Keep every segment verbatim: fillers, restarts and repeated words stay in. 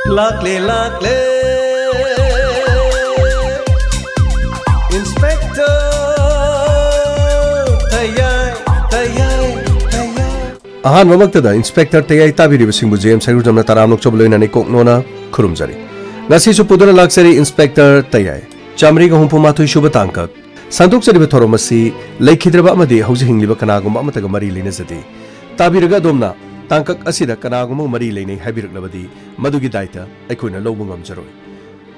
ꯂꯥꯛꯂꯦ, ꯂꯥꯛꯂꯦ, Inspector ꯇꯌꯥꯏ, ꯇꯌꯥꯏ, ꯇꯌꯥꯏ꯫ ꯑꯍꯥꯟꯕꯃꯛꯇꯗ Inspector ꯇꯌꯥꯏ ꯇꯥꯕꯤꯔꯤꯕꯁꯤꯡꯕꯨ J M ꯁꯩꯒ꯭ꯔꯨꯖꯝꯅ ꯇꯔꯥꯝꯅ ꯑꯣꯛꯆꯕ ꯂꯣꯏꯅꯅ ꯏꯀꯣꯛ ꯅꯣꯟꯅ ꯈꯨꯔꯨꯝꯖꯔꯤ꯫ ꯉꯁꯤꯁꯨ ꯄꯨꯗꯨꯅ ꯂꯥꯛꯆꯔꯤ Inspector ꯇꯌꯥꯏ꯫ ꯆꯥꯃꯔꯤꯒ ꯍꯨꯝꯐꯨ ꯃꯥꯊꯣꯏ ꯁꯨꯕ ꯇꯥꯡꯀꯛ꯫ ꯁꯟꯗꯣꯛꯆꯔꯤꯕ ꯊꯧꯔꯝ ꯑꯁꯤ ꯂꯩꯈꯤꯗ꯭ꯔꯕ ꯑꯃꯗꯤ ꯍꯧꯖꯤꯛ ꯍꯤꯡꯂꯤꯕ ꯀꯅꯥꯒꯨꯝꯕ ꯑꯃꯠꯇꯒ ꯃꯔꯤ ꯂꯩꯅꯖꯗꯦ꯫ ꯇꯥꯕꯤꯔꯒ ꯑꯗꯣꯝꯅ ꯇꯥꯡꯀꯛ ꯑꯁꯤꯗ ꯀꯅꯥꯒꯨꯝꯕ ꯃꯔꯤ ꯂꯩꯅꯩ ꯍꯥꯏꯕꯤꯔꯛꯂꯕꯗꯤ, ꯃꯗꯨꯒꯤ ꯗꯥꯏꯇ ꯑꯩꯈꯣꯏꯅ ꯂꯧꯕ ꯉꯝꯖꯔꯣꯏ꯫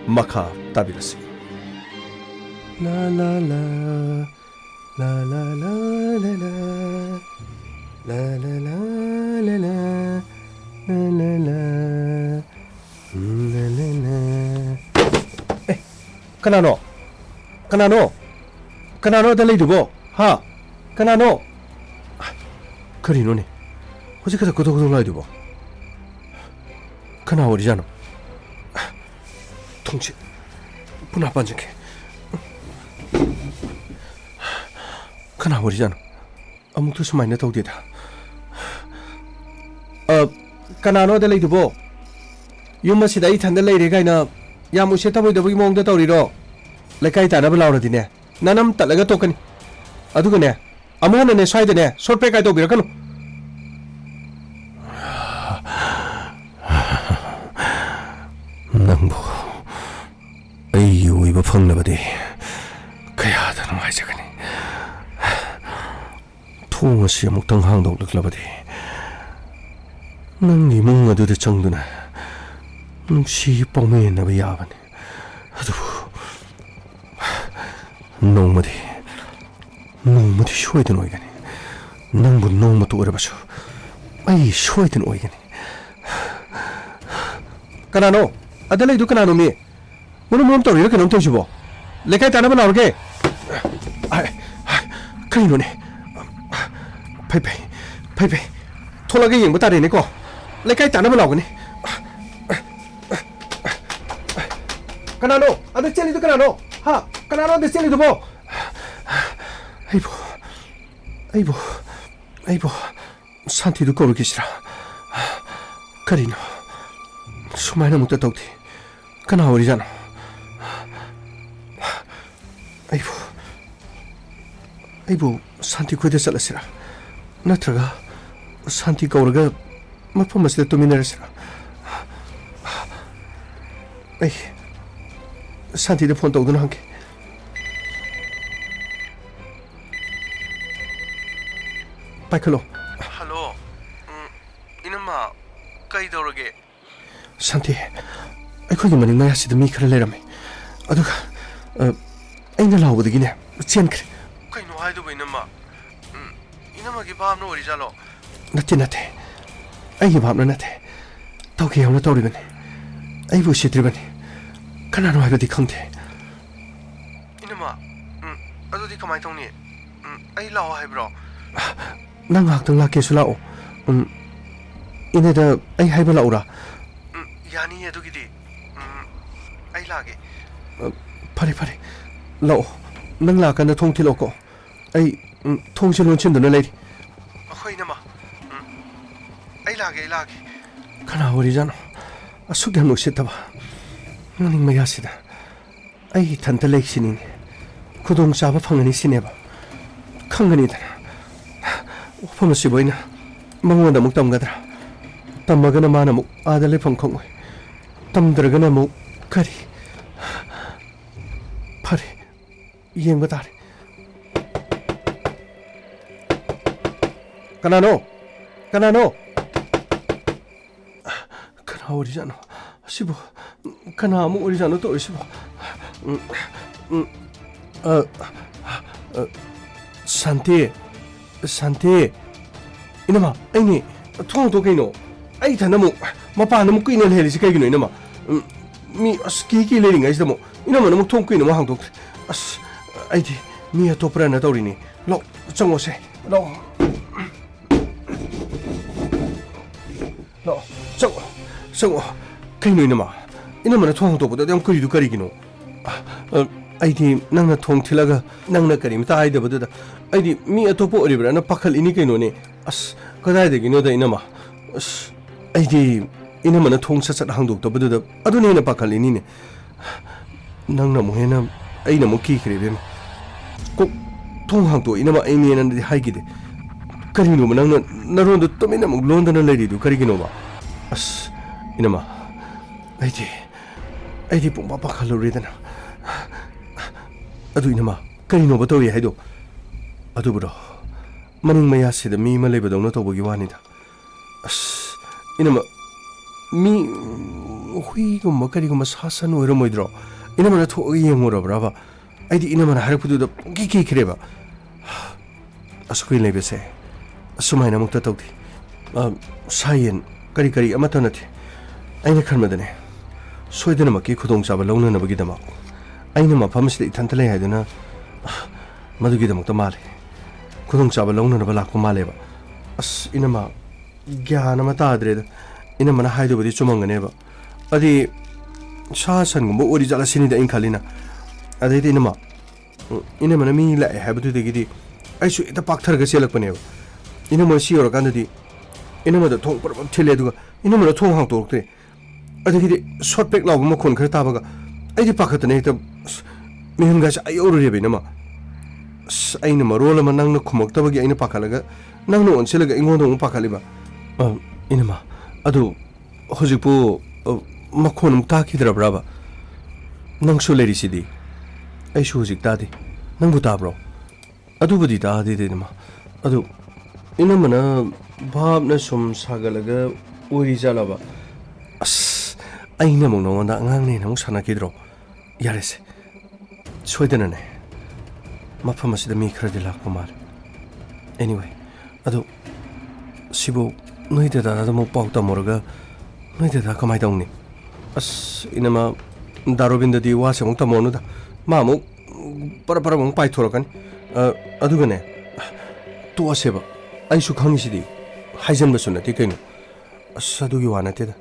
ꯃꯈꯥ ꯇꯥꯕꯤꯔꯁꯤ꯫ ꯂꯥ ꯂꯥ ꯂꯥ, ꯂꯥ ꯂꯥ ꯂꯥ ꯂꯥ ꯂꯥ, ꯂꯥ ꯂꯥ ꯂꯥ ꯂꯥ ꯂꯥ, ꯂꯥ ꯂꯥ ꯂꯥ, ꯂꯥ ꯂꯥ ꯂꯥ꯫ ꯑꯦ, ꯀꯅꯥꯅꯣ? ꯀꯅꯥꯅꯣ? ꯀꯅꯥꯅꯣ ꯑꯗ ꯂꯩꯗꯨꯕꯣ? ꯍꯥ? ꯀꯅꯥꯅꯣ? ꯀꯔꯤꯅꯣꯅꯦ? ꯍꯧꯖꯤꯛ ꯈꯛꯇ ꯀꯣꯗꯣꯛ ꯀꯣꯗꯣꯛ ꯂꯥꯎꯔꯤꯗꯨꯕꯣ? ꯀꯅꯥ ꯑꯣꯏꯔꯤꯖꯥꯠꯅꯣ? ꯊꯣꯡꯁꯦ ꯄꯨꯅꯥ ꯄꯥꯟꯖꯟꯒꯦ꯫ ꯀꯅꯥ ꯑꯣꯏꯔꯤꯖꯥꯠꯅꯣ? ꯑꯃꯨꯛꯇ ꯁꯨꯃꯥꯏꯅ ꯇꯧꯗꯦꯗ꯫ ꯑ, ꯀꯅꯥꯅꯣ ꯑꯗ ꯂꯩꯗꯨꯕꯣ? ꯌꯨꯝ ꯑꯁꯤꯗ ꯑꯩ ꯏꯊꯟꯗ ꯂꯩꯔꯦ ꯀꯥꯏꯅ ꯌꯥꯝ ꯎꯁꯤꯠ ꯊꯑꯣꯏꯗꯕꯒꯤ ꯃꯑꯣꯡꯗ ꯇꯧꯔꯤꯔꯣ? ꯂꯩꯀꯥꯏ ꯇꯥꯅꯕ ꯂꯥꯎꯔꯗꯤꯅꯦ, ꯅꯅꯝ ꯇꯠꯂꯒ ꯇꯣꯛꯀꯅꯤ꯫ ꯑꯗꯨꯒꯅꯦ, ꯑꯃꯨꯛ ꯍꯟꯅꯅꯦ ꯁ꯭ꯋꯥꯏꯗꯅꯦ ꯁꯣꯔꯠ ꯄꯦꯛ ꯀꯥꯏ ꯇꯧꯕꯤꯔꯛꯀꯅꯨ꯫ ꯅꯪꯕꯨ ꯑꯩꯒꯤ ꯑꯣꯏꯕ ꯐꯪꯂꯕꯗꯤ ꯀꯌꯥꯗ ꯅꯨꯡꯉꯥꯏꯖꯒꯅꯤ꯫ ꯊꯣꯡ ꯑꯁꯤ ꯑꯃꯨꯛꯇꯪ ꯍꯥꯡꯗꯣꯛꯂꯛꯂꯕꯗꯤ ꯅꯪꯒꯤ ꯏꯃꯨꯡ ꯑꯗꯨꯗ ꯆꯪꯗꯨꯅ ꯅꯨꯡꯁꯤ ꯄꯥꯎꯃꯤꯟꯅꯕ ꯌꯥꯕꯅꯤ꯫ ꯑꯗꯨꯕꯨ ꯅꯣꯡꯃꯗꯤ, ꯅꯣꯡꯃꯗꯤ ꯁꯣꯏꯗꯅ ꯑꯣꯏꯒꯅꯤ꯫ ꯅꯪꯕꯨ ꯅꯣꯡꯃꯇ ꯑꯣꯏꯔꯕꯁꯨ ꯑꯩ ꯁꯣꯏꯗꯅ ꯑꯣꯏꯒꯅꯤ꯫ ꯀꯅꯥꯅꯣ? ꯑꯗ ꯂꯩꯗꯨ ꯀꯅꯥꯅꯣ ꯃꯤ? ꯃꯔꯨꯝ ꯃꯔꯨꯝ ꯇꯧꯔꯤꯔ ꯀꯩꯅꯣꯝ ꯇꯧꯔꯤꯁꯤꯕꯣ? ꯂꯩꯀꯥꯏ ꯇꯥꯅꯕ ꯂꯥꯎꯔꯒꯦ꯫ ꯍꯥꯏ, ꯍꯥꯏ, ꯀꯩꯅꯣꯅꯦ? ꯐꯩ, ꯐꯩ, ꯐꯩ, ꯐꯩ꯫ ꯊꯣꯛꯂꯛꯑꯒ ꯌꯦꯡꯕ ꯇꯥꯔꯦꯅꯦꯀꯣ꯫ ꯂꯩꯀꯥꯏ ꯇꯥꯅꯕ ꯂꯥꯎꯒꯅꯤ꯫ ꯀꯅꯥꯅꯣ? ꯑꯗ ꯆꯦꯜꯂꯤꯗꯨ ꯀꯅꯥꯅꯣ? ꯍꯥ? ꯀꯅꯥꯅꯣ ꯑꯗ ꯆꯦꯜꯂꯤꯗꯨꯕꯣ? ꯑꯩꯕꯨ, ꯑꯩꯕꯨ, ꯑꯩꯕꯨ ꯁꯥꯟꯇꯤꯗꯨ ꯀꯧꯔꯨꯈꯤꯁꯤꯔꯥ? ꯀꯔꯤꯅꯣ? ꯁꯨꯃꯥꯏꯅ ꯑꯃꯨꯛꯇ ꯇꯧꯗꯦ꯫ ꯀꯅꯥ ꯑꯣꯏꯔꯤꯖꯥꯠꯅꯣ? ꯑꯩꯕꯨ, ꯑꯩꯕꯨ ꯁꯥꯟꯇꯤ ꯈꯣꯏꯗ ꯆꯠꯂꯁꯤꯔꯥ? ꯅꯠꯇ꯭ꯔꯒ ꯁꯥꯟꯇꯤ ꯀꯧꯔꯒ ꯃꯐꯝ ꯑꯁꯤꯗ ꯇꯨꯃꯤꯟꯅꯔꯁꯤꯔꯥ? ꯑꯩ ꯁꯥꯟꯇꯤꯗ ꯐꯣꯟ ꯇꯧꯗꯨꯅ ꯍꯪꯒꯦ꯫ ꯄꯥꯏꯈꯠꯂꯣ꯫ ꯍꯜꯂꯣ꯫ ꯎꯝ, ꯏꯅꯝꯃ, ꯀꯩꯗꯧꯔꯒꯦ? ꯁꯥꯟꯇꯤ, ꯑꯩꯈꯣꯏꯒꯤ ꯃꯅꯤꯡ ꯃꯌꯥꯁꯤꯗ ꯃꯤ ꯈꯔ ꯂꯩꯔꯝꯃꯤ꯫ ꯑꯗꯨꯒ, ꯑ, ꯑꯩꯅ ꯂꯥꯎꯕꯗꯒꯤꯅꯦ, ꯆꯦꯟꯈ꯭ꯔꯦ꯫ ꯀꯩꯅꯣ ꯍꯥꯏꯗꯨꯕꯨ, ꯏꯅꯝꯃ? ꯎꯝ, ꯏꯅꯝꯃꯒꯤ ꯚꯥꯞꯅ ꯑꯣꯏꯔꯤꯖꯥꯠꯂꯣ? ꯅꯠꯇꯦ, ꯅꯠꯇꯦ꯫ ꯑꯩꯒꯤ ꯚꯥꯞꯅ ꯅꯠꯇꯦ꯫ ꯇꯧꯒꯦ ꯌꯥꯎꯅ ꯇꯧꯔꯤꯕꯅꯤ꯫ ꯑꯩꯕꯨ ꯎꯁꯤꯠꯇ꯭ꯔꯤꯕꯅꯤ꯫ ꯀꯅꯥꯅꯣ ꯍꯥꯏꯕꯗꯤ ꯈꯪꯗꯦ꯫ ꯏꯅꯝꯃ, ꯎꯝ, ꯑꯗꯨꯗꯤ ꯀꯃꯥꯏ ꯇꯧꯅꯤ? ꯎꯝ, ꯑꯩ ꯂꯥꯛꯑꯣ ꯍꯥꯏꯕ꯭ꯔꯣ? ꯅꯪ ꯉꯥꯏꯍꯥꯛꯇꯪ ꯂꯥꯛꯀꯦꯁꯨ ꯂꯥꯛꯑꯣ꯫ ꯎꯝ, ꯏꯅꯦꯗ ꯑꯩ ꯍꯥꯏꯕ ꯂꯥꯛꯎꯔꯥ? ꯎꯝ, ꯌꯥꯅꯤꯌꯦ ꯑꯗꯨꯒꯤꯗꯤ꯫ ꯎꯝ, ꯑꯩ ꯂꯥꯛꯑꯒꯦ꯫ ꯑ, ꯐꯔꯦ, ꯐꯔꯦ꯫ ꯂꯥꯛꯑꯣ꯫ ꯅꯪ ꯂꯥꯛꯑꯀꯥꯟꯗ ꯊꯣꯡ ꯊꯤꯜꯂꯛꯑꯣꯀꯣ꯫ ꯑꯩ, ꯎꯝ, ꯊꯣꯡꯁꯦ ꯂꯣꯟꯁꯤꯟꯗꯨꯅ ꯂꯩꯔꯤ꯫ ꯑꯩꯈꯣꯏ ꯏꯅꯝꯃ꯫ ꯎꯝ, ꯑꯩ ꯂꯥꯛꯑꯒꯦ, ꯑꯩ ꯂꯥꯛꯑꯒꯦ꯫ ꯀꯅꯥ ꯑꯣꯏꯔꯤꯖꯥꯠꯅꯣ? ꯑꯁꯨꯛ ꯌꯥꯝꯅ ꯎꯁꯤꯠꯇꯕ꯫ ꯃꯅꯤꯡ ꯃꯌꯥꯁꯤꯗ꯫ ꯑꯩ ꯏꯊꯟꯇ ꯂꯩꯁꯤꯅꯤꯅꯦ꯫ ꯈꯨꯗꯣꯡꯆꯥꯕ ꯐꯪꯒꯅꯤ ꯁꯤꯅꯦꯕ꯫ ꯈꯪꯒꯅꯤꯗꯅ꯫ ꯋꯥꯐꯝ ꯑꯁꯤꯕꯨ ꯑꯩꯅ ꯃꯉꯣꯟꯗ ꯑꯃꯨꯛ ꯇꯝꯒꯗ꯭ꯔꯥ? ꯇꯝꯃꯒꯅ ꯃꯥꯅ ꯑꯃꯨꯛ ꯑꯥꯗ ꯂꯩꯐꯝ ꯈꯪꯉꯣꯏ꯫ ꯇꯝꯗ꯭ꯔꯒꯅ ꯑꯃꯨꯛ ꯀꯔꯤ? ꯐꯔꯦ, ꯌꯦꯡꯕ ꯇꯥꯔꯦ꯫ ꯀꯅꯥꯅꯣ? ꯀꯅꯥꯅꯣ? ꯀꯅꯥ ꯑꯣꯏꯔꯤꯖꯥꯠꯅꯣ? ꯑꯁꯤꯕꯨ ꯀꯅꯥ ꯑꯃꯨꯛ ꯑꯣꯏꯔꯤꯖꯥꯠꯅꯣ ꯇꯧꯔꯤꯁꯤꯕꯣ? ꯎꯝ, ꯎꯝ, ꯑ, ꯑ, ꯁꯥꯟꯇꯤ, ꯁꯥꯟꯇꯤ꯫ ꯏꯅꯝꯃ, ꯑꯩꯅꯦ꯫ ꯊꯣꯡ ꯍꯥꯡꯗꯣꯛ ꯀꯩꯅꯣ? ꯑꯩ ꯏꯊꯟꯗ ꯑꯃꯨꯛ ꯃꯄꯥꯟꯗ ꯑꯃꯨꯛ ꯀꯨꯏꯅ ꯂꯩꯍꯜꯂꯤꯁꯤ ꯀꯩꯒꯤꯅꯣ, ꯏꯅꯝꯃ? ꯎꯝ, ꯃꯤ ꯑꯁ ꯀꯤ ꯀꯤ ꯂꯩꯔꯤꯉꯩꯁꯤꯗ ꯑꯃꯨꯛ ꯏꯅꯝꯃꯅ ꯑꯃꯨꯛ ꯊꯣꯡ ꯀꯨꯏꯅ ꯑꯃꯨꯛ ꯍꯥꯡꯗꯣꯛꯇ꯭ꯔꯦ꯫ ꯑꯁ, ꯑꯩꯗꯤ ꯃꯤ ꯑꯇꯣꯞꯄꯔꯅ ꯇꯧꯔꯤꯅꯤ꯫ ꯂꯥꯛꯑꯣ, ꯆꯪꯉꯣꯁꯦ꯫ ꯂꯥꯛꯑꯣ꯫ ꯂꯥꯛꯑꯣ, ꯆꯪꯉꯣ, ꯆꯪꯉꯣ꯫ ꯀꯩꯅꯣ ꯏꯅꯝꯃ? ꯏꯅꯝꯃꯅ ꯊꯣꯡ ꯍꯥꯡꯗꯣꯛꯄꯗ ꯑꯗꯨ ꯌꯥꯝ ꯀꯨꯏꯔꯤꯗꯨ ꯀꯔꯤꯒꯤꯅꯣ? ꯑ, ꯑ, ꯑꯩꯗꯤ ꯅꯪꯅ ꯊꯣꯡ ꯊꯤꯜꯂꯒ ꯅꯪꯅ ꯀꯔꯤꯝꯇ ꯍꯥꯏꯗꯕꯗꯨꯗ ꯑꯩꯗꯤ ꯃꯤ ꯑꯇꯣꯞꯄ ꯑꯣꯏꯔꯤꯕ꯭ꯔꯥꯅ ꯄꯥꯈꯠꯂꯤꯅꯤ ꯀꯩꯅꯣꯅꯦ꯫ ꯑꯁ, ꯀꯗꯥꯏꯗꯒꯤꯅꯣꯗ ꯏꯅꯝꯃ? ꯑꯁ, ꯑꯩꯗꯤ ꯏꯅꯝꯃꯅ ꯊꯣꯡ ꯁꯠ ꯁꯠ ꯍꯥꯡꯗꯣꯛꯇꯕꯗꯨꯗ ꯑꯗꯨꯅ ꯍꯦꯟꯅ ꯄꯥꯈꯠꯂꯤꯅꯤꯅꯦ꯫ ꯅꯪꯅ ꯑꯃꯨꯛ ꯍꯦꯟꯅ, ꯑꯩꯅ ꯑꯃꯨꯛ ꯀꯤꯈ꯭ꯔꯦ ꯏꯕꯦꯝꯃ꯫ ꯀꯣꯛ ꯊꯣꯡ ꯍꯥꯡꯇꯣꯛꯑꯣ ꯏꯅꯝꯃ, ꯑꯩꯅꯦꯅꯗꯤ ꯍꯥꯏꯈꯤꯗꯦ꯫ ꯀꯔꯤꯅꯣꯕ ꯅꯪꯅ ꯅꯔꯣꯟꯗꯣ ꯇꯨꯃꯤꯟꯅ ꯑꯃꯨꯛ ꯂꯣꯟꯗꯅ ꯂꯩꯔꯤꯗꯨ ꯀꯔꯤꯒꯤꯅꯣꯕ? ꯑꯁ, ꯏꯅꯝꯃ, ꯑꯩꯗꯤ, ꯑꯩꯗꯤ ꯄꯨꯡꯄꯥ ꯄꯥꯈꯠꯂꯨꯔꯦꯗꯅ꯫ ꯑꯗꯨ ꯏꯅꯝꯃ, ꯀꯔꯤꯅꯣꯕ ꯇꯧꯏ ꯍꯥꯏꯗꯣ? ꯑꯗꯨꯕꯨꯔꯣ, ꯃꯅꯤꯡ ꯃꯌꯥꯁꯤꯗ ꯃꯤ ꯑꯃ ꯂꯩꯕꯗꯧꯅ ꯇꯧꯕꯒꯤ ꯋꯥꯅꯤꯗ꯫ ꯑꯁ, ꯏꯅꯝꯃ, ꯃꯤ, ꯍꯨꯏꯒꯨꯝꯕ ꯀꯔꯤꯒꯨꯝꯕ ꯁꯥ ꯁꯟ ꯑꯣꯏꯔꯝꯃꯣꯏꯗ꯭ꯔꯣ? ꯏꯅꯝꯃꯅ ꯊꯣꯛꯑꯒ ꯌꯦꯡꯉꯨꯔꯕ꯭ꯔꯕ? ꯑꯩꯗꯤ ꯏꯅꯝꯃꯅ ꯍꯥꯏꯔꯛꯄꯗꯨꯗ ꯄꯨꯡꯀꯤ ꯀꯤꯈ꯭ꯔꯦꯕ꯫ ꯑꯁ, ꯀꯨꯏꯅ ꯂꯩꯕꯁꯦ ꯑꯁꯨꯃꯥꯏꯅ ꯑꯃꯨꯛꯇ ꯇꯧꯗꯦ꯫ ꯑ, ꯁꯥ ꯌꯦꯟ ꯀꯔꯤ ꯀꯔꯤ ꯑꯃꯠꯇ ꯅꯠꯇꯦ꯫ ꯑꯩꯅ ꯈꯟꯕꯗꯅꯦ, ꯁꯣꯏꯗꯅꯃꯛꯀꯤ ꯈꯨꯗꯣꯡꯆꯥꯕ ꯂꯧꯅꯅꯕꯒꯤꯗꯃꯛ ꯑꯩꯅ ꯃꯐꯝ ꯑꯁꯤꯗ ꯏꯊꯟꯇ ꯂꯩ ꯍꯥꯏꯗꯨꯅ, ꯑ, ꯃꯗꯨꯒꯤꯗꯃꯛꯇ ꯃꯥꯜꯂꯦ꯫ ꯈꯨꯗꯣꯡꯆꯥꯕ ꯂꯧꯅꯅꯕ ꯂꯥꯛꯄ ꯃꯥꯜꯂꯦꯕ꯫ ꯑꯁ, ꯏꯅꯝꯃ, ꯒ꯭ꯌꯥꯟ ꯑꯃ ꯇꯥꯗ꯭ꯔꯦꯗ꯫ ꯏꯅꯝꯃꯅ ꯍꯥꯏꯗꯨꯕꯨꯗꯤ ꯆꯨꯝꯃꯝꯒꯅꯦꯕ꯫ ꯑꯗꯤ ꯁꯥ ꯁꯟꯒꯨꯝꯕ ꯑꯣꯏꯔꯤ ꯖꯥꯠꯂ ꯁꯤꯅꯤꯗ ꯑꯩꯅ ꯈꯜꯂꯤꯅ꯫ ꯑꯗꯩꯗꯤ ꯏꯅꯝꯃ, ꯎꯝ, ꯏꯅꯝꯃꯅ ꯃꯤ ꯂꯥꯛꯑꯦ ꯍꯥꯏꯕꯗꯨꯗꯒꯤꯗꯤ ꯑꯩꯁꯨ ꯍꯦꯛꯇ ꯄꯥꯛꯊꯔꯒ ꯆꯦꯜꯂꯛꯄꯅꯦꯕ꯫ ꯏꯅꯝꯃ ꯁꯤ ꯌꯧꯔꯀꯥꯟꯗꯗꯤ ꯏꯅꯝꯃꯗ ꯊꯣꯡ ꯄꯔꯞ ꯄꯔꯞ ꯊꯤꯜꯂꯦ, ꯑꯗꯨꯒ ꯏꯅꯝꯃꯅ ꯊꯣꯡ ꯍꯥꯡꯇꯣꯔꯛꯇ꯭ꯔꯦ꯫ ꯑꯗꯒꯤꯗꯤ ꯁꯣꯠ ꯄꯦꯛ ꯂꯥꯎꯕ ꯃꯈꯣꯟ ꯈꯔ ꯇꯥꯕꯒ ꯑꯩꯗꯤ ꯄꯥꯈꯠꯇꯅ ꯍꯦꯛꯇ, ꯑꯁ, ꯃꯤꯍꯨꯟꯒꯥꯁꯦ ꯑꯥ ꯌꯧꯔꯨꯔꯦꯕ ꯏꯅꯝꯃ꯫ ꯑꯁ, ꯑꯩꯅ ꯃꯔꯣꯜ ꯑꯃ ꯅꯪꯅ ꯈꯨꯝꯃꯛꯇꯕꯒꯤ ꯑꯩꯅ ꯄꯥꯈꯠꯂꯒ ꯅꯪꯅ ꯑꯣꯟꯁꯤꯜꯂꯒ ꯑꯩꯉꯣꯟꯗ ꯑꯃꯨꯛ ꯄꯥꯈꯠꯂꯤꯕ꯫ ꯑ, ꯏꯅꯝꯃ, ꯑꯗꯨ ꯍꯧꯖꯤꯛꯄꯨ, ꯑ, ꯃꯈꯣꯟ ꯑꯃꯨꯛ ꯇꯥꯈꯤꯗ꯭ꯔꯕ꯭ꯔꯕ? ꯅꯪꯁꯨ ꯂꯩꯔꯤꯁꯤꯗꯤ꯫ ꯑꯩꯁꯨ ꯍꯧꯖꯤꯛ ꯇꯥꯗꯦ꯫ ꯅꯪꯕꯨ ꯇꯥꯕ꯭ꯔꯣ? ꯑꯗꯨꯕꯨꯗꯤ ꯇꯥꯗꯦꯗ ꯏꯅꯝꯃ꯫ ꯑꯗꯨ ꯏꯅꯝꯃꯅ ꯚꯥꯞꯅ ꯁꯨꯝ ꯁꯥꯒꯠꯂꯒ ꯑꯣꯏꯔꯤ ꯖꯥꯠꯂꯕ? ꯑꯁ, ꯑꯩꯅ ꯑꯃꯨꯛ ꯅꯉꯣꯟꯗ ꯑꯉꯥꯡꯅꯦꯅ ꯑꯃꯨꯛ ꯁꯥꯟꯅꯈꯤꯗ꯭ꯔꯣ? ꯌꯥꯔꯦꯁꯦ, ꯁꯣꯏꯗꯅꯅꯦ ꯃꯐꯝ ꯑꯁꯤꯗ ꯃꯤ ꯈꯔꯗꯤ ꯂꯥꯛꯄ ꯃꯥꯜꯂꯦ꯫ Anyway, ꯑꯗꯨ ꯁꯤꯕꯨ ꯅꯣꯏ ꯗꯗꯥꯗ ꯑꯃꯨꯛ ꯄꯥꯎ ꯇꯝꯃꯨꯔꯒ ꯅꯣꯏ ꯗꯗꯥ ꯀꯃꯥꯏ ꯇꯧꯅꯤ? ꯑꯁ, ꯏꯅꯝꯃ, ꯗꯥ ꯔꯣꯕꯤꯟꯗꯗꯤ ꯋꯥꯁꯦ ꯑꯃꯨꯛ ꯇꯝꯃꯨꯔꯅꯨꯗ꯫ ꯃꯥ ꯑꯃꯨꯛ ꯄꯔꯞ ꯄꯔꯞ ꯑꯃꯨꯛ ꯄꯥꯏꯊꯣꯔꯛꯀꯅꯤ꯫ ꯑ, ꯑꯗꯨꯒꯅꯦ, ꯇꯣꯛꯑꯁꯦꯕ꯫ ꯑꯩꯁꯨ ꯈꯪꯉꯤꯁꯤꯗꯤ꯫ ꯍꯥꯏꯖꯟꯕꯁꯨ ꯅꯠꯇꯦ ꯀꯩꯅꯣ꯫ ꯑꯁ, ꯑꯗꯨꯒꯤ ꯋꯥ ꯅꯠꯇꯦꯗ꯫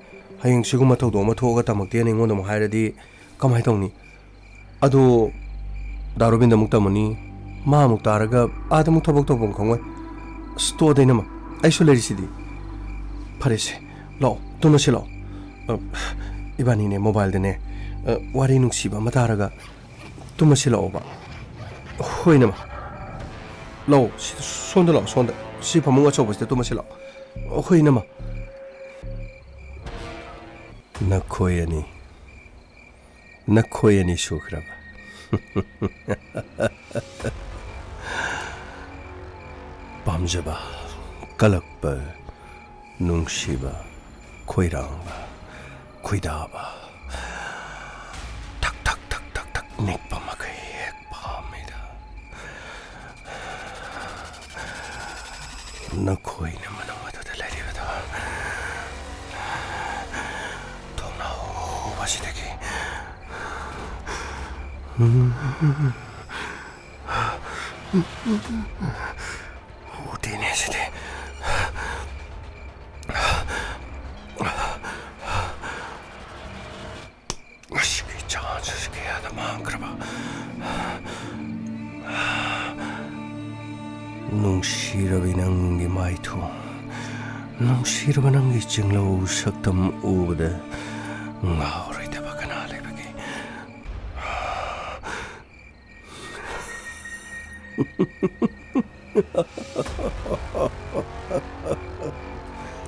ꯍꯌꯦꯡ ꯁꯤꯒꯨꯝꯕ ꯊꯧꯗꯣꯛ ꯑꯃ ꯊꯣꯛꯑꯒ ꯇꯝꯃꯛꯇꯦꯅ ꯑꯩꯉꯣꯟꯗ ꯑꯃꯨꯛ ꯍꯥꯏꯔꯗꯤ ꯀꯃꯥꯏ ꯇꯧꯅꯤ? ꯑꯗꯣ ꯗꯥ ꯔꯣꯕꯤꯟꯗ ꯑꯃꯨꯛ ꯇꯝꯃꯅꯤ, ꯃꯥ ꯑꯃꯨꯛ ꯇꯥꯔꯒ ꯑꯥꯗ ꯑꯃꯨꯛ ꯊꯕꯛ ꯇꯧꯐꯝ ꯈꯪꯉꯣꯏ꯫ ꯑꯁ, ꯇꯣꯛꯑꯗ ꯏꯅꯝꯃ, ꯑꯩꯁꯨ ꯂꯩꯔꯤꯁꯤꯗꯤ꯫ ꯐꯔꯦꯁꯦ, ꯂꯥꯛꯑꯣ, ꯇꯨꯝꯃꯁꯤ ꯂꯥꯛꯑꯣ꯫ ꯑ, ꯏꯕꯥꯅꯤꯅꯦ mobileꯗꯅꯦ, ꯑ, ꯋꯥꯔꯤ ꯅꯨꯡꯁꯤꯕ ꯑꯃ ꯇꯥꯔꯒ ꯇꯨꯝꯃꯁꯤ ꯂꯥꯛꯑꯣꯕ꯫ ꯍꯣꯏ, ꯏꯅꯝꯃ꯫ ꯂꯥꯛꯑꯣ, ꯁꯤ, ꯁꯣꯝꯗ ꯂꯥꯛꯑꯣ, ꯁꯣꯝꯗ꯫ ꯁꯤ ꯐꯃꯨꯡ ꯑꯆꯧꯕꯁꯤꯗ ꯇꯨꯝꯃꯁꯤ ꯂꯥꯛꯑꯣ꯫ ꯍꯣꯏ, ꯏꯅꯝꯃ꯫ ꯅꯈꯣꯏ ꯑꯅꯤ꯫ ꯅꯈꯣꯏ ꯑꯅꯤ ꯁꯨꯈ꯭ꯔꯕ? ꯄꯥꯝꯖꯕ, ꯀꯜꯂꯛꯄ, ꯅꯨꯡꯁꯤꯕ, ꯈꯣꯏꯔꯥꯡꯕ, ꯈꯣꯏꯗꯥꯕ, ꯊꯛ ꯊꯛ ꯊꯛ ꯊꯛ ꯊꯛ ꯅꯤꯛꯄ ꯃꯈꯩ ꯍꯦꯛ ꯄꯥꯝꯃꯤꯗ꯫ ꯅꯈꯣꯏꯅ ꯃꯅꯨꯡ ꯑꯗꯨꯗ ꯂꯩꯔꯤꯕꯗꯣ ꯊꯣꯡꯅꯥꯎ ꯑꯁꯤꯗꯒꯤ ꯎꯗꯦꯅꯦ ꯁꯤꯗꯤ꯫ ꯃꯁꯤꯒꯤ ꯆꯥꯟꯁ ꯑꯁꯤ ꯀꯌꯥꯗ ꯃꯥꯡꯈ꯭ꯔꯕ? ꯅꯨꯡꯁꯤꯔꯕꯤ ꯅꯪꯒꯤ ꯃꯥꯏꯊꯣꯡ, ꯅꯨꯡꯁꯤꯔꯕ ꯅꯪꯒꯤ ꯆꯤꯡꯂꯧ ꯁꯛꯇꯝ ꯎꯕꯗ ꯉꯥꯎꯔꯣꯏꯗꯕ ꯀꯅꯥ ꯂꯩꯕꯒꯦ?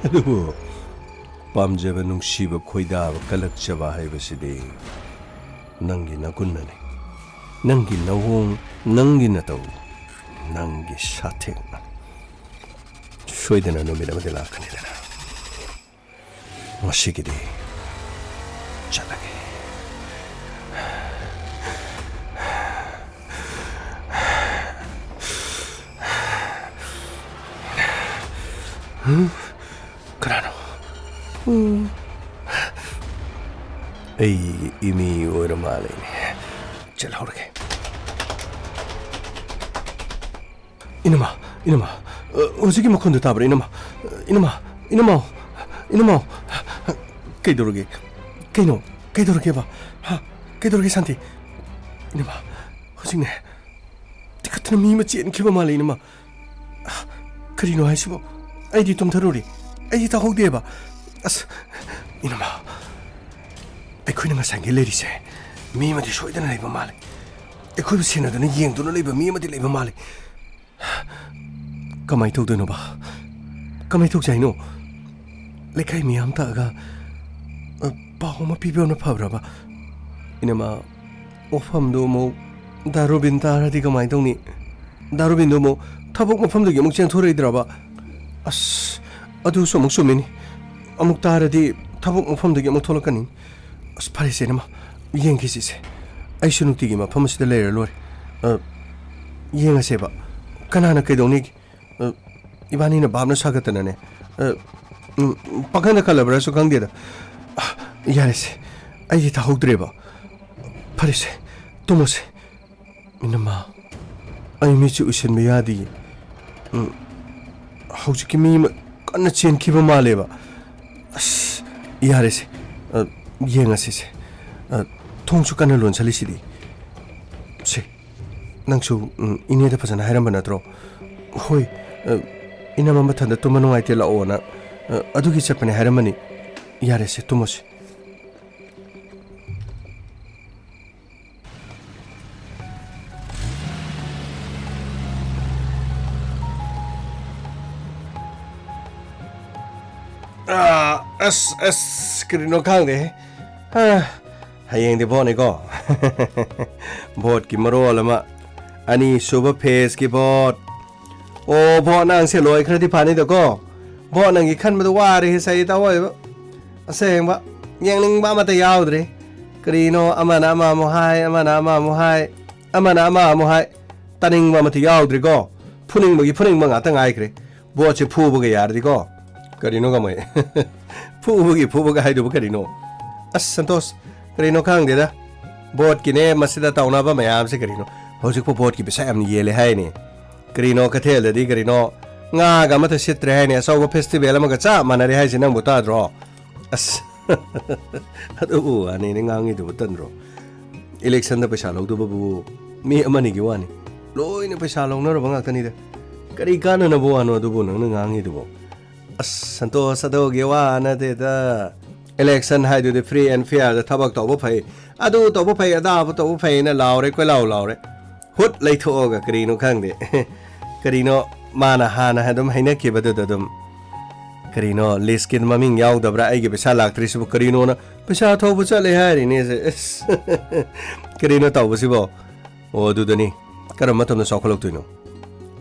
ꯑꯗꯨꯕꯨ ꯄꯥꯝꯖꯕ, ꯅꯨꯡꯁꯤꯕ, ꯈꯣꯏꯗꯥꯕ, ꯀꯜꯂꯛꯆꯕ ꯍꯥꯏꯕꯁꯤꯗꯤ ꯅꯪꯒꯤ ꯅꯒꯨꯟꯅꯅꯤ꯫ ꯅꯪꯒꯤ ꯅꯋꯣꯡ, ꯅꯪꯒꯤ ꯅꯇꯧ, ꯅꯪꯒꯤ ꯁꯥꯊꯦꯛꯅ꯫ ꯁꯣꯏꯗꯅ ꯅꯨꯃꯤꯠ ꯑꯃꯗꯤ ꯂꯥꯛꯀꯅꯤꯗꯅ꯫ ꯉꯁꯤꯒꯤꯗꯤ ꯆꯠꯂꯒꯦ꯫ ꯀꯅꯥꯅꯣ? ꯑꯩꯒꯤ ꯏꯃꯤ ꯑꯣꯏꯔ ꯃꯥꯜꯂꯦꯅꯦ꯫ ꯆꯠꯍꯧꯔꯒꯦ꯫ ꯏꯅꯝꯃ, ꯏꯅꯝꯃ, ꯑ, ꯍꯧꯖꯤꯛꯀꯤ ꯃꯈꯣꯟꯗꯨ ꯇꯥꯕ꯭ꯔꯥ, ꯏꯅꯝꯃ? ꯏꯅꯝꯃ, ꯏꯅꯝꯃ, ꯏꯅꯝꯃ, ꯀꯩꯗꯧꯔꯒꯦ? ꯀꯩꯅꯣ? ꯀꯩꯗꯧꯔꯒꯦꯕ? ꯍꯥ? ꯀꯩꯗꯧꯔꯒꯦ, ꯁꯥꯟꯇꯤ? ꯏꯅꯝꯃ, ꯍꯧꯖꯤꯛꯅꯦ, ꯇꯤꯈꯠꯇꯅ ꯃꯤ ꯑꯃ ꯆꯦꯟꯈꯤꯕ ꯃꯥꯜꯂꯦ, ꯏꯅꯝꯃ꯫ ꯑ, ꯀꯔꯤꯅꯣ ꯍꯥꯏꯁꯤꯕꯣ? ꯑꯩꯗꯤ ꯇꯨꯝꯊꯔꯨꯔꯦ꯫ ꯑꯩꯗꯤ ꯇꯥꯍꯧꯗꯦꯕ꯫ ꯑꯁ, ꯏꯅꯝꯃ, ꯑꯩꯈꯣꯏꯅ ꯉꯁꯥꯏꯒꯤ ꯂꯩꯔꯤꯁꯦ ꯃꯤ ꯑꯃꯗꯤ ꯁꯣꯏꯗꯅ ꯂꯩꯕ ꯃꯥꯜꯂꯤ꯫ ꯑꯩꯈꯣꯏꯕꯨ ꯁꯦꯟꯅꯗꯨꯅ ꯌꯦꯡꯗꯨꯅ ꯂꯩꯕ ꯃꯤ ꯑꯃꯗꯤ ꯂꯩꯕ ꯃꯥꯜꯂꯤ꯫ ꯀꯃꯥꯏ ꯇꯧꯗꯣꯏꯅꯣꯕ? ꯀꯃꯥꯏ ꯇꯧꯁꯦ ꯍꯥꯏꯅꯣ? ꯂꯩꯀꯥꯏ ꯃꯤꯌꯥꯝ ꯇꯛꯑꯒ, ꯑ, ꯄꯥꯎ ꯑꯃ ꯄꯤꯕꯅ ꯐꯕ꯭ꯔꯕ? ꯏꯅꯝꯃ, ꯋꯥꯐꯝꯗꯣ ꯑꯃꯨꯛ ꯗꯥ ꯔꯣꯕꯤꯟ ꯇꯥꯔꯗꯤ ꯀꯃꯥꯏ ꯇꯧꯅꯤ? ꯗꯥ ꯔꯣꯕꯤꯟꯗꯣ ꯑꯃꯨꯛ ꯊꯕꯛ ꯃꯐꯝꯗꯒꯤ ꯑꯃꯨꯛ ꯆꯦꯟꯊꯣꯔꯛꯏꯗ꯭ꯔꯕ? ꯑꯁ, ꯑꯗꯨꯁꯨ ꯑꯃꯨꯛ ꯆꯨꯝꯃꯤꯅꯤ꯫ ꯑꯃꯨꯛ ꯇꯥꯔꯗꯤ ꯊꯕꯛ ꯃꯐꯝꯗꯒꯤ ꯑꯃꯨꯛ ꯊꯣꯛꯂꯛꯀꯅꯤ꯫ ꯑꯁ, ꯐꯔꯦꯁꯦ, ꯏꯅꯝꯃ, ꯌꯦꯡꯈꯤꯁꯤꯁꯦ꯫ ꯑꯩꯁꯨ ꯅꯨꯡꯇꯤꯒꯤ ꯃꯐꯝ ꯑꯁꯤꯗ ꯂꯩꯔ ꯂꯣꯏꯔꯦ꯫ ꯑ, ꯌꯦꯡꯉꯁꯦꯕ, ꯀꯅꯥꯅ ꯀꯩꯗꯧꯅꯤꯒꯦ? ꯑ, ꯏꯕꯥꯅꯤꯅ ꯚꯥꯞꯅ ꯁꯥꯒꯠꯇꯅꯅꯦ꯫ ꯑ, ꯎꯝ, ꯄꯥꯈꯪꯗ ꯈꯜꯂꯕ꯭ꯔꯥꯁꯨ ꯈꯪꯗꯦꯗ꯫ ꯑ, ꯌꯥꯔꯦꯁꯦ, ꯑꯩꯗꯤ ꯇꯥꯍꯧꯗ꯭ꯔꯦꯕ꯫ ꯐꯔꯦꯁꯦ, ꯇꯨꯝꯃꯁꯦ꯫ ꯏꯅꯝꯃ, ꯑꯩ ꯃꯤꯠꯁꯦ ꯎꯏꯁꯤꯟꯕ ꯌꯥꯗꯤꯌꯦ꯫ ꯎꯝ, ꯍꯧꯖꯤꯛꯀꯤ ꯃꯤ ꯑꯃ ꯀꯟꯅ ꯆꯦꯟꯈꯤꯕ ꯃꯥꯜꯂꯦꯕ꯫ ꯑꯁ, ꯌꯥꯔꯦꯁꯦ꯫ ꯑ, ꯌꯦꯡꯉꯁꯤꯁꯦ꯫ ꯑ, ꯊꯣꯡꯁꯨ ꯀꯟꯅ ꯂꯣꯟꯁꯜꯂꯤꯁꯤꯗꯤ꯫ ꯁꯦ, ꯅꯪꯁꯨ, ꯎꯝ, ꯏꯅꯦꯗ ꯐꯖꯅ ꯍꯥꯏꯔꯝꯕ ꯅꯠꯇ꯭ꯔꯣ? ꯍꯣꯏ, ꯑ, ꯏꯅꯝꯃ ꯃꯊꯟꯇ ꯇꯨꯝꯕ ꯅꯨꯡꯉꯥꯏꯇꯦ ꯂꯥꯛꯑꯣꯅ, ꯑ, ꯑꯗꯨꯒꯤ ꯆꯠꯄꯅꯦ ꯍꯥꯏꯔꯝꯕꯅꯤ꯫ ꯌꯥꯔꯦꯁꯦ, ꯇꯨꯝꯃꯁꯤ꯫ ꯑꯥ, ꯑꯁ, ꯑꯁ, ꯀꯔꯤꯅꯣ ꯈꯪꯗꯦ꯫ ꯑꯥ, ꯍꯌꯦꯡꯗꯤ ꯚꯣꯠꯅꯤꯀꯣ꯫ ꯚꯣꯠꯀꯤ ꯃꯔꯣꯜ ꯑꯃ, ꯑꯅꯤꯁꯨꯕ ꯐꯦꯁꯀꯤ ꯚꯣꯠ꯫ ꯑꯣ, ꯚꯣꯠ ꯅꯪꯁꯦ ꯂꯣꯏꯈ꯭ꯔꯗꯤ ꯐꯅꯤꯗꯀꯣ꯫ ꯚꯣꯠ ꯅꯪꯒꯤ ꯈꯟꯕꯗ ꯋꯥꯔꯦꯍꯦ ꯁꯩ ꯇꯥꯑꯣꯏꯕ꯫ ꯑꯁꯦꯡꯕ, ꯌꯦꯡꯅꯤꯡꯕ ꯑꯃꯠꯇ ꯌꯥꯎꯗ꯭ꯔꯦ꯫ ꯀꯔꯤꯅꯣ, ꯑꯃꯅ ꯑꯃ ꯑꯃꯨꯛ ꯍꯥꯏ, ꯑꯃꯅ ꯑꯃ ꯑꯃꯨꯛ ꯍꯥꯏ, ꯑꯃꯅ ꯑꯃ ꯑꯃꯨꯛ ꯍꯥꯏ꯫ ꯇꯥꯅꯤꯡꯕ ꯑꯃꯠꯇ ꯌꯥꯎꯗ꯭ꯔꯦꯀꯣ꯫ ꯐꯨꯅꯤꯡꯕꯒꯤ ꯐꯨꯅꯤꯡꯕ ꯉꯥꯛꯇ ꯉꯥꯏꯈ꯭ꯔꯦ꯫ ꯚꯣꯠꯁꯦ ꯐꯨꯕꯒ ꯌꯥꯔꯗꯤꯀꯣ꯫ ꯀꯔꯤꯅꯣ ꯀꯃꯥꯏ? ꯐꯨꯕꯒꯤ ꯐꯨꯕꯒ ꯍꯥꯏꯗꯨꯕꯨ ꯀꯔꯤꯅꯣ? ꯑꯁ, ꯁꯟꯇꯣꯁ, ꯀꯔꯤꯅꯣ ꯈꯪꯗꯦꯗ꯫ ꯚꯣꯠꯀꯤꯅꯦ ꯃꯁꯤꯗ ꯇꯧꯅꯕ ꯃꯌꯥꯝꯁꯦ ꯀꯔꯤꯅꯣ? ꯍꯧꯖꯤꯛꯄꯨ ꯚꯣꯠꯀꯤ ꯄꯩꯁꯥ ꯌꯥꯝ ꯌꯦꯜꯂꯦ ꯍꯥꯏꯅꯦ꯫ ꯀꯔꯤꯅꯣ, ꯀꯩꯊꯦꯜꯗꯗꯤ ꯀꯔꯤꯅꯣ, ꯉꯥꯒ ꯑꯃꯠꯇ ꯁꯤꯠꯇ꯭ꯔꯦ ꯍꯥꯏꯅꯦ꯫ ꯑꯆꯧꯕ ꯐꯦꯁꯇꯤꯚꯦꯜ ꯑꯃꯒ ꯆꯞ ꯃꯥꯟꯅꯔꯦ ꯍꯥꯏꯁꯦ ꯅꯪꯕꯨ ꯇꯥꯗ꯭ꯔꯣ? ꯑꯁ, ꯑꯗꯨꯕꯨ ꯋꯥꯅꯤꯅꯦ ꯉꯥꯡꯉꯤꯗꯨꯕꯨ ꯇꯟꯗ꯭ꯔꯣ? ꯏꯂꯦꯛꯁꯟꯗ ꯄꯩꯁꯥ ꯂꯧꯗꯕꯕꯨ ꯃꯤ ꯑꯃꯅꯤꯒꯤ ꯋꯥꯅꯤ꯫ ꯂꯣꯏꯅ ꯄꯩꯁꯥ ꯂꯧꯅꯔꯕ ꯉꯥꯛꯇꯅꯤꯗ꯫ ꯀꯔꯤ ꯀꯥꯟꯅꯅꯕ ꯋꯥꯅꯣ ꯑꯗꯨꯕꯨ ꯅꯪꯅ ꯉꯥꯡꯉꯤꯗꯨꯕꯣ? ꯑꯁ, ꯁꯟꯇꯣꯁ, ꯑꯗꯨꯒꯤ ꯋꯥ ꯅꯠꯇꯦꯗ꯫ Election ꯍꯥꯏꯗꯨꯗꯤ free and fairꯗ ꯊꯕꯛ ꯇꯧꯕ ꯐꯩ, ꯑꯗꯨ ꯇꯧꯕ ꯐꯩ, ꯑꯗꯥꯕꯨ ꯇꯧꯕ ꯐꯩꯅ ꯂꯥꯎꯔꯦ, ꯀꯣꯏꯂꯥꯎ ꯂꯥꯎꯔꯦ꯫ ꯍꯨꯠ ꯂꯩꯊꯣꯛꯑꯒ ꯀꯔꯤꯅꯣ ꯈꯪꯗꯦ꯫ ꯀꯔꯤꯅꯣ ꯃꯥꯅ ꯍꯥꯟꯅ ꯑꯗꯨꯝ ꯍꯥꯏꯅꯈꯤꯕꯗꯨꯗ ꯑꯗꯨꯝ, ꯀꯔꯤꯅꯣ listꯀꯤ ꯃꯃꯤꯡ ꯌꯥꯎꯗꯕ꯭ꯔꯥ? ꯑꯩꯒꯤ ꯄꯩꯁꯥ ꯂꯥꯛꯇ꯭ꯔꯤꯁꯤꯕꯨ ꯀꯔꯤꯅꯣꯅ ꯄꯩꯁꯥ ꯊꯧꯕ ꯆꯠꯂꯦ ꯍꯥꯏꯔꯤꯅꯦꯁꯦ꯫ ꯑꯁ, ꯀꯔꯤꯅꯣ ꯇꯧꯕꯁꯤꯕꯣ? ꯑꯣ, ꯑꯗꯨꯗꯅꯤ꯫ ꯀꯔꯝꯕ ꯃꯇꯝꯗ ꯆꯥꯎꯈꯠꯂꯛꯇꯣꯏꯅꯣ?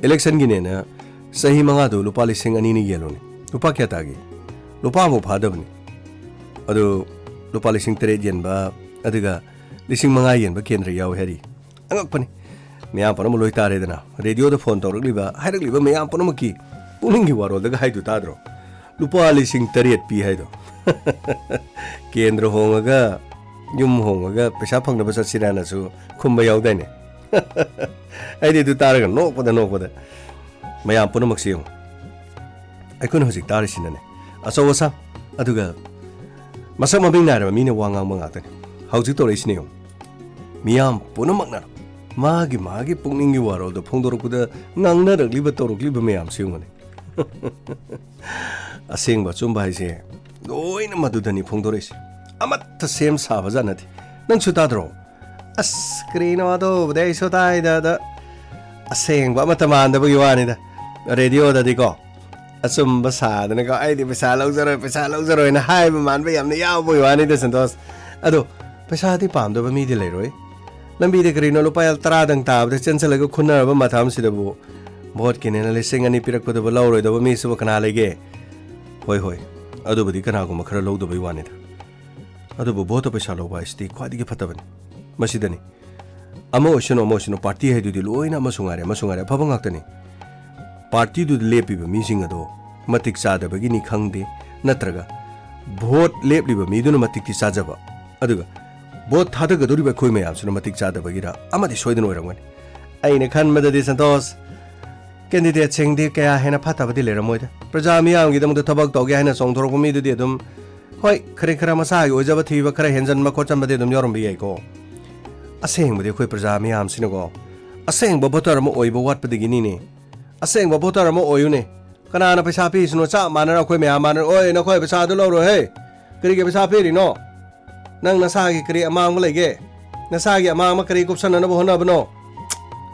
Electionꯒꯤꯅꯦꯅ ꯆꯍꯤ ꯃꯉꯥꯗꯨ ꯂꯨꯄꯥ ꯂꯤꯁꯤꯡ ꯑꯅꯤꯅ ꯌꯦꯜꯂꯨꯅꯦ꯫ ꯂꯨꯄꯥ ꯀꯌꯥ ꯇꯥꯒꯦ? ꯂꯨꯄꯥ ꯑꯃꯐꯥꯎ ꯐꯥꯗꯕꯅꯤ꯫ ꯑꯗꯨ ꯂꯨꯄꯥ ꯂꯤꯁꯤꯡ ꯇꯔꯦꯠ ꯌꯦꯟꯕ, ꯑꯗꯨꯒ ꯂꯤꯁꯤꯡ ꯃꯉꯥ ꯌꯦꯟꯕ ꯀꯦꯟꯗ꯭ꯔ ꯌꯥꯎꯏ ꯍꯥꯏꯔꯤ꯫ ꯑꯉꯛꯄꯅꯤ꯫ ꯃꯌꯥꯝ ꯄꯨꯝꯅꯃꯛ ꯂꯣꯏ ꯇꯥꯔꯦꯗꯅ꯫ ꯔꯦꯗꯤꯑꯣꯗ ꯐꯣꯟ ꯇꯧꯔꯛꯂꯤꯕ, ꯍꯥꯏꯔꯛꯂꯤꯕ ꯃꯌꯥꯝ ꯄꯨꯝꯅꯃꯛꯀꯤ ꯄꯨꯛꯅꯤꯡꯒꯤ ꯋꯥꯔꯣꯜꯗꯒ ꯍꯥꯏꯗꯨ ꯇꯥꯗ꯭ꯔꯣ? ꯂꯨꯄꯥ ꯂꯤꯁꯤꯡ ꯇꯔꯦꯠ ꯄꯤ ꯍꯥꯏꯗꯣ꯫ ꯀꯦꯟꯗ꯭ꯔ ꯍꯣꯡꯉꯒ, ꯌꯨꯝ ꯍꯣꯡꯉꯒ ꯄꯩꯁꯥ ꯐꯪꯅꯕ ꯆꯠꯁꯤꯔꯥꯅꯁꯨ ꯈꯨꯝꯕ ꯌꯥꯎꯗꯥꯏꯅꯦ? ꯑꯩꯗꯤ ꯑꯗꯨ ꯇꯥꯔꯒ ꯅꯣꯛꯄꯗ ꯅꯣꯛꯄꯗ꯫ ꯃꯌꯥꯝ ꯄꯨꯝꯅꯃꯛꯁꯤ ꯌꯦꯡꯉꯨ꯫ ꯑꯩꯈꯣꯏꯅ ꯍꯧꯖꯤꯛ ꯇꯥꯔꯤꯁꯤꯅꯅꯦ, ꯑꯆꯧ ꯑꯁꯥꯡ, ꯑꯗꯨꯒ ꯃꯁꯛ ꯃꯃꯤꯡ ꯅꯥꯏꯔꯕ ꯃꯤꯅ ꯋꯥ ꯉꯥꯡꯕ ꯉꯥꯛꯇꯅꯤ꯫ ꯍꯧꯖꯤꯛ ꯇꯧꯔꯛꯏꯁꯤꯅꯦ ꯌꯦꯡꯉꯨ꯫ ꯃꯤꯌꯥꯝ ꯄꯨꯝꯅꯃꯛꯅ ꯃꯥꯒꯤ ꯃꯥꯒꯤ ꯄꯨꯛꯅꯤꯡꯒꯤ ꯋꯥꯔꯣꯜꯗꯣ ꯐꯣꯡꯗꯣꯔꯛꯄꯗ ꯉꯥꯡꯅꯔꯛꯂꯤꯕ, ꯇꯧꯔꯛꯂꯤꯕ ꯃꯌꯥꯝꯁꯤ ꯌꯦꯡꯉꯨꯅꯦ꯫ ꯑꯁꯦꯡꯕ ꯑꯆꯨꯝꯕ ꯍꯥꯏꯁꯦ ꯂꯣꯏꯅ ꯃꯗꯨꯗꯅꯤ ꯐꯣꯡꯗꯣꯔꯛꯏꯁꯦ꯫ ꯑꯃꯠꯇ ꯁꯦꯝ ꯁꯥꯕ ꯖꯥꯠ ꯅꯠꯇꯦ꯫ ꯅꯪꯁꯨ ꯇꯥꯗ꯭ꯔꯣ? ꯑꯁ, ꯀꯔꯤꯅꯣ ꯑꯗꯨꯕꯨꯗꯤ ꯑꯩꯁꯨ ꯇꯥꯏꯗ, ꯑꯗ ꯑꯁꯦꯡꯕ ꯑꯃꯠꯇ ꯃꯥꯟꯗꯕꯒꯤ ꯋꯥꯅꯤꯗ꯫ ꯔꯦꯗꯤꯑꯣꯗꯗꯤꯀꯣ, ꯑꯆꯨꯝꯕ ꯁꯥꯗꯅꯀꯣ, "ꯑꯩꯗꯤ ꯄꯩꯁꯥ ꯂꯧꯖꯔꯣꯏ, ꯄꯩꯁꯥ ꯂꯧꯖꯔꯣꯏꯅ" ꯍꯥꯏꯕ ꯃꯥꯟꯕ ꯌꯥꯝꯅ ꯌꯥꯎꯕꯒꯤ ꯋꯥꯅꯤꯗ, ꯁꯟꯇꯣꯁ꯫ ꯑꯗꯣ ꯄꯩꯁꯥꯗꯤ ꯄꯥꯝꯗꯕ ꯃꯤꯗꯤ ꯂꯩꯔꯣꯏ꯫ ꯂꯝꯕꯤꯗ ꯀꯔꯤꯅꯣ ꯂꯨꯄꯥ ꯇꯔꯥꯗꯪ ꯇꯥꯕꯗ ꯆꯦꯟꯁꯤꯜꯂꯒ ꯈꯨꯟꯅꯔꯕ ꯃꯇꯝꯁꯤꯗꯕꯨ ꯚꯣꯠꯀꯤꯅꯦꯅ ꯂꯤꯁꯤꯡ ꯑꯅꯤ ꯄꯤꯔꯛꯄꯗꯨꯕꯨ ꯂꯧꯔꯣꯏꯗꯕ ꯃꯤꯁꯤꯕꯨ ꯀꯅꯥ ꯂꯩꯒꯦ? ꯍꯣꯏ, ꯍꯣꯏ, ꯑꯗꯨꯕꯨꯗꯤ ꯀꯅꯥꯒꯨꯝꯕ ꯈꯔ ꯂꯧꯗꯕꯩ ꯋꯥꯅꯤꯗ꯫ ꯑꯗꯨꯕꯨ ꯚꯣꯠꯇ ꯄꯩꯁꯥ ꯂꯧꯕ ꯍꯥꯏꯁꯤꯗꯤ ꯈ꯭ꯋꯥꯏꯗꯒꯤ ꯐꯠꯇꯕꯅꯤ꯫ ꯃꯁꯤꯗꯅꯤ꯫ ꯑꯃ ꯑꯣꯏꯁꯅꯨ, ꯑꯃ ꯑꯣꯏꯁꯅꯨ, ꯄꯥꯔꯇꯤ ꯍꯥꯏꯗꯨꯗꯤ ꯂꯣꯏꯅ ꯑꯃꯁꯨ ꯉꯥꯏꯔꯦ, ꯑꯃꯁꯨ ꯉꯥꯏꯔꯦ, ꯑꯐꯕ ꯉꯥꯛꯇꯅꯤ꯫ ꯄꯥꯔꯇꯤꯗꯨꯗ ꯂꯦꯞꯄꯤꯕ ꯃꯤꯁꯤꯡ ꯑꯗꯣ ꯃꯇꯤꯛ ꯆꯥꯗꯕꯒꯤꯅꯤ ꯈꯪꯗꯦ, ꯅꯠꯇ꯭ꯔꯒ ꯚꯣꯠ ꯂꯦꯞꯂꯤꯕ ꯃꯤꯗꯨꯅ ꯃꯇꯤꯛꯇꯤ ꯆꯥꯖꯕ, ꯑꯗꯨꯒ ꯚꯣꯠ ꯊꯥꯗꯒꯗꯧꯔꯤꯕ ꯑꯩꯈꯣꯏ ꯃꯌꯥꯝꯁꯤꯅ ꯃꯇꯤꯛ ꯆꯥꯗꯕꯒꯤꯔ ꯑꯃꯗꯤ ꯁꯣꯏꯗꯅ ꯑꯣꯏꯔꯝꯒꯅꯤ꯫ ꯑꯩꯅ ꯈꯟꯕꯗꯗꯤ, ꯁꯟꯇꯣꯁ, ꯀꯦꯟꯗꯤꯗꯦꯠꯁꯤꯡꯗꯤ ꯀꯌꯥ ꯍꯦꯟꯅ ꯐꯠꯇꯕꯗꯤ ꯂꯩꯔꯝꯃꯣꯏꯗ꯫ ꯄ꯭ꯔꯖꯥ ꯃꯤꯌꯥꯝꯒꯤꯗꯃꯛꯇ ꯊꯕꯛ ꯇꯧꯒꯦ ꯍꯥꯏꯅ ꯆꯣꯡꯊꯣꯔꯛꯄ ꯃꯤꯗꯨꯗꯤ ꯑꯗꯨꯝ, ꯍꯣꯏ, ꯈꯔ ꯈꯔ ꯃꯁꯥꯒꯤ ꯑꯣꯏꯖꯕ ꯊꯤꯕ, ꯈꯔ ꯍꯦꯟꯖꯟꯕ ꯈꯣꯠꯆꯟꯕꯗꯤ ꯑꯗꯨꯝ ꯌꯥꯎꯔꯝꯕ ꯌꯥꯏꯀꯣ꯫ ꯑꯁꯦꯡꯕꯗꯤ ꯑꯩꯈꯣꯏ ꯄ꯭ꯔꯖꯥ ꯃꯤꯌꯥꯝꯁꯤꯅꯀꯣ, ꯑꯁꯦꯡꯕ ꯚꯣꯇꯔ ꯑꯃ ꯑꯣꯏꯕ ꯋꯥꯠꯄꯗꯒꯤꯅꯤꯅꯦ꯫ ꯑꯁꯦꯡꯕ ꯚꯣꯇꯔ ꯑꯃ ꯑꯣꯏꯌꯨꯅꯦ꯫ ꯀꯅꯥꯅ ꯄꯩꯁꯥ ꯄꯤꯔꯤꯁꯤꯅꯣ? ꯆꯞ ꯃꯥꯟꯅꯅ ꯑꯩꯈꯣꯏ ꯃꯌꯥꯝ ꯃꯥꯟꯅ, "ꯑꯣꯏ, ꯅꯈꯣꯏ ꯄꯩꯁꯥꯗꯨ ꯂꯧꯔꯣ ꯍꯦ, ꯀꯔꯤꯒꯤ ꯄꯩꯁꯥ ꯄꯤꯔꯤꯅꯣ? ꯅꯪ ꯅꯁꯥꯒꯤ ꯀꯔꯤ ꯑꯃꯥꯡꯕ ꯂꯩꯒꯦ? ꯅꯁꯥꯒꯤ ꯑꯃꯥꯡꯕ ꯀꯔꯤ ꯀꯨꯞꯁꯟꯅꯅꯕ ꯍꯣꯠꯅꯕꯅꯣ?"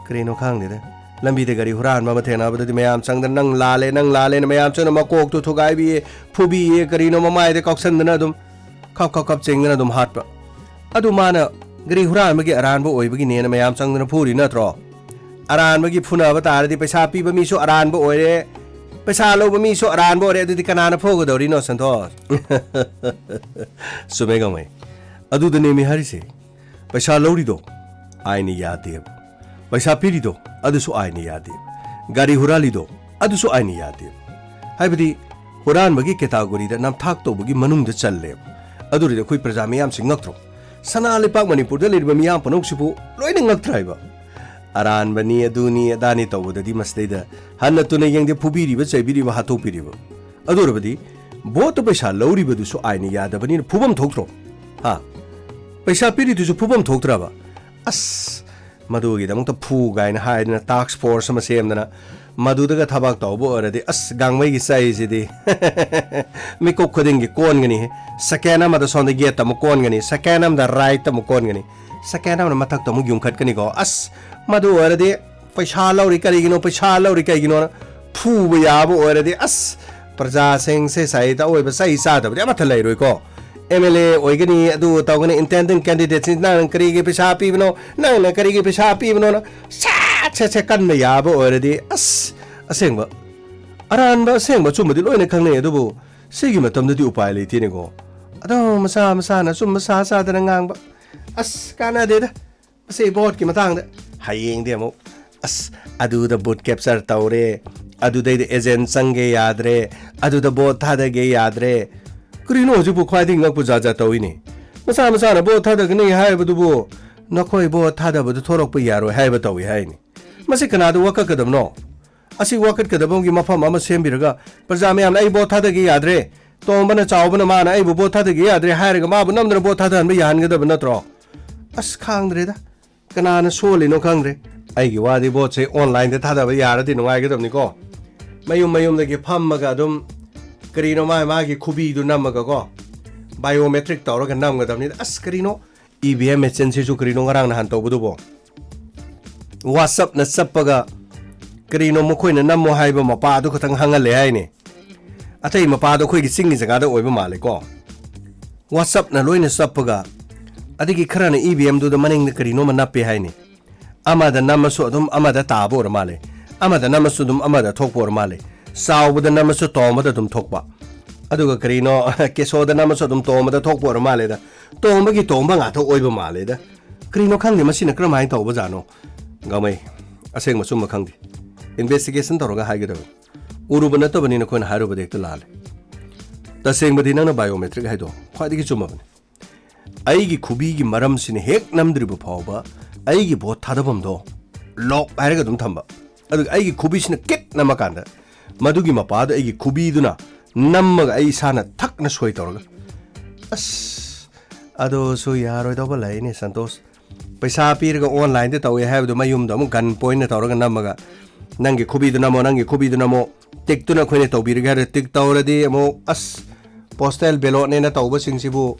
ꯀꯔꯤꯅꯣ ꯈꯪꯗꯦꯗ꯫ ꯂꯝꯕꯤꯗ ꯒꯥꯔꯤ ꯍꯨꯔꯥꯟꯕ ꯑꯃ ꯊꯦꯡꯅꯕꯗꯗꯤ ꯃꯌꯥꯝ ꯆꯪꯗꯅ, "ꯅꯪ ꯂꯥꯜꯂꯦ, ꯅꯪ ꯂꯥꯜꯂꯦꯅ" ꯃꯌꯥꯝ ꯆꯪꯗꯅ ꯃꯀꯣꯛꯇꯨ ꯊꯨꯒꯥꯏꯕꯤꯌꯦ, ꯐꯨꯕꯤꯌꯦ, ꯀꯔꯤꯅꯣ ꯃꯃꯥꯏꯗ ꯀꯥꯎꯁꯟꯗꯅ ꯑꯗꯨꯝ ꯈꯞ ꯈꯞ ꯈꯞ ꯆꯦꯡꯗꯅ ꯑꯗꯨꯝ ꯍꯥꯠꯄ꯫ ꯑꯗꯨ ꯃꯥꯅ ꯒꯥꯔꯤ ꯍꯨꯔꯥꯟꯕꯒꯤ ꯑꯔꯥꯟꯕ ꯑꯣꯏꯕꯒꯤꯅꯦꯅ ꯃꯌꯥꯝ ꯆꯪꯗꯅ ꯐꯨꯔꯤ ꯅꯠꯇ꯭ꯔꯣ? ꯑꯔꯥꯟꯕꯒꯤ ꯐꯨꯅꯕ ꯇꯥꯔꯗꯤ ꯄꯩꯁꯥ ꯄꯤꯕ ꯃꯤꯁꯨ ꯑꯔꯥꯟꯕ ꯑꯣꯏꯔꯦ, ꯄꯩꯁꯥ ꯂꯧꯕ ꯃꯤꯁꯨ ꯑꯔꯥꯟꯕ ꯑꯣꯏꯔꯦ, ꯑꯗꯨꯗꯤ ꯀꯅꯥꯅ ꯐꯨꯒꯗꯧꯔꯤꯅꯣ, ꯁꯟꯇꯣꯁ? ꯆꯨꯝꯃꯦ, ꯒꯥꯡꯃꯩ꯫ ꯑꯗꯨꯗꯅꯦꯃꯤ ꯍꯥꯏꯔꯤꯁꯦ, ꯄꯩꯁꯥ ꯂꯧꯔꯤꯗꯣ ꯑꯥꯏꯟꯅ ꯌꯥꯗꯦꯕ, ꯄꯩꯁꯥ ꯄꯤꯔꯤꯗꯣ ꯑꯗꯨꯁꯨ ꯑꯥꯏꯟꯅ ꯌꯥꯗꯦꯕ, ꯒꯥꯔꯤ ꯍꯨꯔꯥꯜꯂꯤꯗꯣ ꯑꯗꯨꯁꯨ ꯑꯥꯏꯟꯅ ꯌꯥꯗꯦꯕ꯫ ꯍꯥꯏꯕꯗꯤ ꯍꯨꯔꯥꯟꯕꯒꯤ ꯀꯦꯇꯥꯒꯣꯔꯤꯗ ꯅꯝꯊꯥꯛ ꯇꯧꯕꯒꯤ ꯃꯅꯨꯡꯗ ꯆꯜꯂꯦꯕ꯫ ꯑꯗꯨ ꯑꯣꯏꯔꯗꯤ ꯑꯩꯈꯣꯏ ꯄ꯭ꯔꯖꯥ ꯃꯤꯌꯥꯝꯁꯤ ꯉꯛꯇ꯭ꯔꯣ? ꯁꯅꯥ ꯂꯩꯄꯥꯛ ꯃꯅꯤꯄꯨꯔꯗ ꯂꯩꯔꯤꯕ ꯃꯤꯌꯥꯝ ꯄꯨꯝꯅꯃꯛꯁꯤꯕꯨ ꯂꯣꯏꯅ ꯉꯛꯇ꯭ꯔꯥ ꯍꯥꯏꯕ? ꯑꯔꯥꯟꯕꯅꯤ, ꯑꯗꯨꯅꯤ, ꯑꯗꯥꯅꯤ ꯇꯧꯕꯗꯗꯤ ꯃꯁꯤꯗꯩꯗ ꯍꯟꯅ ꯇꯨꯅ ꯌꯦꯡꯗꯦ, ꯐꯨꯕꯤꯔꯤꯕ, ꯆꯩꯕꯤꯔꯤꯕ, ꯍꯥꯠꯇꯣꯛꯄꯤꯔꯤꯕ꯫ ꯑꯗꯨ ꯑꯣꯏꯔꯕꯗꯤ ꯚꯣꯠꯇ ꯄꯩꯁꯥ ꯂꯧꯔꯤꯕꯗꯨꯁꯨ ꯑꯥꯏꯟꯅ ꯌꯥꯗꯕꯅꯤꯅ ꯐꯨꯐꯝ ꯊꯣꯛꯇ꯭ꯔꯣ? ꯍꯥ? ꯄꯩꯁꯥ ꯄꯤꯔꯤꯗꯨꯁꯨ ꯐꯨꯐꯝ ꯊꯣꯛꯇ꯭ꯔꯕ? ꯑꯁ, ꯃꯗꯨꯒꯤꯗꯃꯛꯇ ꯐꯨ ꯀꯥꯏꯅ ꯍꯥꯏꯗꯅ ꯇꯥꯛꯁ ꯐꯣꯔꯁ ꯑꯃ ꯁꯦꯝꯗꯅ ꯃꯗꯨꯗꯒ ꯊꯕꯛ ꯇꯧꯕ ꯑꯣꯏꯔꯗꯤ, ꯑꯁ, ꯒꯥꯡꯃꯩꯒꯤ ꯆꯩꯁꯤꯗꯤ ꯃꯤꯀꯨꯞ ꯈꯨꯗꯤꯡꯒꯤ ꯀꯣꯟꯒꯅꯤ꯫ ꯁꯦꯀꯦꯟ ꯑꯃꯗ ꯁꯣꯝꯗ ꯌꯦꯠꯇ ꯑꯃꯨꯛ ꯀꯣꯟꯒꯅꯤ, ꯁꯦꯀꯦꯟ ꯑꯃꯗ ꯔꯥꯏꯠꯇ ꯑꯃꯨꯛ ꯀꯣꯟꯒꯅꯤ, ꯁꯦꯀꯦꯟ ꯑꯃꯅ ꯃꯊꯛꯇ ꯑꯃꯨꯛ ꯌꯨꯡꯈꯠꯀꯅꯤꯀꯣ꯫ ꯑꯁ, ꯃꯗꯨ ꯑꯣꯏꯔꯗꯤ ꯄꯩꯁꯥ ꯂꯧꯔꯤ ꯀꯔꯤꯒꯤꯅꯣ, ꯄꯩꯁꯥ ꯂꯧꯔꯤ ꯀꯩꯒꯤꯅꯣꯅ ꯐꯨꯕ ꯌꯥꯕ ꯑꯣꯏꯔꯗꯤ, ꯑꯁ, ꯄ꯭ꯔꯖꯥꯁꯤꯡꯁꯦ ꯁꯥꯏꯗ ꯑꯣꯏꯕ ꯆꯩ ꯆꯥꯗꯕꯗꯤ ꯑꯃꯠꯇ ꯂꯩꯔꯣꯏꯀꯣ꯫ ꯑꯦꯝ ꯑꯦꯜ ꯑꯦ ꯑꯣꯏꯒꯅꯤ, ꯑꯗꯨ ꯇꯧꯒꯅꯤ, ꯏꯟꯇꯦꯟꯗꯤꯡ ꯀꯦꯟꯗꯤꯗꯦꯠꯁꯤ ꯅꯪ ꯀꯔꯤꯒꯤ ꯄꯩꯁꯥ ꯄꯤꯕꯅꯣ, ꯅꯪꯅ ꯀꯔꯤꯒꯤ ꯄꯩꯁꯥ ꯄꯤꯕꯅꯣꯅ ꯁꯦꯠ ꯁꯦꯠ ꯁꯦꯠ ꯀꯟꯕ ꯌꯥꯕ ꯑꯣꯏꯔꯗꯤ, ꯑꯁ, ꯑꯁꯦꯡꯕ ꯑꯔꯥꯟꯕ ꯑꯁꯦꯡꯕ ꯑꯆꯨꯝꯕꯗꯤ ꯂꯣꯏꯅ ꯈꯪꯅꯩ, ꯑꯗꯨꯕꯨ ꯁꯤꯒꯤ ꯃꯇꯝꯗꯗꯤ ꯎꯄꯥꯏ ꯂꯩꯇꯦꯅꯦꯀꯣ꯫ ꯑꯗꯣ ꯃꯁꯥ ꯃꯁꯥꯅ ꯑꯆꯨꯝꯕ ꯁꯥ ꯁꯥꯗꯅ ꯉꯥꯡꯕ, ꯑꯁ, ꯀꯥꯟꯅꯗꯦꯗ꯫ ꯃꯁꯤ ꯚꯣꯠꯀꯤ ꯃꯇꯥꯡꯗ ꯍꯌꯦꯡꯗꯤ ꯑꯃꯨꯛ, ꯑꯁ, ꯑꯗꯨꯗ ꯚꯣꯠ ꯀꯦꯞꯆꯔ ꯇꯧꯔꯦ, ꯑꯗꯨꯗꯩꯗ ꯑꯦꯖꯦꯟ ꯆꯪꯒꯦ ꯌꯥꯗ꯭ꯔꯦ, ꯑꯗꯨꯗ ꯚꯣꯠ ꯊꯥꯗꯒꯦ ꯌꯥꯗ꯭ꯔꯦ꯫ ꯀꯔꯤꯅꯣ ꯍꯧꯖꯤꯛꯄꯨ ꯈ꯭ꯋꯥꯏꯗꯒꯤ ꯉꯛꯄ ꯖꯥꯠ ꯖꯥꯠ ꯇꯧꯏꯅꯦ? ꯃꯁꯥ ꯃꯁꯥꯅ ꯚꯣꯠ ꯊꯥꯗꯒꯅꯤ ꯍꯥꯏꯕꯗꯨꯕꯨ ꯅꯈꯣꯏ ꯚꯣꯠ ꯊꯥꯗꯕꯗꯨ ꯊꯣꯔꯛꯄ ꯌꯥꯔꯣꯏ ꯍꯥꯏꯕ ꯇꯧꯏ ꯍꯥꯏꯅꯤ꯫ ꯃꯁꯤ ꯀꯅꯥꯗ ꯋꯥꯀꯠꯀꯗꯕꯅꯣ? ꯑꯁꯤ ꯋꯥꯀꯠꯀꯗꯕꯒꯤ ꯃꯐꯝ ꯑꯃ ꯁꯦꯝꯕꯤꯔꯒ ꯄ꯭ꯔꯖꯥ ꯃꯌꯥꯝꯅ "ꯑꯩ ꯚꯣꯠ ꯊꯥꯗꯒꯦ ꯌꯥꯗ꯭ꯔꯦ, ꯇꯣꯝꯕꯅ ꯆꯥꯎꯕꯅ ꯃꯥꯅ ꯑꯩꯕꯨ ꯚꯣꯠ ꯊꯥꯗꯒꯦ ꯌꯥꯗ꯭ꯔꯦ" ꯍꯥꯏꯔꯒ ꯃꯥꯕꯨ ꯅꯝꯗꯅ ꯚꯣꯠ ꯊꯥꯗꯍꯟꯕ ꯌꯥꯍꯟꯒꯗꯕ ꯅꯠꯇ꯭ꯔꯣ? ꯑꯁ, ꯈꯪꯗ꯭ꯔꯦꯗ, ꯀꯅꯥꯅ ꯁꯣꯜꯂꯤꯅꯣ ꯈꯪꯗ꯭ꯔꯦ꯫ ꯑꯩꯒꯤ ꯋꯥꯗꯤ ꯚꯣꯠꯁꯦ ꯑꯣꯟꯂꯥꯏꯟꯗ ꯊꯥꯗꯕ ꯌꯥꯔꯗꯤ ꯅꯨꯡꯉꯥꯏꯒꯗꯕꯅꯤꯀꯣ꯫ ꯃꯌꯨꯝ ꯃꯌꯨꯝꯗꯒꯤ ꯐꯝꯃꯒ ꯑꯗꯨꯝ ꯀꯔꯤꯅꯣ ꯃꯥ ꯃꯥꯒꯤ ꯈꯨꯕꯤꯗꯨ ꯅꯝꯃꯒꯀꯣ, biometric ꯇꯧꯔꯒ ꯅꯝꯒꯗꯕꯅꯤꯗ꯫ ꯑꯁ, ꯀꯔꯤꯅꯣ ꯏ ꯚꯤ ꯑꯦꯝ ꯃꯦꯆꯤꯟꯁꯤꯁꯨ ꯀꯔꯤꯅꯣ ꯉꯔꯥꯡ ꯅꯍꯥꯟ ꯇꯧꯕꯗꯨꯕꯣ? WhatsApp-ꯅ ꯆꯞꯄꯒ ꯀꯔꯤꯅꯣ ꯃꯈꯣꯏꯅ ꯅꯝꯃꯣ ꯍꯥꯏꯕ ꯃꯄꯥꯗꯨ ꯈꯛꯇꯪ ꯍꯪꯍꯜꯂꯦ ꯍꯥꯏꯅꯦ꯫ ꯑꯇꯩ ꯃꯄꯥꯗꯣ ꯑꯩꯈꯣꯏꯒꯤ ꯆꯤꯡꯒꯤ ꯖꯒꯥꯗ ꯑꯣꯏꯕ ꯃꯥꯜꯂꯦꯀꯣ꯫ WhatsApp-ꯅ ꯂꯣꯏꯅ ꯆꯞꯄꯒ, ꯑꯗꯒꯤ ꯈꯔꯅ ꯏ ꯚꯤ ꯑꯦꯝꯗꯨꯗ ꯃꯅꯤꯡꯗ ꯀꯔꯤꯅꯣꯃ ꯅꯞꯄꯦ ꯍꯥꯏꯅꯤ꯫ ꯑꯃꯗ ꯅꯝꯃꯁꯨ ꯑꯗꯨꯝ ꯑꯃꯗ ꯇꯥꯕ ꯑꯣꯏꯔ ꯃꯥꯜꯂꯦ, ꯑꯃꯗ ꯅꯝꯃꯁꯨ ꯑꯗꯨꯝ ꯑꯃꯗ ꯊꯣꯛꯄ ꯑꯣꯏꯔ ꯃꯥꯜꯂꯦ꯫ ꯆꯥꯎꯕꯗ ꯅꯝꯃꯁꯨ ꯇꯣꯝꯕꯗ ꯑꯗꯨꯝ ꯊꯣꯛꯄ꯫ ꯑꯗꯨꯒ ꯀꯔꯤꯅꯣ, ꯀꯦꯁꯣꯗ ꯅꯝꯃꯁꯨ ꯑꯗꯨꯝ ꯇꯣꯝꯕꯗ ꯊꯣꯛꯄ ꯑꯣꯏꯔ ꯃꯥꯜꯂꯦꯗ꯫ ꯇꯣꯝꯕꯒꯤ ꯇꯣꯝꯕ ꯉꯥꯛꯇ ꯑꯣꯏꯕ ꯃꯥꯜꯂꯦꯗ꯫ ꯀꯔꯤꯅꯣ ꯈꯪꯗꯦ, ꯃꯁꯤꯅ ꯀꯔꯝꯍꯥꯏꯅ ꯇꯧꯕꯖꯥꯠꯅꯣ? ꯒꯥꯃꯩ, ꯑꯁꯦꯡꯕ ꯑꯆꯨꯝꯕ ꯈꯪꯗꯦ꯫ Investigation ꯇꯧꯔꯒ ꯍꯥꯏꯒꯗꯕꯅꯤ꯫ ꯎꯔꯨꯕ ꯅꯠꯇꯕꯅꯤꯅ ꯑꯩꯈꯣꯏꯅ ꯍꯥꯏꯔꯨꯕꯗꯤ ꯍꯦꯛꯇ ꯂꯥꯜꯂꯦ꯫ ꯇꯁꯦꯡꯕꯗꯤ ꯅꯪꯅ biometric ꯍꯥꯏꯗꯣ ꯈ꯭ꯋꯥꯏꯗꯒꯤ ꯆꯨꯝꯃꯕꯅꯤ꯫ ꯑꯩꯒꯤ ꯈꯨꯕꯤꯒꯤ ꯃꯔꯝꯁꯤꯅ ꯍꯦꯛ ꯅꯝꯗ꯭ꯔꯤꯕ ꯐꯥꯎꯕ ꯑꯩꯒꯤ vote ꯊꯥꯗꯐꯝꯗꯣ lock ꯍꯥꯏꯔꯒ ꯑꯗꯨꯝ ꯊꯝꯕ꯫ ꯑꯗꯨꯒ ꯑꯩꯒꯤ ꯈꯨꯕꯤꯁꯤꯅ ꯀꯤꯠ ꯅꯝꯃꯀꯥꯟꯗ ꯃꯗꯨꯒꯤ ꯃꯄꯥꯗꯣ ꯑꯩꯒꯤ ꯈꯨꯕꯤꯗꯨꯅ ꯅꯝꯃꯒ ꯑꯩ ꯏꯁꯥꯅ ꯊꯛꯅ ꯁꯣꯏ ꯇꯧꯔꯒ, ꯑꯁ, ꯑꯗꯨꯁꯨ ꯌꯥꯔꯣꯏꯗꯧꯕ ꯂꯩꯅꯦ, ꯁꯟꯇꯣꯁ꯫ ꯄꯩꯁꯥ ꯄꯤꯔꯒ online-ꯗ ꯇꯧꯋꯦ ꯍꯥꯏꯕꯗꯨ ꯃꯌꯨꯝꯗ ꯑꯃꯨꯛ gun point-ꯅ ꯇꯧꯔꯒ ꯅꯝꯃꯒ, "ꯅꯪꯒꯤ ꯈꯨꯕꯤꯗꯨ ꯅꯝꯃꯣ, ꯅꯪꯒꯤ ꯈꯨꯕꯤꯗꯨ ꯅꯝꯃꯣ, ꯇꯤꯛꯇꯨꯅ ꯑꯩꯈꯣꯏꯅ ꯇꯧꯕꯤꯔꯒꯦ" ꯍꯥꯏꯔ ꯇꯤꯛ ꯇꯧꯔꯗꯤ ꯑꯃꯨꯛ, ꯑꯁ, postal ballot-ꯅꯦꯅ ꯇꯧꯕꯁꯤꯡꯁꯤꯕꯨ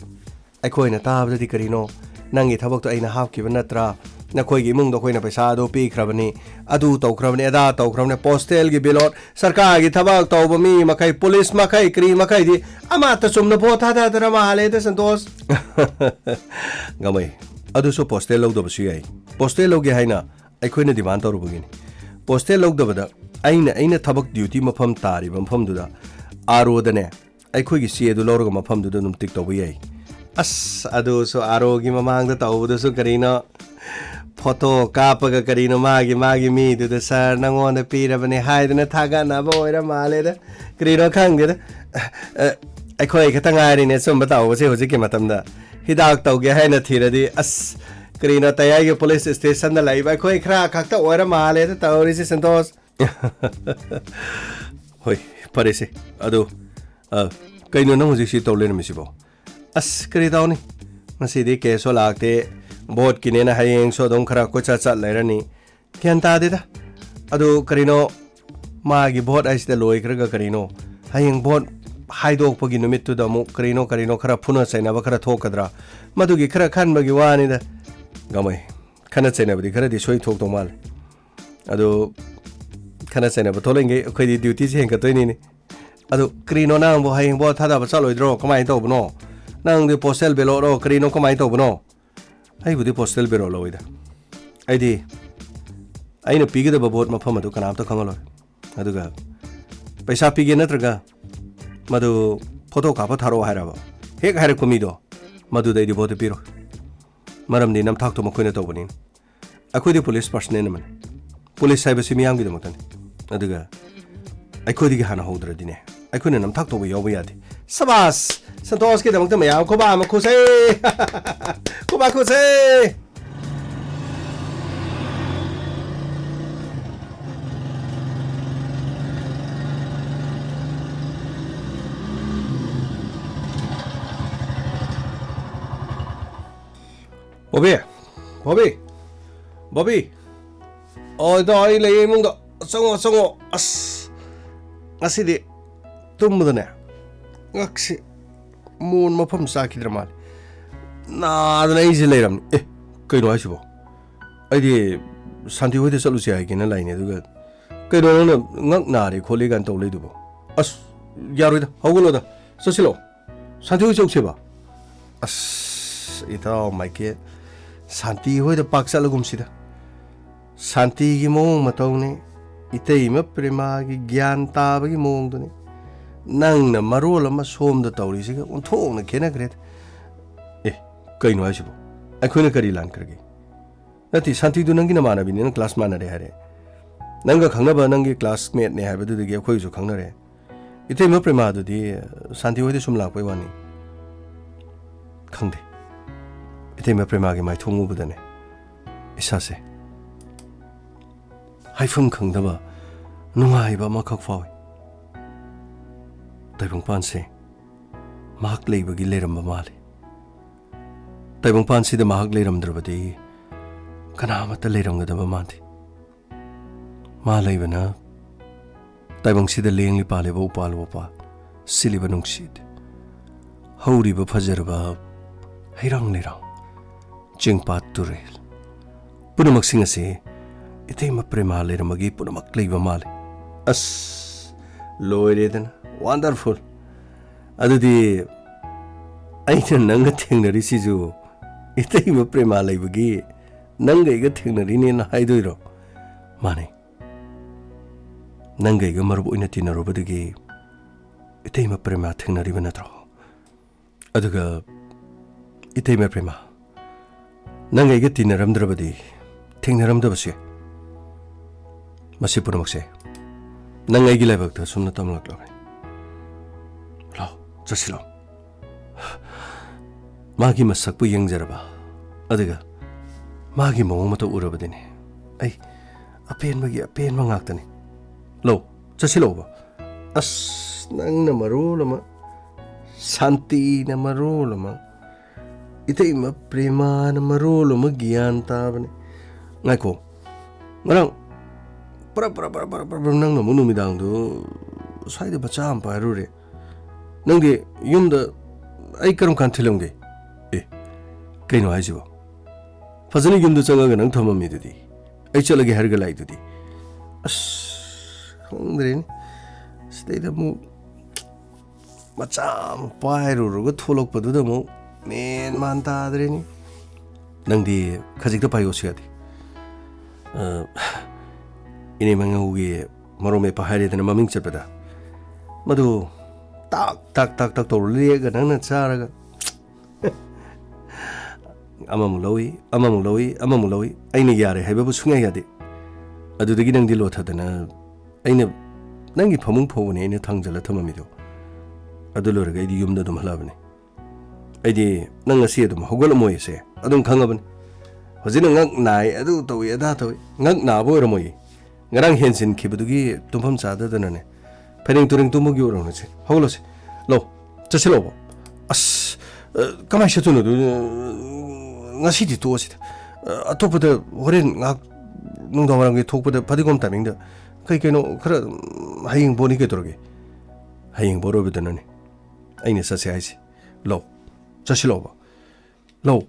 ꯑꯩꯈꯣꯏꯅ ꯇꯥꯕꯗꯗꯤ ꯀꯔꯤꯅꯣ? ꯅꯪꯒꯤ ꯊꯕꯛꯇꯣ ꯑꯩꯅ ꯍꯥꯞꯈꯤꯕ ꯅꯠꯇ꯭ꯔꯥ? ꯅꯈꯣꯏꯒꯤ ꯏꯃꯨꯡꯗ ꯑꯩꯈꯣꯏꯅ ꯄꯩꯁꯥ ꯑꯗꯨ ꯄꯤꯈ꯭ꯔꯕꯅꯤ, ꯑꯗꯨ ꯇꯧꯈ꯭ꯔꯕꯅꯤ, ꯑꯗꯥ ꯇꯧꯈ꯭ꯔꯕꯅꯤ, postal-ꯒꯤ ballot, ꯁꯔꯀꯥꯔꯒꯤ ꯊꯕꯛ ꯇꯧꯕ ꯃꯤ ꯃꯈꯩ, police ꯃꯈꯩ, ꯀꯔꯤ ꯃꯈꯩꯗꯤ ꯑꯃꯠꯇ ꯆꯨꯝꯅ vote ꯊꯥꯗꯗꯅ ꯃꯥꯜꯂꯦꯗ, ꯁꯟꯇꯣꯁ꯫ ꯒꯥꯃꯩ, ꯑꯗꯨꯁꯨ postal ꯂꯧꯗꯕꯁꯨ ꯌꯥꯏ꯫ Postal ꯂꯧꯒꯦ ꯍꯥꯏꯅ ꯑꯩꯈꯣꯏꯅ demand ꯇꯧꯔꯨꯕꯒꯤꯅꯤ꯫ Postal ꯂꯧꯗꯕꯗ ꯑꯩꯅ, ꯑꯩꯅ ꯊꯕꯛ duty ꯃꯐꯝ ꯇꯥꯔꯤꯕ ꯃꯐꯝꯗꯨꯗ RO-ꯗꯅꯦ, ꯑꯩꯈꯣꯏꯒꯤ ꯆꯦ ꯑꯗꯨ ꯂꯧꯔꯒ ꯃꯐꯝꯗꯨꯗ ꯑꯗꯨꯝ ꯇꯤꯛ ꯇꯧꯕ ꯌꯥꯏ꯫ ꯑꯁ, ꯑꯗꯨꯁꯨ RO-ꯒꯤ ꯃꯃꯥꯡꯗ ꯇꯧꯕꯗꯨꯁꯨ ꯀꯔꯤꯅꯣ, photo ꯀꯥꯞꯄꯒ ꯀꯔꯤꯅꯣ ꯃꯥꯒꯤ, ꯃꯥꯒꯤ ꯃꯤꯗꯨꯗ, "Sir, ꯅꯪꯉꯣꯟꯗ ꯄꯤꯔꯕꯅꯦ" ꯍꯥꯏꯗꯅ ꯊꯥꯒꯠꯅꯕ ꯑꯣꯏꯔ ꯃꯥꯜꯂꯦꯗ꯫ ꯀꯔꯤꯅꯣ ꯈꯪꯗꯦꯗ꯫ ꯑ, ꯑꯩꯈꯣꯏ ꯈꯛꯇ ꯉꯥꯏꯔꯤꯅꯦ ꯑꯆꯨꯝꯕ ꯇꯧꯕꯁꯦ ꯍꯧꯖꯤꯛꯀꯤ ꯃꯇꯝꯗ꯫ ꯍꯤꯗꯥꯛ ꯇꯧꯒꯦ ꯍꯥꯏꯅ ꯊꯤꯔꯗꯤ, ꯑꯁ, ꯀꯔꯤꯅꯣ, ꯇꯌꯥꯏꯒꯤ police station-ꯗ ꯂꯩꯕ ꯑꯩꯈꯣꯏ ꯈꯔ ꯈꯛꯇ ꯑꯣꯏꯔ ꯃꯥꯜꯂꯦꯗ ꯇꯧꯔꯤꯁꯦ, ꯁꯟꯇꯣꯁ꯫ ꯍꯣꯏ, ꯐꯔꯦꯁꯦ꯫ ꯑꯗꯣ, ꯑ, ꯀꯩꯅꯣ ꯅꯪ ꯍꯧꯖꯤꯛ ꯁꯤ ꯇꯧ ꯂꯩꯔꯝꯃꯤꯁꯤꯕꯣ? ꯑꯁ, ꯀꯔꯤ ꯇꯧꯅꯤ? ꯉꯁꯤꯗꯤ ꯀꯦꯁꯁꯨ ꯂꯥꯛꯇꯦ, vote-ꯀꯤꯅꯦꯅ ꯍꯌꯦꯡꯁꯨ ꯑꯗꯨꯝ ꯈꯔ ꯀꯣꯏꯆꯠ ꯆꯠ ꯂꯩꯔꯅꯤ꯫ ꯒ꯭ꯌꯥꯟ ꯇꯥꯗꯦꯗ꯫ ꯑꯗꯨ ꯀꯔꯤꯅꯣ, ꯃꯥꯒꯤ ꯚꯣꯠ ꯍꯥꯏꯁꯤꯗ ꯂꯣꯏꯈ꯭ꯔꯒ ꯀꯔꯤꯅꯣ? ꯍꯌꯦꯡ ꯚꯣꯠ ꯍꯥꯏꯗꯣꯛꯄꯒꯤ ꯅꯨꯃꯤꯠꯇꯨꯗ ꯑꯃꯨꯛ ꯀꯔꯤꯅꯣ ꯀꯔꯤꯅꯣ ꯈꯔ ꯐꯨꯅ ꯆꯩꯅꯕ ꯈꯔ ꯊꯣꯛꯀꯗ꯭ꯔꯥ? ꯃꯗꯨꯒꯤ ꯈꯔ ꯈꯟꯕꯒꯤ ꯋꯥꯅꯤꯗ꯫ ꯒꯃꯩ, ꯈꯠꯅ ꯆꯩꯅꯕꯗꯤ ꯈꯔꯗꯤ ꯁꯣꯏ ꯊꯣꯛꯇꯧ ꯃꯥꯜꯂꯦ꯫ ꯑꯗꯨ ꯈꯠꯅ ꯆꯩꯅꯕ ꯊꯣꯛꯂꯛꯏꯉꯩ ꯑꯩꯈꯣꯏꯗꯤ duty ꯁꯦ ꯍꯦꯟꯒꯠꯇꯣꯏꯅꯤꯅꯦ꯫ ꯑꯗꯨ ꯀꯔꯤꯅꯣ ꯅꯪꯕꯨ ꯍꯌꯦꯡ ꯚꯣꯠ ꯊꯥꯗꯕ ꯆꯠꯂꯣꯏꯗ꯭ꯔꯣ? ꯀꯃꯥꯏꯅ ꯇꯧꯕꯅꯣ? ꯅꯪꯗꯤ postal ballot ꯔꯣ ꯀꯔꯤꯅꯣ? ꯀꯃꯥꯏꯅ ꯇꯧꯕꯅꯣ? ꯑꯩꯕꯨꯗꯤ postal ballot ꯂꯧꯋꯤꯗ꯫ ꯑꯩꯗꯤ ꯑꯩꯅ ꯄꯤꯒꯗꯕ ꯚꯣꯠ ꯃꯐꯝ ꯑꯗꯨ ꯀꯅꯥꯝꯇ ꯈꯪꯍꯜꯂꯣꯏ꯫ ꯑꯗꯨꯒ ꯄꯩꯁꯥ ꯄꯤꯒꯦ ꯅꯠꯇ꯭ꯔꯒ ꯃꯗꯨ photo ꯀꯥꯞꯄ ꯊꯥꯔꯛꯑꯣ ꯍꯥꯏꯔꯕ ꯍꯦꯛ ꯍꯥꯏꯔꯛꯄ ꯃꯤꯗꯣ, ꯃꯗꯨꯗ ꯑꯩꯗꯤ ꯚꯣꯠꯇꯨ ꯄꯤꯔꯣꯏ꯫ ꯃꯔꯝꯗꯤ ꯅꯝꯊꯥꯛꯇꯣ ꯃꯈꯣꯏꯅ ꯇꯧꯕꯅꯤꯅ꯫ ꯑꯩꯈꯣꯏꯗꯤ police personnel ꯑꯃꯅꯤ꯫ Police ꯍꯥꯏꯕꯁꯤ ꯃꯤꯌꯥꯝꯒꯤꯗꯃꯛꯇꯅꯤ꯫ ꯑꯗꯨꯒ ꯑꯩꯈꯣꯏꯗꯒꯤ ꯍꯥꯟꯅ ꯍꯧꯗ꯭ꯔꯗꯤꯅꯦ, ꯑꯩꯈꯣꯏꯅ ꯅꯝꯊꯥꯛ ꯇꯧꯕ ꯌꯥꯎꯕ ꯌꯥꯗꯦ꯫ ꯁꯕꯥꯁ! ꯁꯟꯇꯣꯁꯀꯤꯗꯃꯛꯇ ꯃꯌꯥꯝ ꯈꯨꯕꯥꯛ ꯑꯃ ꯈꯨꯁꯦ! ꯈꯨꯕꯥꯛ ꯈꯨꯁꯦ! ꯕꯣꯕꯤ! ꯕꯣꯕꯤ! ꯕꯣꯕꯤ! ꯑꯣ, ꯏꯇꯥꯎ, ꯑꯩ ꯂꯩꯌꯦ ꯏꯃꯨꯡꯗ꯫ ꯆꯪꯉꯣ, ꯆꯪꯉꯣ꯫ ꯑꯁ, ꯉꯁꯤꯗꯤ ꯇꯨꯝꯕꯗꯅꯦ, ꯉꯛꯁꯤ ꯃꯣꯟ ꯃꯐꯝ ꯆꯥꯈꯤꯗ꯭ꯔ ꯃꯥꯜꯂꯦ꯫ ꯅꯥꯗꯅ ꯑꯩꯁꯦ ꯂꯩꯔꯝꯅꯤ꯫ ꯑꯦ, ꯀꯩꯅꯣ ꯍꯥꯏꯁꯤꯕꯣ? ꯑꯩꯗꯤ ꯁꯥꯟꯇꯤ ꯍꯣꯏꯗ ꯆꯠꯂꯨꯁꯦ ꯍꯥꯏꯒꯦꯅ ꯂꯥꯛꯏꯅꯦ, ꯑꯗꯨꯒ ꯀꯩꯅꯣ, ꯅꯪꯅ ꯉꯛ ꯅꯥꯔꯦ ꯈꯣꯠꯂꯦ ꯀꯥꯏꯅ ꯇꯧ ꯂꯩꯗꯨꯕꯣ? ꯑꯁ, ꯌꯥꯔꯣꯏꯗ, ꯍꯧꯒꯠꯂꯣꯗ, ꯆꯠꯁꯤꯜꯂꯣ꯫ ꯁꯥꯟꯇꯤ ꯍꯣꯏ ꯆꯧꯁꯦꯕ? ꯑꯁ, ꯏꯇꯥꯎ ꯃꯥꯏꯀꯦꯜ, ꯁꯥꯟꯇꯤ ꯍꯣꯏꯗ ꯄꯥꯛ ꯆꯠꯂꯒꯨꯝꯁꯤꯗ꯫ ꯁꯥꯟꯇꯤꯒꯤ ꯃꯑꯣꯡ ꯃꯇꯧꯅꯤ, ꯏꯇꯩꯃ ꯄ꯭ꯔꯦꯃꯥꯒꯤ ꯒ꯭ꯌꯥꯟ ꯇꯥꯕꯒꯤ ꯃꯑꯣꯡꯗꯨꯅꯤ꯫ ꯅꯪꯅ ꯃꯔꯣꯜ ꯑꯃ ꯁꯣꯝꯗ ꯇꯧꯔꯤꯁꯤꯒ ꯑꯣꯟꯊꯣꯛꯅ ꯈꯦꯠꯅꯈ꯭ꯔꯦꯗ꯫ ꯑꯦ, ꯀꯩꯅꯣ ꯍꯥꯏꯁꯤꯕꯣ? ꯑꯩꯈꯣꯏꯅ ꯀꯔꯤ ꯂꯥꯟꯈ꯭ꯔꯒꯦ? ꯅꯠꯇꯦ, ꯁꯥꯟꯇꯤꯗꯨ ꯅꯪꯒꯤ ꯅꯃꯥꯟꯅꯕꯤꯅꯤ, ꯅꯪ class ꯃꯥꯟꯅꯔꯦ ꯍꯥꯏꯔꯦ꯫ ꯅꯪꯒ ꯈꯪꯅꯕ ꯅꯪꯒꯤ classmate ꯅꯦ ꯍꯥꯏꯕꯗꯨꯗꯒꯤ ꯑꯩꯈꯣꯏꯒꯁꯨ ꯈꯪꯅꯔꯦ꯫ ꯏꯇꯩꯃ ꯄ꯭ꯔꯦꯃꯥꯗꯨꯗꯤ ꯁꯥꯟꯇꯤ ꯍꯣꯏꯗ ꯁꯨꯝ ꯂꯥꯛꯄꯩ ꯋꯥꯅꯤ꯫ ꯈꯪꯗꯦ꯫ ꯏꯇꯩꯃ ꯄ꯭ꯔꯦꯃꯥꯒꯤ ꯃꯥꯏꯊꯣꯡ ꯎꯕꯗꯅꯦ ꯏꯁꯥꯁꯦ ꯍꯥꯏꯐꯝ ꯈꯪꯗꯕ ꯅꯨꯡꯉꯥꯏꯕ ꯑꯃꯈꯛ ꯐꯥꯎꯏ꯫ ꯇꯥꯏꯕꯪꯄꯥꯟꯁꯦ ꯃꯍꯥꯛ ꯂꯩꯕꯒꯤ ꯂꯩꯔꯝꯕ ꯃꯥꯜꯂꯤ꯫ ꯇꯥꯏꯕꯪꯄꯥꯟꯁꯤꯗ ꯃꯍꯥꯛ ꯂꯩꯔꯝꯗ꯭ꯔꯕꯗꯤ ꯀꯅꯥ ꯑꯃꯠꯇ ꯂꯩꯔꯝꯒꯗꯕ ꯃꯥꯟꯗꯦ꯫ ꯃꯥ ꯂꯩꯕꯅ ꯇꯥꯏꯕꯪꯁꯤꯗ ꯂꯦꯡꯂꯤ ꯄꯥꯜꯂꯤꯕ ꯎꯄꯥꯜ ꯋꯥꯄꯥꯜ, ꯁꯤꯠꯂꯤꯕ ꯅꯨꯡꯁꯤꯠ, ꯍꯧꯔꯤꯕ ꯐꯖꯔꯕ ꯍꯩꯔꯥꯡ ꯂꯩꯔꯥꯡ, ꯆꯤꯡꯄꯥꯠ ꯇꯨꯔꯦꯜ, ꯄꯨꯝꯅꯃꯛꯁꯤꯡ ꯑꯁꯤ ꯏꯇꯩꯃ ꯄ꯭ꯔꯦꯃꯥ ꯂꯩꯔꯝꯕꯒꯤ ꯄꯨꯝꯅꯃꯛ ꯂꯩꯕ ꯃꯥꯜꯂꯤ꯫ ꯑꯁ, ꯂꯣꯏꯔꯦꯗꯅ, ꯋꯥꯟꯗꯔꯐꯨꯜ! ꯑꯗꯨꯗꯤ ꯑꯩꯅ ꯅꯪꯒ ꯊꯦꯡꯅꯔꯤꯁꯤꯁꯨ ꯏꯇꯩꯃ ꯄ꯭ꯔꯦꯃꯥ ꯂꯩꯕꯒꯤ ꯅꯪꯒ ꯑꯩꯒ ꯊꯦꯡꯅꯔꯤꯅꯦꯅ ꯍꯥꯏꯗꯣꯏꯔꯣ? ꯃꯥꯅꯦ, ꯅꯪꯒ ꯑꯩꯒ ꯃꯔꯨꯞ ꯑꯣꯏꯅ ꯇꯤꯟꯅꯔꯨꯕꯗꯒꯤ ꯏꯇꯩꯃ ꯄ꯭ꯔꯦꯃꯥ ꯊꯦꯡꯅꯔꯤꯕ ꯅꯠꯇ꯭ꯔꯣ? ꯑꯗꯨꯒ ꯏꯇꯩꯃ ꯄ꯭ꯔꯦꯃꯥ, ꯅꯪꯒ ꯑꯩꯒ ꯇꯤꯟꯅꯔꯝꯗ꯭ꯔꯕꯗꯤ ꯊꯦꯡꯅꯔꯝꯗꯕꯁꯦ, ꯃꯁꯤ ꯄꯨꯝꯅꯃꯛꯁꯦ ꯅꯪ ꯑꯩꯒꯤ ꯂꯥꯏꯕꯛꯇ ꯁꯨꯝꯅ ꯇꯝꯂꯛꯂꯕꯅꯤ꯫ ꯂꯥꯎ, ꯆꯠꯁꯤ ꯂꯥꯎ꯫ ꯃꯥꯒꯤ ꯃꯁꯛꯄꯨ ꯌꯦꯡꯖꯔꯕ, ꯑꯗꯨꯒ ꯃꯥꯒꯤ ꯃꯑꯣꯡ ꯃꯇꯧ ꯎꯔꯕꯗꯤꯅꯦ, ꯑꯩ ꯑꯄꯦꯟꯕꯒꯤ ꯑꯄꯦꯟꯕ ꯉꯥꯛꯇꯅꯤ꯫ ꯂꯧ, ꯆꯠꯁꯤ ꯂꯧꯕ꯫ ꯑꯁ, ꯅꯪꯅ ꯃꯔꯣꯜ ꯑꯃ, ꯁꯥꯟꯇꯤꯅ ꯃꯔꯣꯜ ꯑꯃ, ꯏꯇꯩꯃ ꯄ꯭ꯔꯦꯃꯥꯅ ꯃꯔꯣꯜ ꯑꯃ ꯒ꯭ꯌꯥꯟ ꯇꯥꯕꯅꯦ꯫ ꯉꯥꯏꯈꯣ, ꯉꯔꯥꯡ ꯄꯔꯞ ꯄꯔꯞ ꯄꯔꯞ ꯄꯔꯞ ꯄꯔꯞ ꯅꯪꯅ ꯑꯃꯨꯛ ꯅꯨꯃꯤꯗꯥꯡꯗꯣ ꯁ꯭ꯋꯥꯏꯗ ꯃꯆꯥ ꯑꯃ ꯄꯥꯏꯔꯨꯔꯦ꯫ ꯅꯪꯗꯤ ꯌꯨꯝꯗ ꯑꯩ ꯀꯔꯝ ꯀꯥꯟ ꯊꯤꯜꯂꯝꯒꯦ? ꯑꯦ, ꯀꯩꯅꯣ ꯍꯥꯏꯁꯤꯕꯣ? ꯐꯖꯅ ꯌꯨꯝꯗ ꯆꯪꯉꯒ ꯅꯪ ꯊꯝꯃꯝꯃꯤꯗꯨꯗꯤ꯫ ꯑꯩ ꯆꯠꯂꯒꯦ ꯍꯥꯏꯔꯒ ꯂꯥꯛꯏꯗꯨꯗꯤ꯫ ꯑꯁ, ꯈꯪꯗ꯭ꯔꯦꯅꯦ꯫ ꯁꯤꯗꯩꯗ ꯑꯃꯨꯛ ꯃꯆꯥ ꯑꯃ ꯄꯥꯏꯔꯨꯔꯒ ꯊꯣꯛꯂꯛꯄꯗꯨꯗ ꯑꯃꯨꯛ ꯃꯦꯟ ꯃꯥꯟ ꯇꯥꯗ꯭ꯔꯦꯅꯦ꯫ ꯅꯪꯗꯤ ꯈꯖꯤꯛꯇ ꯄꯥꯏꯌꯣꯁꯨ ꯌꯥꯗꯦ꯫ ꯑ, ꯏꯅꯦ ꯃꯉꯧꯒꯤ ꯃꯔꯣꯛ ꯃꯦꯠꯄ ꯍꯥꯏꯔꯦꯗꯅ ꯃꯃꯤꯡ ꯆꯠꯄꯗ꯫ ꯃꯗꯨ ꯇꯥꯛ, ꯇꯥꯛ, ꯇꯥꯛ, ꯇꯥꯛ ꯇꯧꯔ ꯂꯦꯛꯑꯒ ꯅꯪꯅ ꯆꯥꯔꯒ꯫ ꯑꯃꯃꯨꯛ ꯂꯧꯏ, ꯑꯃꯃꯨꯛ ꯂꯧꯏ, ꯑꯃꯃꯨꯛ ꯂꯧꯏ꯫ ꯑꯩꯅ ꯌꯥꯔꯦ ꯍꯥꯏꯕꯕꯨ ꯁꯨꯡꯌꯥ ꯌꯥꯗꯦ꯫ ꯑꯗꯨꯗꯒꯤ ꯅꯪꯗꯤ ꯂꯣꯠꯊꯗꯅ ꯑꯩꯅ ꯅꯪꯒꯤ ꯐꯃꯨꯡ ꯐꯥꯎꯕꯅꯦ ꯑꯩꯅ ꯊꯥꯡꯖꯜꯂ ꯊꯝꯃꯝꯃꯤꯗꯣ꯫ ꯑꯗꯨ ꯂꯣꯏꯔꯒ ꯑꯩꯗꯤ ꯌꯨꯝꯗ ꯑꯗꯨꯝ ꯍꯜꯂꯛꯑꯕꯅꯦ꯫ ꯑꯩꯗꯤ ꯅꯪ ꯉꯁꯤ ꯑꯗꯨꯝ ꯍꯧꯒꯠꯂꯝꯃꯣꯏꯁꯦ ꯑꯗꯨꯝ ꯈꯪꯉꯕꯅꯤ꯫ ꯍꯧꯖꯤꯛꯅ ꯉꯛ ꯅꯥꯏ, ꯑꯗꯨ ꯇꯧꯏ, ꯑꯗꯥ ꯇꯧꯏ꯫ ꯉꯛ ꯅꯥꯕ ꯑꯣꯏꯔꯝꯃꯣꯏꯌꯦ꯫ ꯉꯔꯥꯡ ꯍꯦꯟꯖꯤꯟꯈꯤꯕꯗꯨꯒꯤ ꯇꯨꯝꯐꯝ ꯆꯥꯗꯗꯅꯅꯦ꯫ ꯐꯩꯔꯦꯡ ꯇꯨꯔꯦꯡ ꯇꯨꯝꯕꯒꯤ ꯑꯣꯏꯔꯝꯃꯁꯦ꯫ ꯍꯧꯒꯠꯂꯁꯦ꯫ ꯂꯧ, ꯆꯠꯁꯤꯜꯂꯛꯑꯣꯕ꯫ ꯑꯁ, ꯑ, ꯀꯃꯥꯏꯅ ꯆꯠꯇꯣꯏꯅꯣ ꯑꯗꯨ? ꯉꯁꯤꯗꯤ ꯇꯣꯛꯑꯁꯤꯗ꯫ ꯑ, ꯑꯇꯣꯞꯄꯗ ꯍꯣꯔꯦꯟ ꯉꯥꯏꯍꯥꯛ ꯅꯨꯡꯗꯥꯡ ꯋꯥꯏꯔꯝꯒꯤ ꯊꯣꯛꯄꯗ ꯐꯗꯤꯒꯣꯝ ꯇꯥꯏꯃꯤꯡꯗ ꯀꯩ ꯀꯩꯅꯣ ꯈꯔ, ꯎꯝ, ꯍꯌꯦꯡ ꯄꯣꯠꯅꯤ ꯀꯩꯗꯧꯔꯒꯦ? ꯍꯌꯦꯡ ꯄꯣꯠ ꯑꯣꯏꯕꯗꯨꯅꯅꯦ ꯑꯩꯅ ꯆꯠꯁꯦ ꯍꯥꯏꯁꯦ꯫ ꯂꯧ꯫ ꯆꯠꯁꯤ ꯂꯧꯕ꯫ ꯂꯧ꯫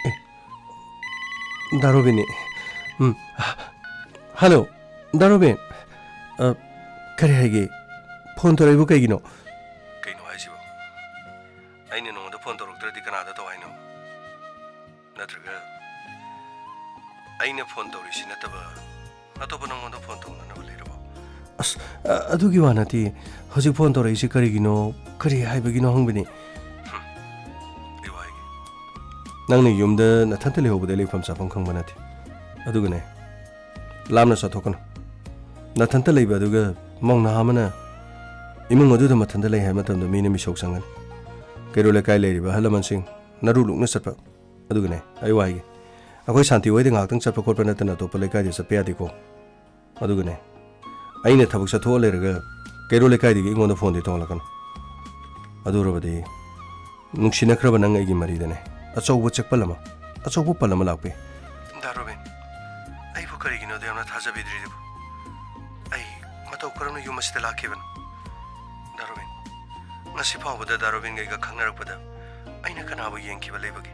ꯑꯦ, ꯗꯥ ꯔꯣꯕꯤꯟꯅꯤ꯫ ꯎꯝ꯫ ꯍꯜꯂꯣ, ꯗꯥ ꯔꯣꯕꯤꯟ꯫ ꯑ, ꯀꯔꯤ ꯍꯥꯏꯒꯦ? ꯐꯣꯟ ꯇꯧꯔꯛꯏꯕꯨ ꯀꯩꯒꯤꯅꯣ? ꯀꯩꯅꯣ ꯍꯥꯏꯁꯤꯕꯣ? ꯑꯩꯅ ꯅꯉꯣꯟꯗ ꯐꯣꯟ ꯇꯧꯔꯛꯇ꯭ꯔꯗꯤ ꯀꯅꯥꯗ ꯇꯧ ꯍꯥꯏꯅꯣ? ꯅꯠꯇ꯭ꯔꯒ ꯑꯩꯅ ꯐꯣꯟ ꯇꯧꯔꯤꯁꯤ ꯅꯠꯇꯕ ꯑꯇꯣꯞꯄ ꯅꯉꯣꯟꯗ ꯐꯣꯟ ꯇꯧꯅꯅꯕ ꯂꯩꯔꯕꯣ? ꯑꯁ, ꯑ-, ꯑꯗꯨꯒꯤ ꯋꯥ ꯅꯠꯇꯦ꯫ ꯍꯧꯖꯤꯛ ꯐꯣꯟ ꯇꯧꯔꯛꯏꯁꯤ ꯀꯔꯤꯒꯤꯅꯣ, ꯀꯔꯤ ꯍꯥꯏꯕꯒꯤꯅꯣ ꯍꯪꯕꯅꯤ꯫ ꯍꯨꯝ, ꯑꯩ ꯋꯥ ꯍꯥꯏꯒꯦ꯫ ꯅꯪꯅ ꯌꯨꯝꯗ ꯅꯊꯟꯇ ꯂꯩꯍꯧꯕꯗ ꯂꯩꯐꯝ ꯆꯥꯐꯝ ꯈꯪꯕ ꯅꯠꯇꯦ꯫ ꯑꯗꯨꯒꯅꯦ, ꯂꯥꯞꯅ ꯆꯠꯊꯣꯛꯀꯅꯨ꯫ ꯅꯊꯟꯇ ꯂꯩꯕ ꯑꯗꯨꯒ ꯃꯧ ꯅꯍꯥ ꯑꯃꯅ ꯏꯃꯨꯡ ꯑꯗꯨꯗ ꯃꯊꯟꯇ ꯂꯩ ꯍꯥꯏꯕ ꯃꯇꯝꯗ ꯃꯤꯅ ꯃꯤꯁꯧ ꯆꯪꯒꯅꯤ꯫ ꯀꯩꯔꯣꯜ ꯂꯩꯀꯥꯏ ꯂꯩꯔꯤꯕ ꯑꯍꯜ ꯂꯃꯟꯁꯤꯡ ꯅꯔꯨ ꯂꯨꯛꯅ ꯆꯠꯄ꯫ ꯑꯗꯨꯒꯅꯦ, ꯑꯩ ꯋꯥ ꯍꯥꯏꯒꯦ꯫ ꯑꯩꯈꯣꯏ ꯁꯥꯟꯇꯤ ꯍꯣꯏꯗ ꯉꯥꯏꯍꯥꯛꯇꯪ ꯆꯠꯄ ꯈꯣꯠꯄ ꯅꯠꯇꯅ ꯑꯇꯣꯞꯄ ꯂꯩꯀꯥꯏꯗ ꯆꯠꯄ ꯌꯥꯗꯦꯀꯣ꯫ ꯑꯗꯨꯒꯅꯦ, ꯑꯩꯅ ꯊꯕꯛ ꯆꯠꯊꯣꯛꯑ ꯂꯩꯔꯒ ꯀꯩꯔꯣꯜ ꯂꯩꯀꯥꯏꯗꯒꯤ ꯑꯩꯉꯣꯟꯗ ꯐꯣꯟꯗꯤ ꯇꯧꯍꯜꯂꯛꯀꯅꯨ꯫ ꯑꯗꯨ ꯑꯣꯏꯔꯕꯗꯤ ꯅꯨꯡꯁꯤꯅꯈ꯭ꯔꯕ ꯅꯪ ꯑꯩꯒꯤ ꯃꯔꯤꯗꯅꯦ ꯑꯆꯧꯕ ꯆꯦꯛꯄꯜ ꯑꯃ, ꯑꯆꯧꯕ ꯄꯜ ꯑꯃ ꯂꯥꯛꯄ ꯌꯥꯏ꯫ ꯗꯥ ꯔꯣꯕꯤꯟ, ꯑꯩꯕꯨ ꯀꯔꯤꯒꯤꯅꯣ ꯑꯗꯨ ꯌꯥꯝꯅ ꯊꯥꯖꯕꯤꯗ꯭ꯔꯤꯗꯨꯕꯨ? ꯑꯩ ꯃꯇꯧ ꯀꯔꯝꯅ ꯌꯨꯝ ꯑꯁꯤꯗ ꯂꯥꯛꯈꯤꯕꯅꯣ? ꯗꯥ ꯔꯣꯕꯤꯟ, ꯉꯁꯤ ꯐꯥꯎꯕꯗ ꯗꯥ ꯔꯣꯕꯤꯟꯒ ꯑꯩꯒ ꯈꯪꯅꯔꯛꯄꯗ ꯑꯩꯅ ꯀꯅꯥꯕꯨ ꯌꯦꯡꯈꯤꯕ ꯂꯩꯕꯒꯦ?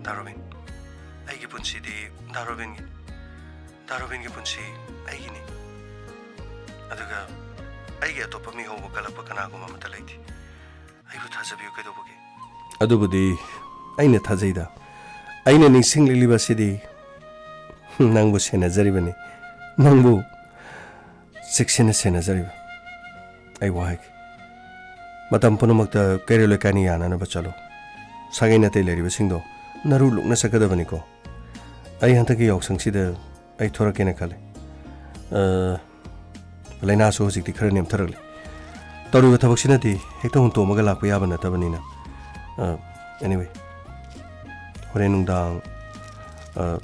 ꯗꯥ ꯔꯣꯕꯤꯟ, ꯑꯩꯒꯤ ꯄꯨꯟꯁꯤꯗꯤ ꯗꯥ ꯔꯣꯕꯤꯟꯒꯤ꯫ ꯗꯥ ꯔꯣꯕꯤꯟꯒꯤ ꯄꯨꯟꯁꯤ ꯑꯩꯒꯤꯅꯤ꯫ ꯑꯗꯨꯒ ꯑꯩꯒꯤ ꯑꯇꯣꯞꯄ ꯃꯤ ꯍꯧꯕ ꯀꯜꯂꯛꯄ ꯀꯅꯥꯒꯨꯝꯕ ꯑꯃꯠꯇ ꯂꯩꯇꯦ꯫ ꯑꯩꯕꯨ ꯊꯥꯖꯕꯤꯌꯨ ꯀꯩꯗꯧꯕꯒꯦ? ꯑꯗꯨꯕꯨꯗꯤ ꯑꯩꯅ ꯊꯥꯖꯩꯗ꯫ ꯑꯩꯅ ꯅꯤꯡꯁꯤꯡꯂꯛꯂꯤꯕ ꯑꯁꯤꯗꯤ ꯅꯪꯕꯨ ꯁꯦꯟꯅꯖꯔꯤꯕꯅꯤ꯫ ꯅꯪꯕꯨ ꯆꯦꯛꯁꯤꯟꯅ ꯁꯦꯟꯅꯖꯔꯤꯕ꯫ ꯑꯩ ꯋꯥ ꯍꯥꯏꯒꯦ꯫ ꯃꯇꯝ ꯄꯨꯝꯅꯃꯛꯇ ꯀꯩꯔꯣꯜ ꯂꯩꯀꯥꯏꯅ ꯌꯥꯅꯅꯕ ꯆꯠꯂꯨ꯫ ꯁꯥꯒꯩ ꯅꯥꯇꯩ ꯂꯩꯔꯤꯕꯁꯤꯡꯗꯣ ꯅꯔꯨ ꯂꯨꯛꯅ ꯆꯠꯀꯗꯕꯅꯤꯀꯣ꯫ ꯑꯩ ꯍꯟꯗꯛꯀꯤ ꯌꯥꯎꯁꯪꯁꯤꯗ ꯑꯩ ꯊꯣꯔꯛꯀꯦꯅ ꯈꯜꯂꯤ꯫ ꯑ, ꯂꯥꯏꯅꯥꯁꯨ ꯍꯧꯖꯤꯛꯇꯤ ꯈꯔ ꯅꯦꯝꯊꯔꯛꯂꯤ꯫ ꯇꯧꯔꯤꯕ ꯊꯕꯛꯁꯤꯅꯗꯤ ꯍꯦꯛꯇ ꯍꯨꯟꯇꯣꯛꯑꯝꯃꯒ ꯂꯥꯛꯄ ꯌꯥꯕ ꯅꯠꯇꯕꯅꯤꯅ꯫ ꯑ, anyway, ꯍꯣꯔꯦꯟ ꯅꯨꯡꯗꯥꯡ, ꯑ,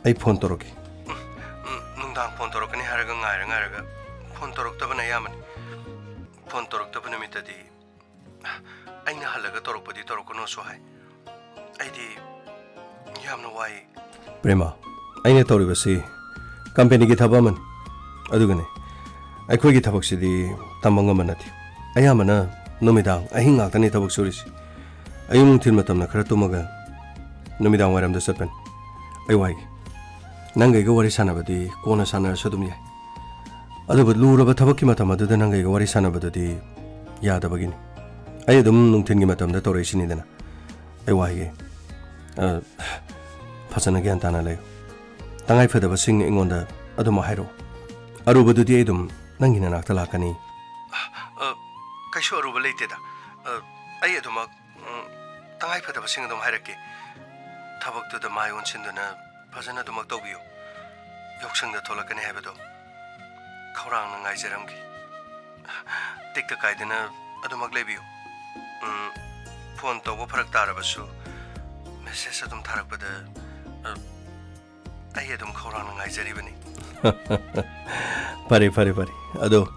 ꯑꯩ ꯐꯣꯟ ꯇꯧꯔꯛꯀꯦ꯫ ꯎꯝ, ꯎꯝ, ꯅꯨꯡꯗꯥꯡ ꯐꯣꯟ ꯇꯧꯔꯛꯀꯅꯤ ꯍꯥꯏꯔꯒ ꯉꯥꯏꯔ ꯉꯥꯏꯔꯒ ꯐꯣꯟ ꯇꯧꯔꯛꯇꯕꯅ ꯑꯌꯥꯝꯕꯅꯤ꯫ ꯐꯣꯟ ꯇꯧꯔꯛꯇꯕ ꯅꯨꯃꯤꯠꯇꯗꯤ ꯑꯩꯅ ꯍꯜꯂꯒ ꯇꯧꯔꯛꯄꯗꯤ ꯇꯧꯔꯛꯀꯅꯨꯁꯨ ꯍꯥꯏ꯫ ꯑꯩꯗꯤ ꯌꯥꯝꯅ ꯋꯥꯏ꯫ ꯄ꯭ꯔꯦꯃ, ꯑꯩꯅ ꯇꯧꯔꯤꯕꯁꯤ ꯀꯝꯄꯦꯅꯤꯒꯤ ꯊꯕꯛ ꯑꯃꯅꯤ꯫ ꯑꯗꯨꯒꯅꯦ, ꯑꯩꯈꯣꯏꯒꯤ ꯊꯕꯛꯁꯤꯗꯤ ꯇꯝꯕ ꯉꯝꯕ ꯅꯠꯇꯦ꯫ ꯑꯌꯥꯝꯕꯅ ꯅꯨꯃꯤꯗꯥꯡ ꯑꯍꯤꯡ ꯉꯥꯛꯇꯅꯤ ꯊꯕꯛ ꯁꯨꯔꯤꯁꯤ꯫ ꯑꯌꯨꯛ ꯅꯨꯡꯊꯤꯜ ꯃꯇꯝꯗ ꯈꯔ ꯇꯨꯝꯃꯒ ꯅꯨꯃꯤꯗꯥꯡ ꯋꯥꯏꯔꯝꯗ ꯆꯠꯄꯅꯤ꯫ ꯑꯩ ꯋꯥꯏꯒꯦ꯫ ꯅꯪꯒ ꯑꯩꯒ ꯋꯥꯔꯤ ꯁꯥꯟꯅꯕꯗꯤ ꯀꯣꯟꯅ ꯁꯥꯟꯅꯔꯁꯨ ꯑꯗꯨꯝ ꯌꯥꯏ꯫ ꯑꯗꯨꯕꯨ ꯂꯨꯔꯕ ꯊꯕꯛꯀꯤ ꯃꯇꯝ ꯑꯗꯨꯗ ꯅꯪꯒ ꯑꯩꯒ ꯋꯥꯔꯤ ꯁꯥꯟꯅꯕꯗꯨꯗꯤ ꯌꯥꯗꯕꯒꯤꯅꯤ꯫ ꯑꯩ ꯑꯗꯨꯝ ꯅꯨꯡꯊꯤꯜꯒꯤ ꯃꯇꯝꯗ ꯇꯧꯔꯛꯏꯁꯤꯅꯤꯗꯅ꯫ ꯑꯩ ꯋꯥꯏꯒꯦ꯫ ꯑ, ꯐꯖꯅ ꯒ꯭ꯌꯥꯟ ꯇꯥꯅ ꯂꯩꯌꯨ꯫ ꯇꯉꯥꯏ ꯐꯗꯕꯁꯤꯡ ꯑꯩꯉꯣꯟꯗ ꯑꯗꯨꯃꯛ ꯍꯥꯏꯔꯛꯎ꯫ ꯑꯔꯨꯕꯗꯨꯗꯤ ꯑꯩ ꯑꯗꯨꯝ ꯅꯪꯒꯤ ꯅꯅꯥꯛꯇ ꯂꯥꯛꯀꯅꯤ꯫ ꯑ, ꯀꯩꯁꯨ ꯑꯔꯨꯕ ꯂꯩꯇꯦꯗ꯫ ꯑ, ꯑꯩ ꯑꯗꯨꯃꯛ, ꯎꯝ, ꯇꯉꯥꯏ ꯐꯗꯕꯁꯤꯡ ꯑꯗꯨꯝ ꯍꯥꯏꯔꯛꯀꯦ꯫ ꯊꯕꯛꯇꯨꯗ ꯃꯥꯏ ꯑꯣꯟꯁꯤꯟꯗꯨꯅ ꯐꯖꯅ ꯑꯗꯨꯃꯛ ꯇꯧꯕꯤꯌꯨ꯫ ꯌꯥꯎꯁꯪꯗ ꯊꯣꯛꯂꯛꯀꯅꯤ ꯍꯥꯏꯕꯗꯣ ꯈꯧꯔꯥꯡꯅ ꯉꯥꯏꯖꯔꯝꯒꯦ꯫ ꯇꯦꯛꯇ ꯀꯥꯏꯗꯅ ꯑꯗꯨꯃꯛ ꯂꯩꯕꯤꯌꯨ꯫ ꯎꯝ, ꯐꯣꯟ ꯇꯧꯕ ꯐꯔꯛ ꯇꯥꯔꯕꯁꯨ ꯃꯦꯁꯦꯖ ꯑꯗꯨꯝ ꯊꯥꯔꯛꯄꯗ, ꯑ, ꯑꯩ ꯑꯗꯨꯝ ꯈꯧꯔꯥꯡꯅ ꯉꯥꯏꯖꯔꯤꯕꯅꯤ꯫ ꯐꯔꯦ, ꯐꯔꯦ, ꯐꯔꯦ꯫ ꯑꯗꯣ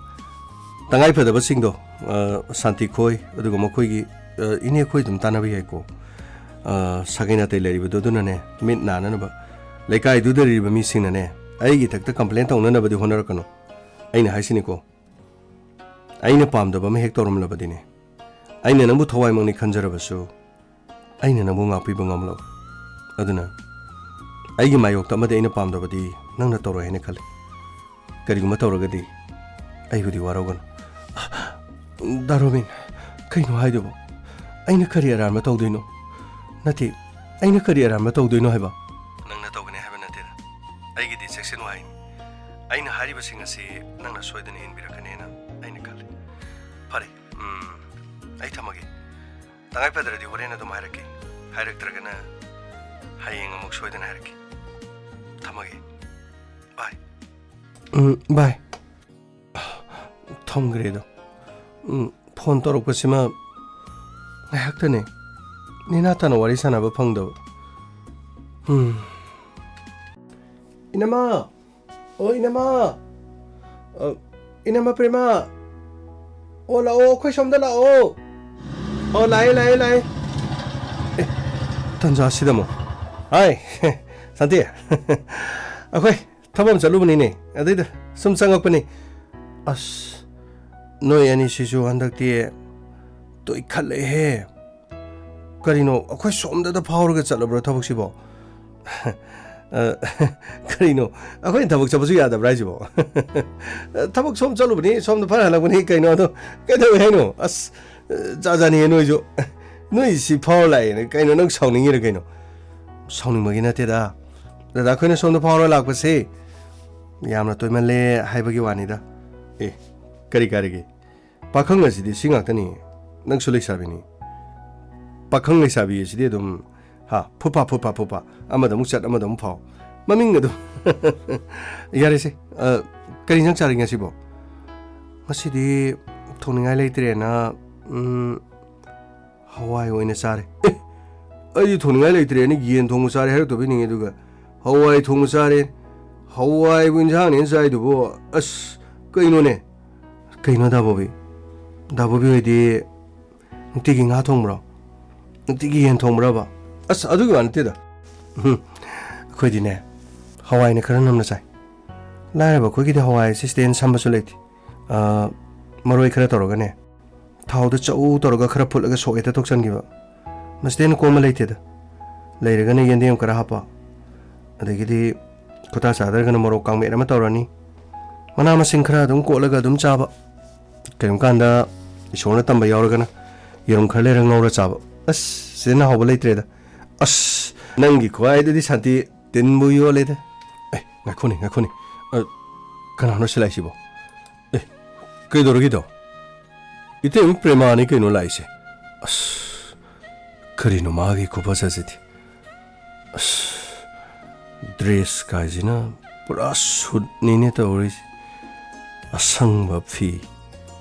ꯇꯉꯥꯏ ꯐꯗꯕꯁꯤꯡꯗꯣ, ꯑ, ꯁꯥꯟꯇꯤ ꯈꯣꯏ, ꯑꯗꯨꯒ ꯃꯈꯣꯏꯒꯤ, ꯑ, ꯏꯅꯦ ꯈꯣꯏ ꯑꯗꯨꯝ ꯇꯥꯟꯅꯕ ꯌꯥꯏꯀꯣ꯫ ꯑ, ꯁꯥꯒꯩ ꯅꯥꯇꯩ ꯂꯩꯔꯤꯕꯗꯣ ꯑꯗꯨꯅꯅꯦ, ꯃꯤꯠ ꯅꯥꯅꯅꯕ ꯂꯩꯀꯥꯏꯗꯨꯗ ꯂꯩꯔꯤꯕ ꯃꯤꯁꯤꯡꯅꯅꯦ, ꯑꯩꯒꯤ ꯏꯊꯛꯇ ꯀꯝꯄ꯭ꯂꯦꯟ ꯇꯧꯅꯅꯕꯗꯤ ꯍꯣꯠꯅꯔꯛꯀꯅꯨ꯫ ꯑꯩꯅ ꯍꯥꯏꯁꯤꯅꯤꯀꯣ, ꯑꯩꯅ ꯄꯥꯝꯗꯕ ꯑꯃ ꯍꯦꯛ ꯇꯧꯔꯝꯂꯕꯗꯤꯅꯦ, ꯑꯩꯅ ꯅꯪꯕꯨ ꯊꯋꯥꯏꯃꯛꯅꯤ ꯈꯟꯖꯔꯕꯁꯨ, ꯑꯩꯅ ꯅꯪꯕꯨ ꯉꯥꯛꯄꯤꯕ ꯉꯝꯂꯣꯏ꯫ ꯑꯗꯨꯅ ꯑꯩꯒꯤ ꯃꯥꯌꯣꯛꯇ ꯑꯃꯗꯤ ꯑꯩꯅ ꯄꯥꯝꯗꯕꯗꯤ ꯅꯪꯅ ꯇꯧꯔꯣꯏ ꯍꯥꯏꯅ ꯈꯜꯂꯤ꯫ ꯀꯔꯤꯒꯨꯝꯕ ꯇꯧꯔꯒꯗꯤ ꯑꯩꯕꯨꯗꯤ ꯋꯥꯔꯧꯒꯅꯨ꯫ ꯗꯥ ꯔꯣꯕꯤꯟ, ꯀꯩꯅꯣ ꯍꯥꯏꯗꯨꯕꯨ? ꯑꯩꯅ ꯀꯔꯤ ꯑꯔꯥꯟꯕ ꯇꯧꯗꯣꯏꯅꯣ? ꯅꯠꯇꯦ, ꯑꯩꯅ ꯀꯔꯤ ꯑꯔꯥꯟꯕ ꯇꯧꯗꯣꯏꯅꯣ ꯍꯥꯏꯕ? ꯅꯪꯅ ꯇꯧꯒꯅꯤ ꯍꯥꯏꯕ ꯅꯠꯇꯦꯗ꯫ ꯑꯩꯒꯤꯗꯤ ꯆꯦꯛꯁꯤꯟ ꯋꯥꯍꯩꯅꯤ꯫ ꯑꯩꯅ ꯍꯥꯏꯔꯤꯕꯁꯤꯡ ꯑꯁꯤ ꯅꯪꯅ ꯁꯣꯏꯗꯅ ꯏꯟꯕꯤꯔꯛꯀꯅꯦꯅ ꯑꯩꯅ ꯈꯜꯂꯤ꯫ ꯐꯔꯦ, ꯎꯝ, ꯑꯩ ꯊꯝꯃꯒꯦ꯫ ꯇꯉꯥꯏ ꯐꯗ꯭ꯔꯗꯤ ꯍꯣꯔꯦꯟ ꯑꯗꯨꯝ ꯍꯥꯏꯔꯛꯀꯦ꯫ ꯍꯥꯏꯔꯛꯇ꯭ꯔꯒꯅ ꯍꯌꯦꯡ ꯑꯃꯨꯛ ꯁꯣꯏꯗꯅ ꯍꯥꯏꯔꯛꯀꯦ꯫ ꯊꯝꯃꯒꯦ꯫ ꯕꯥꯏ꯫ ꯎꯝ, ꯕꯥꯏ꯫ ꯊꯝꯈ꯭ꯔꯦꯗꯣ꯫ ꯎꯝ, ꯐꯣꯟ ꯇꯧꯔꯛꯄꯁꯤꯃ ꯉꯥꯏꯍꯥꯛꯇꯅꯦ꯫ ꯅꯦꯅꯥ ꯇꯥꯅ ꯋꯥꯔꯤ ꯁꯥꯟꯅꯕ ꯐꯪꯗꯕ꯫ ꯎꯝ꯫ ꯏꯅꯝꯃ! ꯑꯣ, ꯏꯅꯝꯃ! ꯑ, ꯏꯅꯝꯃ ꯄ꯭ꯔꯦꯃ! ꯑꯣ, ꯂꯥꯛꯑꯣ, ꯑꯩꯈꯣꯏ ꯁꯣꯝꯗ ꯂꯥꯛꯑꯣ! ꯑꯣ, ꯂꯥꯛꯑꯦ, ꯂꯥꯛꯑꯦ, ꯂꯥꯛꯑꯦ! ꯑꯦ, ꯇꯟꯖꯥꯁꯤꯗ ꯑꯃꯨꯛ꯫ ꯍꯥꯏ! ꯁꯥꯟꯇꯤ! ꯑꯩꯈꯣꯏ ꯊꯕꯛ ꯑꯃ ꯆꯠꯂꯨꯕꯅꯤꯅꯦ, ꯑꯗꯩꯗ ꯁꯨꯝ ꯆꯪꯉꯛꯄꯅꯤ꯫ ꯑꯁ, ꯅꯣꯏ ꯑꯅꯤꯁꯤꯁꯨ ꯍꯟꯗꯛꯇꯤ ꯇꯣꯏꯈꯠꯂꯛꯑꯦꯍꯦ꯫ ꯀꯔꯤꯅꯣ, ꯑꯩꯈꯣꯏ ꯁꯣꯝꯗꯗ ꯐꯥꯎꯔꯒ ꯆꯠꯂꯕ꯭ꯔꯣ ꯊꯕꯛꯁꯤꯕꯣ? ꯑ, ꯀꯔꯤꯅꯣ, ꯑꯩꯈꯣꯏꯅ ꯊꯕꯛ ꯆꯠꯄꯁꯨ ꯌꯥꯗꯕ꯭ꯔꯥ ꯍꯥꯏꯁꯤꯕꯣ? ꯊꯕꯛ ꯁꯣꯝ ꯆꯠꯂꯨꯕꯅꯤ, ꯁꯣꯝꯗ ꯐꯔ ꯍꯜꯂꯛꯄꯅꯤ ꯀꯩꯅꯣ, ꯑꯗꯣ ꯀꯩꯗꯧꯋꯦ ꯍꯥꯏꯅꯣ? ꯑꯁ, ꯖꯥꯠ ꯖꯥꯠꯅꯤꯍꯦ ꯅꯣꯏꯁꯨ꯫ ꯅꯣꯏ ꯁꯤ ꯐꯥꯎꯔ ꯂꯥꯛꯑꯦꯅ ꯀꯩꯅꯣ, ꯅꯪ ꯁꯥꯎꯅꯤꯡꯉꯤꯔ ꯀꯩꯅꯣ? ꯁꯥꯎꯅꯤꯡꯕꯒꯤ ꯅꯠꯇꯦꯗ꯫ ꯗꯗꯥ, ꯑꯩꯈꯣꯏꯅ ꯁꯣꯝꯗ ꯐꯥꯎꯔ ꯂꯥꯛꯄꯁꯦ ꯌꯥꯝꯅ ꯇꯣꯏꯃꯜꯂꯦ ꯍꯥꯏꯕꯒꯤ ꯋꯥꯅꯤꯗ꯫ ꯑꯦ, ꯀꯔꯤ ꯀꯥꯏꯔꯒꯦ? ꯄꯥꯈꯪ ꯑꯁꯤꯗꯤ ꯁꯤ ꯉꯥꯛꯇꯅꯤ꯫ ꯅꯪꯁꯨ ꯂꯩꯁꯥꯕꯤꯅꯤ꯫ ꯄꯥꯈꯪ ꯂꯩꯁꯥꯕꯤ ꯑꯁꯤꯗꯤ ꯑꯗꯨꯝ, ꯍꯥ, ꯐꯨꯠ ꯐꯥ, ꯐꯨꯠ ꯐꯥ, ꯐꯨꯠ ꯐꯥ, ꯑꯃꯗ ꯑꯃꯨꯛ ꯆꯠ, ꯑꯃꯗ ꯑꯃꯨꯛ ꯐꯥꯎ꯫ ꯃꯃꯤꯡ ꯑꯗꯨꯝ꯫ ꯌꯥꯔꯦꯁꯦ꯫ ꯑ, ꯀꯔꯤ ꯏꯟꯖꯥꯡ ꯆꯥꯔꯒꯦ ꯉꯁꯤꯕꯣ? ꯉꯁꯤꯗꯤ ꯊꯣꯡꯅꯤꯡꯉꯥꯏ ꯂꯩꯇ꯭ꯔꯦꯅ, ꯎꯝ, ꯍꯋꯥꯏ ꯑꯣꯏꯅ ꯆꯥꯔꯦ꯫ ꯑꯦ, ꯑꯩꯗꯤ ꯊꯣꯡꯅꯤꯡꯉꯥꯏ ꯂꯩꯇ꯭ꯔꯦꯅ ꯌꯦꯟ ꯊꯣꯡꯕ ꯆꯥꯔꯦ ꯍꯥꯏꯔꯛꯇꯕꯣꯏ ꯅꯤꯡꯉꯤ, ꯑꯗꯨꯒ ꯍꯋꯥꯏ ꯊꯣꯡꯕ ꯆꯥꯔꯦ꯫ ꯍꯋꯥꯏꯕꯨ ꯏꯟꯖꯥꯡꯅꯦꯅ ꯆꯥꯏꯗꯨꯕꯨ? ꯑꯁ, ꯀꯩꯅꯣꯅꯦ? ꯀꯩꯅꯣ ꯗꯥ ꯕꯣꯕꯤ? ꯗꯥ ꯕꯣꯕꯤ ꯍꯣꯏꯗꯤ ꯅꯨꯡꯇꯤꯒꯤ ꯉꯥ ꯊꯣꯡꯕ꯭ꯔꯣ? ꯅꯨꯡꯇꯤꯒꯤ ꯌꯦꯟ ꯊꯣꯡꯕ꯭ꯔꯕ? ꯑꯁ, ꯑꯗꯨꯒꯤ ꯋꯥ ꯅꯠꯇꯦꯗ꯫ ꯎꯝ, ꯑꯩꯈꯣꯏꯗꯤꯅꯦ, ꯍꯋꯥꯏꯅ ꯈꯔ ꯅꯝꯅ ꯆꯥꯏ꯫ ꯂꯥꯏꯔꯕ ꯑꯩꯈꯣꯏꯒꯤꯗꯤ ꯍꯋꯥꯏ ꯑꯁꯤ ꯁꯤꯗꯩ ꯍꯦꯟꯅ ꯁꯝꯕꯁꯨ ꯂꯩꯇꯦ꯫ ꯑ, ꯃꯔꯣꯏ ꯈꯔ ꯇꯧꯔꯒꯅꯦ, ꯊꯥꯎꯗ ꯆꯧ ꯇꯧꯔꯒ ꯈꯔ ꯐꯨꯠꯂꯒ ꯁꯣꯛ ꯍꯦꯛꯇ ꯇꯧꯁꯟꯈꯤꯕ꯫ ꯃꯁꯤꯗꯩ ꯍꯦꯟꯅ ꯀꯣꯝꯕ ꯂꯩꯇꯦꯗ꯫ ꯂꯩꯔꯒꯅ ꯌꯦꯟꯗꯦꯝ ꯈꯔ ꯍꯥꯞꯄ, ꯑꯗꯒꯤꯗꯤ ꯈꯨꯇꯥ ꯆꯥꯗ꯭ꯔꯒꯅ ꯃꯣꯔꯣꯛ ꯀꯥꯡꯃꯦꯠ ꯑꯃ ꯇꯧꯔꯅꯤ꯫ ꯃꯅꯥ ꯃꯁꯤꯡ ꯈꯔ ꯑꯗꯨꯝ ꯀꯣꯠꯂꯒ ꯑꯗꯨꯝ ꯆꯥꯕ꯫ ꯀꯔꯤꯒꯨꯝꯕ ꯀꯥꯟꯗ ꯏꯁꯣꯔꯅ ꯇꯝꯕ ꯌꯥꯎꯔꯒꯅ ꯌꯦꯔꯨꯝ ꯈꯔ ꯂꯩꯔꯒ ꯉꯧꯔ ꯆꯥꯕ꯫ ꯑꯁ, ꯁꯤꯗꯅ ꯍꯥꯎꯕ ꯂꯩꯇ꯭ꯔꯦꯗ꯫ ꯑꯁ, ꯅꯪꯒꯤ ꯈꯨꯍꯥꯏꯗꯨꯗꯤ ꯁꯥꯟꯇꯤ, ꯇꯤꯟꯕꯨ ꯌꯣꯜꯂꯦꯗ꯫ ꯑꯦ, ꯉꯥꯏꯈꯣꯅꯦ, ꯉꯥꯏꯈꯣꯅꯦ꯫ ꯑ, ꯀꯅꯥꯅꯣ ꯁꯤ ꯂꯥꯛꯏꯁꯤꯕꯣ? ꯑꯦ, ꯀꯩꯗꯧꯔꯒꯦꯗꯣ? ꯏꯇꯩꯃ ꯄ꯭ꯔꯦꯃꯥꯅꯤ ꯀꯩꯅꯣ ꯂꯥꯛꯏꯁꯦ꯫ ꯑꯁ, ꯀꯔꯤꯅꯣ ꯃꯥꯒꯤ ꯈꯨꯐꯖꯁꯤꯗꯤ? ꯑꯁ, ꯗ꯭ꯔꯦꯁ ꯀꯥꯏꯁꯤꯅ ꯄꯨꯔꯥ ꯁꯨꯠꯅꯤꯅꯦ ꯇꯧꯔꯤꯁꯦ꯫ ꯑꯁꯪꯕ ꯐꯤ,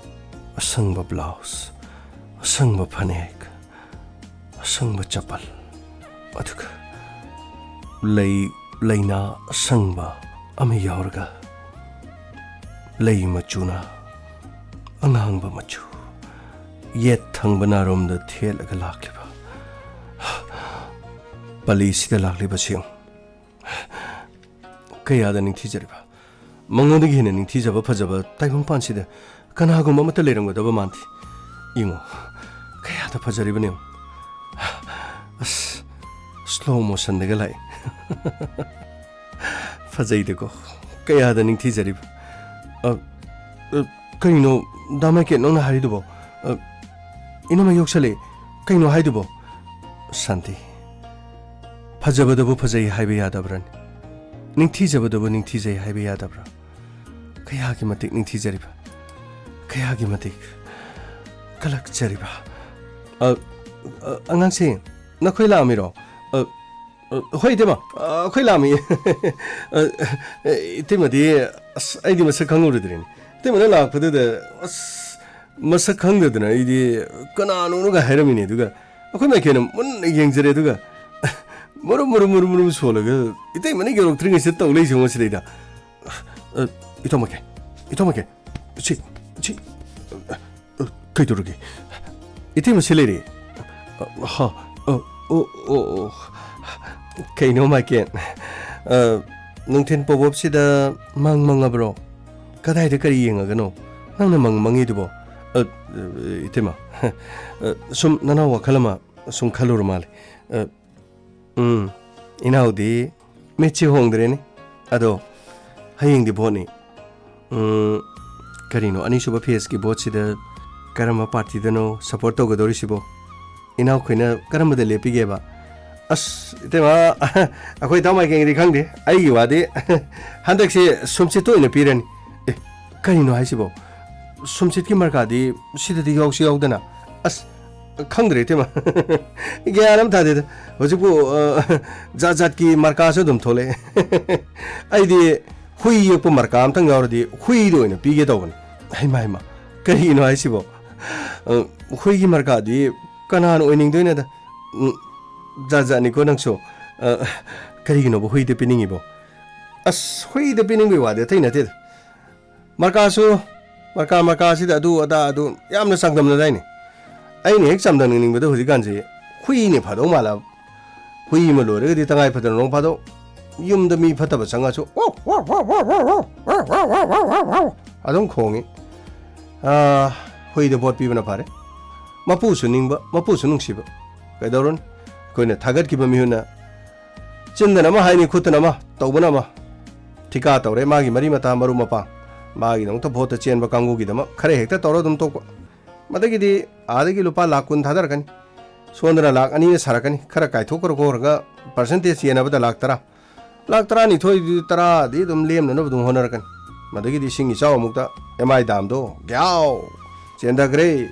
ꯑꯁꯪꯕ ꯕ꯭ꯂꯥꯎꯁ, ꯑꯁꯪꯕ ꯐꯅꯦꯛ, ꯑꯁꯪꯕ ꯆꯄꯜ, ꯑꯗꯨꯒ ꯂꯩ, ꯂꯩꯅꯥ ꯑꯁꯪꯕ ꯑꯃ ꯌꯥꯎꯔꯒ, ꯂꯩ ꯃꯆꯨꯅ ꯑꯉꯥꯡꯕ ꯃꯆꯨ, ꯌꯦꯠ ꯊꯪꯕ ꯅꯥꯔꯣꯝꯗ ꯊꯦꯠꯂꯒ ꯂꯥꯛꯂꯤꯕ, ꯄꯂꯤꯁꯤꯗ ꯂꯥꯛꯂꯤꯕꯁꯤꯡ, ꯀꯌꯥꯗ ꯅꯤꯡꯊꯤꯖꯔꯤꯕ? ꯃꯉꯣꯟꯗꯒꯤ ꯍꯦꯟꯅ ꯅꯤꯡꯊꯤꯖꯕ ꯐꯖꯕ ꯇꯥꯏꯕꯪꯄꯥꯟꯁꯤꯗ ꯀꯅꯥꯒꯨꯝꯕ ꯑꯃꯠꯇ ꯂꯩꯔꯝꯒꯗꯕ ꯃꯥꯟꯗꯦ꯫ ꯌꯦꯡꯉꯣ, ꯀꯌꯥꯗ ꯐꯖꯔꯤꯕꯅꯣ ꯌꯦꯡꯉꯣ꯫ ꯑꯁ, slow motionꯗꯒ ꯂꯥꯛꯑꯦ꯫ ꯐꯖꯩꯗꯀꯣ, ꯀꯌꯥꯗ ꯅꯤꯡꯊꯤꯖꯔꯤꯕ꯫ ꯑ, ꯑ, ꯀꯩꯅꯣ, ꯗꯥ ꯃꯥꯏꯀꯦꯟ, ꯅꯪꯅ ꯍꯥꯏꯔꯤꯗꯨꯕꯣ? ꯑ, ꯏꯅꯝꯃ ꯌꯣꯛꯁꯜꯂꯦ, ꯀꯩꯅꯣ ꯍꯥꯏꯗꯨꯕꯣ? ꯁꯥꯟꯇꯤ, ꯐꯖꯕꯗꯕꯨ ꯐꯖꯩ ꯍꯥꯏꯕ ꯌꯥꯗꯕ꯭ꯔꯅꯦ? ꯅꯤꯡꯊꯤꯖꯕꯗꯕꯨ ꯅꯤꯡꯊꯤꯖꯩ ꯍꯥꯏꯕ ꯌꯥꯗꯕ꯭ꯔꯥ? ꯀꯌꯥꯒꯤ ꯃꯇꯤꯛ ꯅꯤꯡꯊꯤꯖꯔꯤꯕ, ꯀꯌꯥꯒꯤ ꯃꯇꯤꯛ ꯀꯂꯛꯆꯔꯤꯕ꯫ ꯑ, ꯑ, ꯑꯉꯥꯡꯁꯦ, ꯅꯈꯣꯏ ꯂꯥꯛꯑꯝꯃꯤꯔꯣ? ꯑ, ꯑ, ꯍꯣꯏ, ꯏꯇꯩꯃ, ꯑ, ꯑꯩꯈꯣꯏ ꯂꯥꯛꯑꯝꯃꯤ꯫ ꯑ, ꯑ, ꯏꯇꯩꯃꯗꯤ, ꯑꯁ, ꯑꯩꯗꯤ ꯃꯁꯛ ꯈꯪꯉꯨꯔꯗ꯭ꯔꯦꯅꯦ꯫ ꯏꯇꯩꯃꯅ ꯂꯥꯛꯄꯗꯨꯗ, ꯑꯁ, ꯃꯁꯛ ꯈꯪꯗꯗꯅ ꯑꯩꯗꯤ ꯀꯅꯥꯅꯣꯅꯒ ꯍꯥꯏꯔꯝꯃꯤꯅꯦ꯫ ꯑꯗꯨꯒ ꯑꯩꯈꯣꯏ ꯃꯥꯏꯀꯦꯟꯅ ꯃꯨꯟꯅ ꯌꯦꯡꯖꯔꯦ꯫ ꯑꯗꯨꯒ ꯃꯔꯨꯝ, ꯃꯔꯨꯝ, ꯃꯔꯨꯝ, ꯃꯔꯨꯝ ꯁꯣꯜꯂꯒ ꯏꯇꯩꯃꯅ ꯌꯧꯔꯛꯇ꯭ꯔꯤꯉꯩꯁꯤꯗ ꯇꯧ ꯂꯩꯁꯦ ꯃꯁꯤꯗꯩꯗ꯫ ꯑ, ꯏꯇꯥꯎ ꯃꯥꯏꯀꯦꯟ, ꯏꯇꯥꯎ ꯃꯥꯏꯀꯦꯟ, ꯁꯤ, ꯁꯤ, ꯑ, ꯀꯩꯗꯧꯔꯒꯦ? ꯏꯇꯩꯃ ꯁꯤ ꯂꯩꯔꯦ꯫ ꯑ, ꯍꯥ, ꯑ, ꯑꯣ, ꯑꯣ, ꯑꯣ꯫ ꯀꯩꯅꯣ ꯃꯥꯏꯀꯦꯟ? ꯑ, ꯅꯨꯡꯊꯤꯟ ꯄꯣꯕꯣꯞꯁꯤꯗ ꯃꯪ ꯃꯪꯉꯕ꯭ꯔꯣ? ꯀꯗꯥꯏꯗ ꯀꯔꯤ ꯌꯦꯡꯉꯒꯅꯣ ꯅꯪꯅ ꯃꯪ ꯃꯪꯉꯤꯗꯨꯕꯣ? ꯑ, ꯏꯇꯩꯃ, ꯑ, ꯁꯨꯝ ꯅꯅꯥꯎ ꯋꯥꯈꯜ ꯑꯃ ꯁꯨꯝ ꯈꯜꯂꯨꯔ ꯃꯥꯜꯂꯦ꯫ ꯑ, ꯎꯝ, ꯏꯅꯥꯎꯗꯤ ꯃꯤꯠꯁꯤ ꯍꯣꯡꯗ꯭ꯔꯦꯅꯦ꯫ ꯑꯗꯣ ꯍꯌꯦꯡꯗꯤ ꯚꯣꯠꯅꯤ꯫ ꯎꯝ, ꯀꯔꯤꯅꯣ, ꯑꯅꯤꯁꯨꯕ phaseꯀꯤ ꯚꯣꯠꯁꯤꯗ ꯀꯔꯝꯕ partyꯗꯅꯣ support ꯇꯧꯒꯗꯧꯔꯤꯁꯤꯕꯣ? ꯏꯅꯥꯎꯈꯣꯏꯅ ꯀꯔꯝꯕꯗ ꯂꯦꯞꯄꯤꯒꯦꯕ? ꯑꯁ, ꯏꯇꯩꯃ, ꯑꯩꯈꯣꯏ ꯏꯇꯥꯎ ꯃꯥꯏꯀꯩꯒꯤꯗꯤ ꯈꯪꯗꯦ꯫ ꯑꯩꯒꯤ ꯋꯥꯗꯤ ꯍꯟꯗꯛꯁꯦ ꯁꯨꯝꯁꯤꯠꯇ ꯑꯣꯏꯅ ꯄꯤꯔꯅꯤ꯫ ꯑꯦ, ꯀꯔꯤꯅꯣ ꯍꯥꯏꯁꯤꯕꯣ? ꯁꯨꯝꯁꯤꯠꯀꯤ ꯃꯔꯀꯥꯗꯤ ꯁꯤꯗꯗꯤ ꯌꯥꯎꯁꯨ ꯌꯥꯎꯗꯅ꯫ ꯑꯁ, ꯈꯪꯗ꯭ꯔꯦ ꯏꯇꯩꯃ꯫ ꯒ꯭ꯌꯥꯟ ꯑꯃ ꯇꯥꯗꯦꯗ꯫ ꯍꯧꯖꯤꯛꯄꯨ, ꯑ, ꯖꯥꯠ ꯖꯥꯠꯀꯤ ꯃꯔꯀꯥꯁꯨ ꯑꯗꯨꯝ ꯊꯣꯛꯂꯛꯑꯦ꯫ ꯑꯩꯗꯤ ꯍꯨꯏ ꯌꯦꯛꯄ ꯃꯔꯀꯥ ꯑꯝꯇꯪ ꯌꯥꯎꯔꯗꯤ ꯍꯨꯏꯗ ꯑꯣꯏꯅ ꯄꯤꯒꯦ ꯇꯧꯕꯅꯤ꯫ ꯍꯩꯃꯥ, ꯍꯩꯃꯥ, ꯀꯔꯤꯅꯣ ꯍꯥꯏꯁꯤꯕꯣ? ꯑ, ꯍꯨꯏꯒꯤ ꯃꯔꯀꯥꯗꯤ ꯀꯅꯥꯅ ꯑꯣꯏꯅꯤꯡꯗꯣꯏꯅꯣꯗ? ꯎꯝ, ꯖꯥꯠ ꯖꯥꯠꯅꯤꯀꯣ ꯅꯪꯁꯨ꯫ ꯑ, ꯀꯔꯤꯒꯤꯅꯣꯕ ꯍꯨꯏꯗ ꯄꯤꯅꯤꯡꯉꯤꯕꯣ? ꯑꯁ, ꯍꯨꯏꯗ ꯄꯤꯅꯤꯡꯕꯒꯤ ꯋꯥꯗꯤ ꯑꯇꯩ ꯅꯠꯇꯦꯗ꯫ ꯃꯔꯀꯥꯁꯨ, ꯃꯔꯀꯥ, ꯃꯔꯀꯥꯁꯤꯗ ꯑꯗꯨ ꯑꯗꯥ ꯑꯗꯨ ꯌꯥꯝꯅ ꯆꯥꯡꯗꯝꯅꯗꯥꯏꯅꯦ꯫ ꯑꯩꯅ ꯍꯦꯛ ꯆꯥꯡꯗꯝꯅꯅꯤꯡꯕꯗ ꯍꯧꯖꯤꯛꯀꯥꯟꯁꯤ ꯍꯨꯏꯅ ꯐꯗꯧ ꯃꯥꯜꯂꯕ꯫ ꯍꯨꯏ ꯑꯃ ꯂꯣꯏꯔꯒꯗꯤ ꯇꯉꯥꯏ ꯐꯗꯅ ꯅꯣꯡ ꯐꯥꯗꯣꯛ ꯌꯨꯝꯗ ꯃꯤ ꯐꯠꯇꯕ ꯆꯪꯉꯁꯨ ꯑꯗꯨꯝ ꯈꯣꯡꯉꯤ꯫ ꯑꯥ, ꯍꯨꯏꯗ ꯚꯣꯠ ꯄꯤꯕꯅ ꯐꯔꯦ꯫ ꯃꯄꯨꯁꯨ ꯅꯤꯡꯕ, ꯃꯄꯨꯁꯨ ꯅꯨꯡꯁꯤꯕ꯫ ꯀꯩꯗꯧꯔꯨꯅꯤ? ꯑꯩꯈꯣꯏꯅ ꯊꯥꯒꯠꯈꯤꯕ ꯃꯤꯍꯨꯠꯅ ꯆꯤꯟꯗꯅ ꯑꯃ ꯍꯥꯏꯅꯤ, ꯈꯨꯠꯇꯅ ꯑꯃ, ꯇꯧꯕꯅ ꯑꯃ꯫ ꯊꯤꯀꯥ ꯇꯧꯔꯦ ꯃꯥꯒꯤ ꯃꯔꯤ ꯃꯇꯥ ꯃꯔꯨꯞ ꯃꯄꯥꯡ꯫ ꯃꯥꯒꯤꯗꯃꯛꯇ ꯚꯣꯠꯇ ꯆꯦꯟꯕ ꯀꯥꯡꯕꯨꯒꯤꯗꯃꯛ ꯈꯔ ꯍꯦꯛꯇ ꯇꯧꯔ ꯑꯗꯨꯝ ꯇꯣꯛꯄ꯫ ꯃꯗꯒꯤꯗꯤ ꯑꯥꯗꯒꯤ ꯂꯨꯄꯥ ꯂꯥꯈ ꯀꯨꯟ ꯊꯥꯗꯔꯛꯀꯅꯤ꯫ ꯁꯣꯟꯗꯅ ꯂꯥꯈ ꯑꯅꯤꯅ ꯁꯥꯔꯛꯀꯅꯤ꯫ ꯈꯔ ꯀꯥꯏꯊꯣꯛꯈ꯭ꯔ ꯈꯣꯔꯒ percentage ꯌꯦꯟꯅꯕꯗ ꯂꯥꯈ ꯇꯔꯥ꯫ ꯂꯥꯈ ꯇꯔꯥꯅꯤꯊꯣꯏꯗꯨ ꯇꯔꯥꯗꯤ ꯑꯗꯨꯝ ꯂꯦꯝꯅꯅꯕ ꯑꯗꯨꯝ ꯍꯣꯠꯅꯔꯛꯀꯅꯤ꯫ ꯃꯗꯒꯤꯗꯤ ꯏꯁꯤꯡ ꯏꯆꯥꯎ ꯑꯃꯨꯛꯇ ꯑꯦꯝ ꯑꯥꯏ ꯗꯥꯝꯗꯣ ꯒ꯭ꯌꯥꯎ ꯆꯦꯟꯊꯈ꯭ꯔꯦ꯫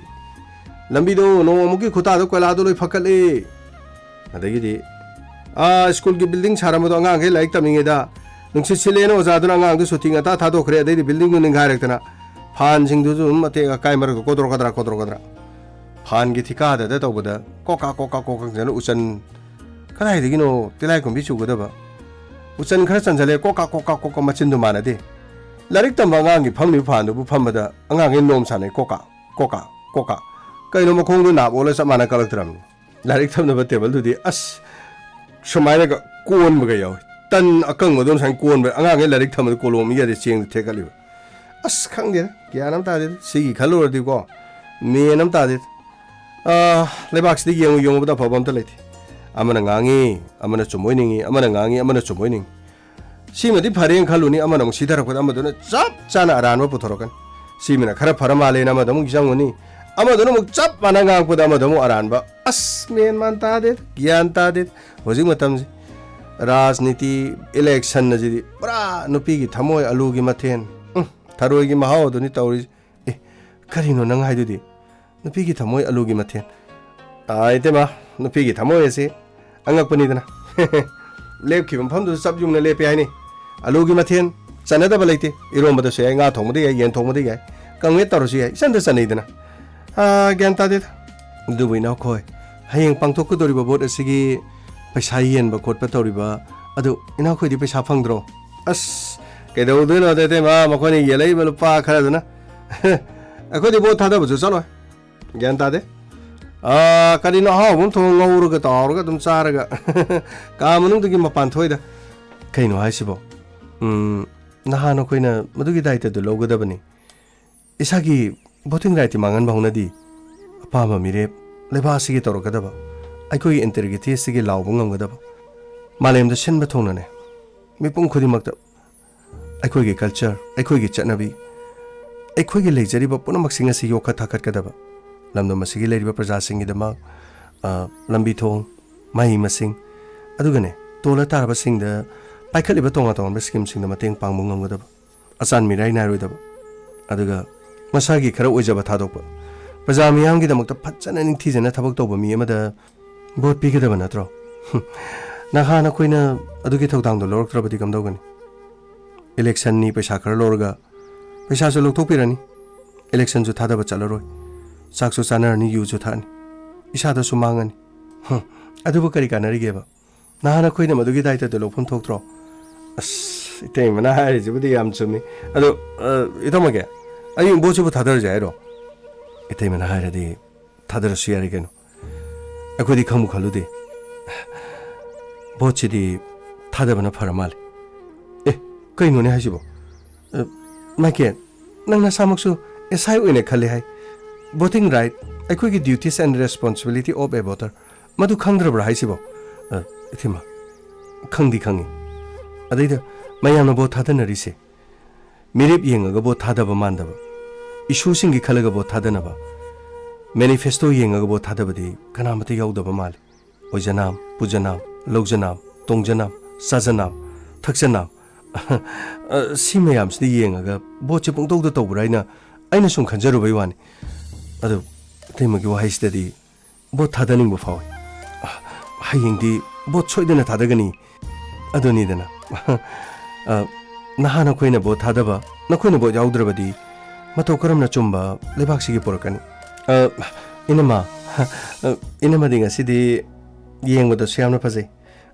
ꯂꯝꯕꯤꯗꯣ ꯅꯣꯡ ꯑꯃꯨꯛꯀꯤ ꯈꯨꯇꯥꯗꯣ ꯀꯣꯏꯂꯥꯗꯣ ꯂꯣꯏ ꯐꯀꯠꯂꯦ꯫ ꯑꯗꯒꯤꯗꯤ, ꯑꯥ, ꯁ꯭ꯀꯨꯜꯒꯤ building ꯁꯥꯔꯝꯕꯗꯣ ꯑꯉꯥꯡꯈꯩ ꯂꯥꯏꯔꯤꯛ ꯇꯝꯃꯤꯉꯩꯗ ꯅꯨꯡꯁꯤꯠ ꯁꯤꯠꯂꯦꯅ ꯑꯣꯖꯥꯗꯨꯅ ꯑꯉꯥꯡꯗꯨ ꯁꯨꯇꯤ ꯉꯟꯇꯥ ꯊꯥꯗꯣꯛꯈ꯭ꯔꯦ꯫ ꯑꯗꯩꯗꯤ buildingꯗꯨ ꯅꯤꯡꯈꯥꯏꯔꯛꯇꯅ ꯐꯥꯟꯁꯤꯡꯗꯨꯁꯨ ꯑꯗꯨꯝ ꯑꯇꯦꯛ ꯑꯀꯥꯏ ꯃꯔꯛꯇ ꯀꯣꯗ꯭ꯔꯣ ꯀꯗ꯭ꯔꯥ, ꯀꯣꯗ꯭ꯔꯣ ꯀꯗ꯭ꯔꯥ꯫ ꯐꯥꯟꯒꯤ ꯊꯤꯀꯥꯗꯗ ꯇꯧꯕꯗ ꯀꯣꯀꯥ, ꯀꯣꯀꯥ, ꯀꯣꯀꯥ ꯆꯪꯗꯅ ꯎꯆꯟ ꯀꯗꯥꯏꯗꯒꯤꯅꯣ ꯇꯤꯂꯥꯏꯈꯨꯝꯕꯤ ꯆꯨꯒꯗꯕ? ꯎꯆꯟ ꯈꯔ ꯆꯟꯁꯤꯜꯂꯦ, ꯀꯣꯀꯥ, ꯀꯣꯀꯥ, ꯀꯣꯀꯥ, ꯃꯆꯤꯟꯗꯨ ꯃꯥꯟꯅꯗꯦ꯫ ꯂꯥꯏꯔꯤꯛ ꯇꯝꯕ ꯑꯉꯥꯡꯒꯤ ꯐꯝꯂꯤꯕ ꯐꯥꯟꯗꯨꯕꯨ ꯐꯝꯕꯗ ꯑꯉꯥꯡꯈꯩ ꯅꯣꯝ ꯁꯥꯟꯅꯩ, ꯀꯣꯀꯥ, ꯀꯣꯀꯥ, ꯀꯣꯀꯥ꯫ ꯀꯩꯅꯣ ꯃꯈꯣꯡꯗꯨ ꯅꯥꯞ ꯑꯣꯜꯂ ꯆꯞ ꯃꯥꯟꯅ ꯀꯛꯂꯛꯇ꯭ꯔꯕꯅꯤ꯫ ꯂꯥꯏꯔꯤꯛ ꯊꯝꯅꯕ ꯇꯦꯕꯜꯗꯨꯗꯤ ꯑꯁ ꯁꯨꯃꯥꯏꯅꯒ ꯀꯣꯟꯕꯒ ꯌꯥꯎꯋꯤ꯫ ꯇꯟ ꯑꯀꯪꯕꯗꯣ ꯁꯨꯃꯥꯏꯅ ꯀꯣꯟꯕ, ꯑꯉꯥꯡꯈꯩ ꯂꯥꯏꯔꯤꯛ ꯊꯝꯕꯗ ꯀꯣꯂꯣꯝ ꯏꯌꯥꯗ ꯆꯦꯡꯗꯨ ꯊꯦꯛꯀꯠꯂꯤꯕ꯫ ꯑꯁ, ꯈꯪꯗꯦꯗ, ꯒ꯭ꯌꯥꯟ ꯑꯃ ꯇꯥꯗꯦꯗ꯫ ꯁꯤꯒꯤ ꯈꯜꯂꯨꯔꯗꯤꯀꯣ, ꯃꯦꯟ ꯑꯃ ꯇꯥꯗꯦꯗ꯫ ꯑꯥ, ꯂꯩꯕꯥꯛꯁꯤꯗ ꯌꯦꯡꯉꯨ ꯌꯦꯡꯉꯨꯕꯗ ꯑꯐꯕ ꯑꯝꯇ ꯂꯩꯇꯦ꯫ ꯑꯃꯅ ꯉꯥꯡꯉꯤ, ꯑꯃꯅ ꯆꯨꯝꯕꯣꯏ ꯅꯤꯡꯉꯤ, ꯑꯃꯅ ꯉꯥꯡꯉꯤ, ꯑꯃꯅ ꯆꯨꯝꯕꯣꯏ ꯅꯤꯡꯉꯤ꯫ ꯁꯤꯃꯗꯤ ꯐꯔꯦꯅ ꯈꯜꯂꯨꯅꯤ, ꯑꯃꯅ ꯑꯃꯨꯛ ꯁꯤꯊꯔꯛꯄꯗ ꯑꯃꯗꯨꯅ ꯆꯞ ꯆꯥꯅ ꯑꯔꯥꯟꯕ ꯄꯨꯊꯣꯔꯛꯀꯅꯤ꯫ ꯁꯤꯃꯅ ꯈꯔ ꯐꯔ ꯃꯥꯜꯂꯦꯅ ꯑꯃꯗ ꯑꯃꯨꯛ ꯆꯪꯉꯨꯅꯤ, ꯑꯃꯗꯨꯅ ꯑꯃꯨꯛ ꯆꯞ ꯃꯥꯟꯅ ꯉꯥꯡꯉꯛꯄꯗ ꯑꯃꯗ ꯑꯃꯨꯛ ꯑꯔꯥꯟꯕ꯫ ꯑꯁ, ꯃꯦꯟ ꯃꯥꯟ ꯇꯥꯗꯦ, ꯒ꯭ꯌꯥꯟ ꯇꯥꯗꯦ꯫ ꯍꯧꯖꯤꯛ ꯃꯇꯝꯁꯤ ꯔꯥꯖꯅꯤꯇꯤ, election ꯑꯁꯤꯗꯤ ꯄꯨꯔꯥ ꯅꯨꯄꯤꯒꯤ ꯊꯃꯣꯏ ꯑꯂꯨꯒꯤ ꯃꯊꯦꯟ꯫ ꯎꯝ, ꯊꯔꯣꯏꯒꯤ ꯃꯍꯥꯎ ꯑꯗꯨꯅꯤ ꯇꯧꯔꯤꯁꯦ꯫ ꯑꯦ, ꯀꯔꯤꯅꯣ ꯅꯪ ꯍꯥꯏꯗꯨꯗꯤ? ꯅꯨꯄꯤꯒꯤ ꯊꯃꯣꯏ ꯑꯂꯨꯒꯤ ꯃꯊꯦꯟ꯫ ꯑꯥ, ꯏꯇꯩꯃ, ꯅꯨꯄꯤꯒꯤ ꯊꯃꯣꯏ ꯑꯁꯤ ꯑꯉꯛꯄꯅꯤꯗꯅ꯫ ꯂꯦꯞꯈꯤꯕ ꯃꯐꯝꯗꯨꯗ ꯆꯞ ꯌꯨꯡꯅ ꯂꯦꯞꯄꯦ ꯍꯥꯏꯅꯤ꯫ ꯑꯂꯨꯒꯤ ꯃꯊꯦꯟ ꯆꯟꯅꯗꯕ ꯂꯩꯇꯦ꯫ ꯏꯔꯣꯝꯕꯗꯁꯨ ꯌꯥꯏ, ꯉꯥ ꯊꯣꯡꯕꯗ ꯌꯥꯏ, ꯌꯦꯟ ꯊꯣꯡꯕꯗ ꯌꯥꯏ, ꯀꯥꯡꯃꯦꯠ ꯇꯧꯔꯁꯨ ꯌꯥꯏ, ꯏꯆꯟꯗ ꯆꯟꯅꯩꯗꯅ꯫ ꯑꯥ, ꯒ꯭ꯌꯥꯟ ꯇꯥꯗꯦꯗ꯫ ꯑꯗꯨꯕꯨ ꯏꯅꯥꯎꯈꯣꯏ, ꯍꯌꯦꯡ ꯄꯥꯡꯊꯣꯛꯀꯗꯧꯔꯤꯕ ꯚꯣꯠ ꯑꯁꯤꯒꯤ ꯄꯩꯁꯥ ꯌꯦꯟꯕ ꯈꯣꯠꯄ ꯇꯧꯔꯤꯕ ꯑꯗꯨ ꯏꯅꯥꯎꯈꯣꯏꯗꯤ ꯄꯩꯁꯥ ꯐꯪꯗ꯭ꯔꯣ? ꯑꯁ, ꯀꯩꯗꯧꯗꯣꯏꯅꯣꯗ ꯏꯇꯩꯃ, ꯃꯈꯣꯏꯅ ꯌꯦꯜꯂꯛꯏꯕ ꯂꯨꯄꯥ ꯈꯔꯗꯨꯅ꯫ ꯑꯩꯈꯣꯏꯗꯤ ꯚꯣꯠ ꯊꯥꯗꯕꯁꯨ ꯆꯠꯂꯣꯏ꯫ ꯒ꯭ꯌꯥꯟ ꯇꯥꯗꯦ꯫ ꯑꯥ, ꯀꯔꯤꯅꯣ ꯑꯍꯥꯎꯕ ꯑꯃ ꯊꯣꯡꯉ ꯉꯧꯔꯒ ꯇꯥꯎꯔꯒ ꯑꯗꯨꯝ ꯆꯥꯔꯒ ꯀꯥ ꯃꯅꯨꯡꯗꯒꯤ ꯃꯄꯥꯟ ꯊꯣꯛꯏꯗ꯫ ꯀꯩꯅꯣ ꯍꯥꯏꯁꯤꯕꯣ? ꯎꯝ, ꯅꯍꯥꯟ ꯑꯩꯈꯣꯏꯅ ꯃꯗꯨꯒꯤ ꯗꯥꯏꯇꯗꯨ ꯂꯧꯒꯗꯕꯅꯤ꯫ ꯏꯁꯥꯒꯤ ꯚꯣꯇꯤꯡ ꯔꯥꯏꯠꯇꯤ ꯃꯥꯡꯍꯟꯕ ꯍꯧꯅꯗꯤ꯫ ꯑꯄꯥꯝꯕ ꯃꯤꯔꯦꯞ ꯂꯩꯕꯥꯛ ꯑꯁꯤꯒꯤ ꯇꯧꯔꯛꯀꯗꯕ, ꯑꯩꯈꯣꯏꯒꯤ ꯏꯟꯇꯦꯒ꯭ꯔꯤꯇꯤ ꯑꯁꯤꯒꯤ ꯂꯥꯎꯕ ꯉꯝꯒꯗꯕ, ꯃꯥꯂꯦꯝꯗ ꯁꯤꯟꯕ ꯊꯨꯡꯅꯅꯦ, ꯃꯤꯄꯨꯝ ꯈꯨꯗꯤꯡꯃꯛꯇ ꯑꯩꯈꯣꯏꯒꯤ ꯀꯜꯆꯔ, ꯑꯩꯈꯣꯏꯒꯤ ꯆꯠꯅꯕꯤ, ꯑꯩꯈꯣꯏꯒꯤ ꯂꯩꯖꯔꯤꯕ ꯄꯨꯝꯅꯃꯛꯁꯤꯡ ꯑꯁꯤ ꯌꯣꯛꯈꯠ ꯊꯥꯒꯠꯀꯗꯕ, ꯂꯝꯗꯝ ꯑꯁꯤꯒꯤ ꯂꯩꯔꯤꯕ ꯄ꯭ꯔꯖꯥꯁꯤꯡꯒꯤꯗꯃꯛ, ꯑ, ꯂꯝꯕꯤ ꯊꯣꯡ, ꯃꯍꯩ ꯃꯁꯤꯡ, ꯑꯗꯨꯒꯅꯦ, ꯇꯣꯜꯂ ꯇꯥꯔꯕꯁꯤꯡꯗ ꯄꯥꯏꯈꯠꯂꯤꯕ ꯇꯣꯉꯥꯟ ꯇꯣꯉꯥꯟꯕ ꯁ꯭ꯀꯤꯝꯁꯤꯡꯗ ꯃꯇꯦꯡ ꯄꯥꯡꯕ ꯉꯝꯒꯗꯕ, ꯑꯆꯥꯟ ꯃꯤꯔꯥꯏ ꯅꯥꯏꯔꯣꯏꯗꯕ, ꯑꯗꯨꯒ ꯃꯁꯥꯒꯤ ꯈꯔ ꯑꯣꯏꯖꯕ ꯊꯥꯗꯣꯛꯄ, ꯄ꯭ꯔꯖꯥ ꯃꯤꯌꯥꯝꯒꯤꯗꯃꯛꯇ ꯐꯖꯅ ꯅꯤꯡꯊꯤꯖꯅ ꯊꯕꯛ ꯇꯧꯕ ꯃꯤ ꯑꯃꯗ ꯚꯣꯠ ꯄꯤꯒꯗꯕ ꯅꯠꯇ꯭ꯔꯣ? ꯅꯍꯥꯟ ꯑꯩꯈꯣꯏꯅ ꯑꯗꯨꯒꯤ ꯊꯧꯗꯥꯡꯗꯣ ꯂꯧꯔꯛꯇ꯭ꯔꯕꯗꯤ ꯀꯝꯗꯧꯒꯅꯤ? ꯏꯂꯦꯛꯁꯟꯅꯤ, ꯄꯩꯁꯥ ꯈꯔ ꯂꯧꯔꯒ ꯄꯩꯁꯥꯁꯨ ꯂꯧꯊꯣꯛꯄꯤꯔꯅꯤ, ꯏꯂꯦꯛꯁꯟꯁꯨ ꯊꯥꯗꯕ ꯆꯠꯂꯔꯣꯏ, ꯆꯥꯛꯁꯨ ꯆꯥꯅꯔꯅꯤ, ꯌꯨꯁꯨ ꯊꯛꯑꯅꯤ, ꯏꯁꯥꯗꯁꯨ ꯃꯥꯡꯉꯅꯤ꯫ ꯍꯨꯝ, ꯑꯗꯨꯕꯨ ꯀꯔꯤ ꯀꯥꯟꯅꯔꯤꯒꯦꯕ? ꯅꯍꯥꯟ ꯑꯩꯈꯣꯏꯅ ꯃꯗꯨꯒꯤ ꯗꯥꯏꯇꯗꯨ ꯂꯧꯐꯝ ꯊꯣꯛꯇ꯭ꯔꯣ? ꯑꯁ, ꯏꯇꯩꯃꯅ ꯍꯥꯏꯔꯤꯁꯤꯕꯨꯗꯤ ꯌꯥꯝ ꯆꯨꯝꯃꯤ꯫ ꯑꯗꯣ, ꯑ, ꯏꯇꯥꯎꯃꯒꯦ, ꯑꯩ ꯚꯣꯠꯁꯤꯕꯨ ꯊꯥꯗꯔꯁꯦ ꯍꯥꯏꯔꯣ? ꯏꯇꯩꯃꯅ ꯍꯥꯏꯔꯗꯤ ꯊꯥꯗꯔꯁꯨ ꯌꯥꯔꯦ ꯀꯩꯅꯣ꯫ ꯑꯩꯈꯣꯏꯗꯤ ꯈꯪꯕꯨ ꯈꯜꯂꯨꯗꯦ꯫ ꯚꯣꯠꯁꯤꯗꯤ ꯊꯥꯗꯕꯅ ꯐꯔ ꯃꯥꯜꯂꯦ꯫ ꯑꯦ, ꯀꯩꯅꯣꯅꯦ ꯍꯥꯏꯁꯤꯕꯣ? ꯑ, ꯃꯥꯏꯀꯦꯜ, ꯅꯪ ꯅꯁꯥꯃꯛꯁꯨ ꯑꯦꯁ ꯑꯥꯏ ꯑꯣꯏꯅ ꯈꯜꯂꯦ ꯍꯥꯏ꯫ Voting right, ꯑꯩꯈꯣꯏꯒꯤ duties and responsibility of a voter, ꯃꯗꯨ ꯈꯪꯗ꯭ꯔꯕ꯭ꯔꯥ ꯍꯥꯏꯁꯤꯕꯣ? ꯑ, ꯏꯊꯤꯃ, ꯈꯪꯗꯤ ꯈꯪꯉꯤ꯫ ꯑꯗꯩꯗ ꯃꯌꯥꯝꯅ ꯚꯣꯠ ꯊꯥꯗꯅꯔꯤꯁꯦ, ꯃꯤꯔꯦꯞ ꯌꯦꯡꯉꯒ ꯚꯣꯠ ꯊꯥꯗꯕ ꯃꯥꯟꯗꯕ, ꯏꯁꯨꯁꯤꯡꯒꯤ ꯈꯜꯂꯒ ꯚꯣꯠ ꯊꯥꯗꯅꯕ, ꯃꯦꯅꯤꯐꯦꯁꯇꯣ ꯌꯦꯡꯉꯒ ꯚꯣꯠ ꯊꯥꯗꯕꯗꯤ ꯀꯅꯥꯃꯠꯇ ꯌꯥꯎꯗꯕ ꯃꯥꯜꯂꯤ꯫ ꯑꯣꯏꯖꯅꯥꯝ, ꯄꯨꯖꯅꯥꯝ, ꯂꯧꯖꯅꯥꯝ, ꯇꯣꯡꯖꯅꯥꯝ, ꯆꯥꯖꯅꯥꯝ, ꯊꯛꯆꯅꯥꯝ, ꯑ, ꯁꯤ ꯃꯌꯥꯝꯁꯤꯗ ꯌꯦꯡꯉꯒ ꯚꯣꯠꯁꯦ ꯄꯨꯡꯇꯧꯗ ꯇꯧꯕ꯭ꯔꯥ ꯍꯥꯏꯅ ꯑꯩꯅ ꯁꯨꯝ ꯈꯟꯖꯔꯨꯕꯩ ꯋꯥꯅꯤ꯫ ꯑꯗꯨ ꯏꯇꯩꯃꯒꯤ ꯋꯥꯍꯩꯁꯤꯗꯗꯤ ꯚꯣꯠ ꯊꯥꯗꯅꯤꯡꯕ ꯐꯥꯎꯏ꯫ ꯑ, ꯍꯌꯦꯡꯗꯤ ꯚꯣꯠ ꯁꯣꯏꯗꯅ ꯊꯥꯗꯒꯅꯤ꯫ ꯑꯗꯨꯅꯤꯗꯅ꯫ ꯑ, ꯅꯍꯥꯟ ꯑꯩꯈꯣꯏꯅ ꯚꯣꯠ ꯊꯥꯗꯕ, ꯅꯈꯣꯏꯅ ꯚꯣꯠ ꯌꯥꯎꯗ꯭ꯔꯕꯗꯤ ꯃꯇꯧ ꯀꯔꯝꯅ ꯆꯨꯝꯕ ꯂꯩꯕꯥꯛꯁꯤꯒꯤ ꯄꯨꯔꯛꯀꯅꯤ? ꯑ, ꯏꯅꯝꯃ, ꯑ, ꯏꯅꯝꯃꯗꯤ ꯉꯁꯤꯗꯤ ꯌꯦꯡꯕꯗꯁꯨ ꯌꯥꯝꯅ ꯐꯖꯩ꯫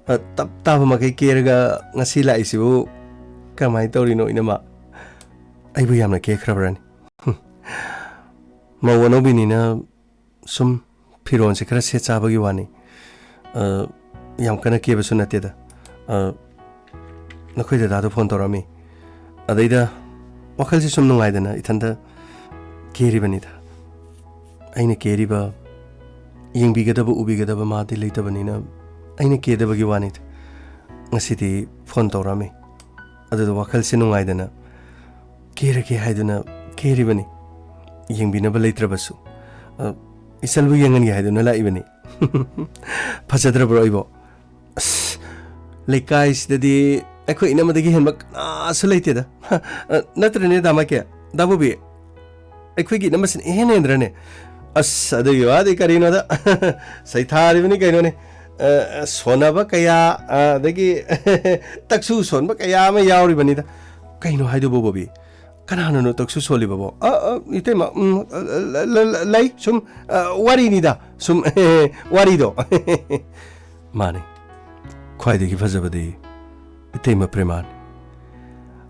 ꯑ, ꯇꯞ ꯇꯥꯕ ꯃꯈꯩ ꯀꯦꯔꯒ ꯉꯁꯤ ꯂꯥꯛꯏꯁꯤꯕꯨ ꯀꯃꯥꯏꯅ ꯇꯧꯔꯤꯅꯣ, ꯏꯅꯝꯃ? ꯑꯩꯕꯨ ꯌꯥꯝꯅ ꯀꯦꯈ꯭ꯔꯕ꯭ꯔꯅꯤ? ꯍꯨꯝ꯫ ꯃꯧ ꯑꯅꯧꯕꯤꯅꯤꯅ ꯁꯨꯝ ꯐꯤꯔꯣꯜꯁꯦ ꯈꯔ ꯁꯦꯠ ꯆꯥꯕꯒꯤ ꯋꯥꯅꯤ꯫ ꯑ, ꯌꯥꯝ ꯀꯟꯅ ꯀꯦꯕꯁꯨ ꯅꯠꯇꯦꯗ꯫ ꯑ, ꯅꯈꯣꯏ ꯗꯗꯥꯗꯣ ꯐꯣꯟ ꯇꯧꯔꯛꯑꯝꯃꯤ꯫ ꯑꯗꯩꯗ ꯋꯥꯈꯜꯁꯦ ꯁꯨꯝ ꯅꯨꯡꯉꯥꯏꯗꯅ ꯏꯊꯟꯇ ꯀꯦꯔꯤꯕꯅꯤꯗ꯫ ꯑꯩꯅ ꯀꯦꯔꯤꯕ, ꯌꯦꯡꯕꯤꯒꯗꯕ, ꯎꯕꯤꯒꯗꯕ ꯃꯥꯗꯤ ꯂꯩꯇꯕꯅꯤꯅ ꯑꯩꯅ ꯀꯦꯗꯕꯒꯤ ꯋꯥꯅꯤꯗ꯫ ꯉꯁꯤꯗꯤ ꯐꯣꯟ ꯇꯧꯔꯛꯑꯝꯃꯤ꯫ ꯑꯗꯨꯗ ꯋꯥꯈꯜꯁꯦ ꯅꯨꯡꯉꯥꯏꯗꯅ ꯀꯦꯔꯒꯦ ꯍꯥꯏꯗꯨꯅ ꯀꯦꯔꯤꯕꯅꯤ꯫ ꯌꯦꯡꯕꯤꯅꯕ ꯂꯩꯇ꯭ꯔꯕꯁꯨ, ꯑ, ꯏꯆꯜꯕꯨ ꯌꯦꯡꯍꯟꯒꯦ ꯍꯥꯏꯗꯨꯅ ꯂꯥꯛꯏꯕꯅꯤ꯫ ꯐꯖꯗ꯭ꯔꯕ꯭ꯔꯣ ꯑꯩꯕꯣ? ꯑꯁ, ꯂꯩꯀꯥꯏꯁꯤꯗꯗꯤ ꯑꯩꯈꯣꯏ ꯏꯅꯝꯃꯗꯒꯤ ꯍꯦꯟꯕ ꯀꯅꯥꯁꯨ ꯂꯩꯇꯦꯗ꯫ ꯑ, ꯅꯠꯇ꯭ꯔꯅꯦ, ꯗꯥ ꯃꯥꯏꯀꯦꯜ? ꯗꯥ ꯕꯣꯕꯤ, ꯑꯩꯈꯣꯏꯒꯤ ꯏꯅꯝꯃꯁꯤꯅ ꯏꯍꯦꯟ ꯍꯦꯟꯗ꯭ꯔꯅꯦ? ꯑꯁ, ꯑꯗꯨꯒꯤ ꯋꯥꯗꯤ ꯀꯔꯤꯅꯣꯗ꯫ ꯁꯩꯊꯥꯔꯤꯕꯅꯤ ꯀꯩꯅꯣꯅꯦ꯫ ꯑ, ꯁꯣꯟꯅꯕ ꯀꯌꯥ, ꯑ, ꯑꯗꯒꯤ ꯇꯛꯁꯨ ꯁꯣꯟꯕ ꯀꯌꯥ ꯑꯃ ꯌꯥꯎꯔꯤꯕꯅꯤꯗ꯫ ꯀꯩꯅꯣ ꯍꯥꯏꯗꯨꯕꯨ, ꯕꯣꯕꯤ? ꯀꯅꯥꯅꯅꯣ ꯇꯛꯁꯨ ꯁꯣꯜꯂꯤꯕꯕꯣ? ꯑ, ꯑ, ꯏꯇꯩꯃ, ꯎꯝ, ꯑ, ꯂ-, ꯂ-, ꯂ-, ꯂꯩ, ꯁꯨꯝ, ꯑ, ꯋꯥꯔꯤꯅꯤꯗ, ꯁꯨꯝ, ꯋꯥꯔꯤꯗꯣ꯫ ꯃꯥꯅꯤ, ꯈ꯭ꯋꯥꯏꯗꯒꯤ ꯐꯖꯕꯗꯤ ꯏꯇꯩꯃ ꯄ꯭ꯔꯦꯃꯥꯅꯤ꯫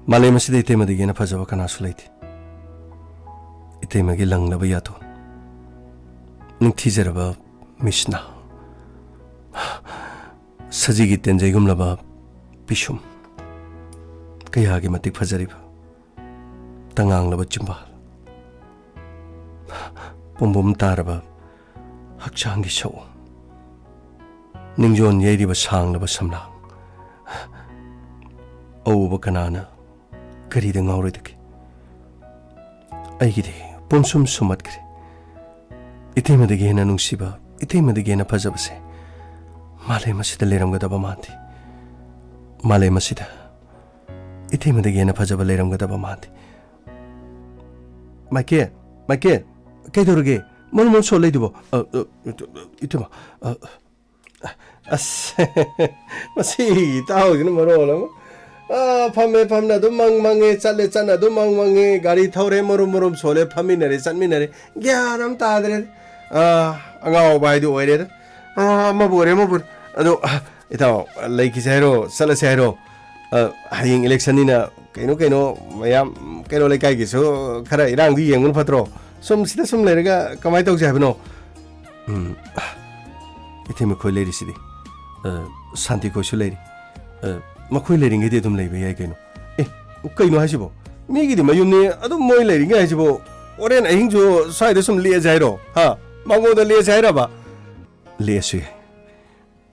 ꯃꯥꯂꯦꯝ ꯑꯁꯤꯗ ꯏꯇꯩꯃꯗꯒꯤ ꯍꯦꯟꯅ ꯐꯖꯕ ꯀꯅꯥꯁꯨ ꯂꯩꯇꯦ꯫ ꯏꯇꯩꯃꯒꯤ ꯂꯪꯂꯕ ꯌꯥꯇꯣꯟ, ꯅꯤꯡꯊꯤꯖꯔꯕ ꯃꯤꯠꯁꯅꯥ, ꯁꯖꯤꯒꯤ ꯇꯦꯟꯖꯩꯒꯨꯝꯂꯕ ꯄꯤꯁꯨꯝ, ꯀꯌꯥꯒꯤ ꯃꯇꯤꯛ ꯐꯖꯔꯤꯕ ꯇꯉꯥꯡꯂꯕ ꯆꯤꯝꯕꯥꯜ, ꯄꯨꯝꯕꯨꯝ ꯇꯥꯔꯕ ꯍꯛꯆꯥꯡꯒꯤ ꯁꯛꯑꯣꯡ, ꯅꯤꯡꯖꯣꯟ ꯌꯩꯔꯤꯕ ꯁꯥꯡꯂꯕ ꯁꯝꯂꯥꯡ, ꯑꯎꯕ ꯀꯅꯥꯅ ꯀꯔꯤꯗ ꯉꯥꯎꯔꯣꯏꯗꯒꯦ? ꯑꯩꯒꯤꯗꯤ ꯄꯨꯝꯁꯨꯝ ꯁꯨꯝꯃꯠꯈ꯭ꯔꯦ꯫ ꯏꯇꯩꯃꯗꯒꯤ ꯍꯦꯟꯅ ꯅꯨꯡꯁꯤꯕ, ꯏꯇꯩꯃꯗꯒꯤ ꯍꯦꯟꯅ ꯐꯖꯕꯁꯦ ꯃꯥꯂꯦꯝ ꯑꯁꯤꯗ ꯂꯩꯔꯝꯒꯗꯕ ꯃꯥꯟꯗꯦ꯫ ꯃꯥꯂꯦꯝ ꯑꯁꯤꯗ ꯏꯇꯩꯃꯗꯒꯤ ꯍꯦꯟꯅ ꯐꯖꯕ ꯂꯩꯔꯝꯒꯗꯕ ꯃꯥꯟꯗꯦ꯫ ꯃꯥꯏꯀꯦꯜ, ꯃꯥꯏꯀꯦꯜ, ꯀꯩꯗꯧꯔꯒꯦ? ꯃꯔꯨ ꯃꯔꯨ ꯁꯣꯜ ꯂꯩꯗꯨꯕꯣ? ꯑ, ꯑ, ꯏꯇꯩꯃ, ꯑ, ꯑꯁ, ꯃꯁꯤ ꯏꯇꯥꯎꯁꯤꯅ ꯃꯔꯣꯜ ꯑꯃ꯫ ꯑ, ꯐꯝꯃꯦ, ꯐꯝꯅ ꯑꯗꯨꯝ ꯃꯪ ꯃꯪꯉꯦ, ꯆꯠꯂꯦ, ꯆꯠꯅ ꯑꯗꯨꯝ ꯃꯪ ꯃꯪꯉꯦ, ꯒꯥꯔꯤ ꯊꯧꯔꯦ, ꯃꯔꯨꯝ ꯃꯔꯨꯝ ꯁꯣꯜꯂꯦ, ꯐꯝꯃꯤꯟꯅꯔꯦ, ꯆꯠꯃꯤꯟꯅꯔꯦ, ꯒ꯭ꯌꯥꯟ ꯑꯃ ꯇꯥꯗ꯭ꯔꯦ꯫ ꯑ, ꯑꯉꯥꯎꯕ ꯍꯥꯏꯗꯨ ꯑꯣꯏꯔꯦꯗ꯫ ꯑ, ꯑꯃꯕꯨ ꯑꯣꯏꯔꯦ, ꯑꯃꯕꯨ ꯑꯣꯏꯔꯦ꯫ ꯑꯗꯣ, ꯑ, ꯏꯇꯥꯎ, ꯂꯩꯈꯤꯁꯦ ꯍꯥꯏꯔꯣ, ꯆꯠꯂꯁꯦ ꯍꯥꯏꯔꯣ? ꯑ, ꯍꯌꯦꯡ ꯏꯂꯦꯛꯁꯟꯅꯤꯅ ꯀꯩꯅꯣ ꯀꯩꯅꯣ ꯃꯌꯥꯝ, ꯀꯩꯅꯣ ꯂꯩꯀꯥꯏꯒꯤꯁꯨ ꯈꯔ ꯏꯔꯥꯡꯗꯨ ꯌꯦꯡꯕꯅ ꯐꯠꯇ꯭ꯔꯣ? ꯁꯨꯝ ꯁꯤꯗ ꯁꯨꯝ ꯂꯩꯔꯒ ꯀꯃꯥꯏꯅ ꯇꯧꯁꯦ ꯍꯥꯏꯕꯅꯣ? ꯎꯝ, ꯏꯊꯩ ꯃꯈꯣꯏ ꯂꯩꯔꯤꯁꯤꯗꯤ꯫ ꯑ, ꯁꯥꯟꯇꯤ ꯈꯣꯏꯁꯨ ꯂꯩꯔꯤ꯫ ꯑ, ꯃꯈꯣꯏ ꯂꯩꯔꯤꯉꯩꯗꯤ ꯑꯗꯨꯝ ꯂꯩꯕ ꯌꯥꯏ ꯀꯩꯅꯣ꯫ ꯑꯦ, ꯀꯩꯅꯣ ꯍꯥꯏꯁꯤꯕꯣ? ꯃꯤꯒꯤꯗꯤ ꯃꯌꯨꯝꯅꯤ, ꯑꯗꯨꯝ ꯃꯣꯏ ꯂꯩꯔꯤꯉꯩ ꯍꯥꯏꯁꯤꯕꯣ? ꯍꯣꯔꯦꯟ ꯑꯍꯤꯡꯁꯨ ꯁ꯭ꯋꯥꯏꯗ ꯁꯨꯝ ꯂꯦꯛꯑꯁꯦ ꯍꯥꯏꯔꯣ? ꯍꯥ? ꯃꯉꯣꯟꯗ ꯂꯦꯛꯑꯁꯦ ꯍꯥꯏꯔꯕ? ꯂꯦꯛꯑꯁꯨ ꯌꯥꯏ꯫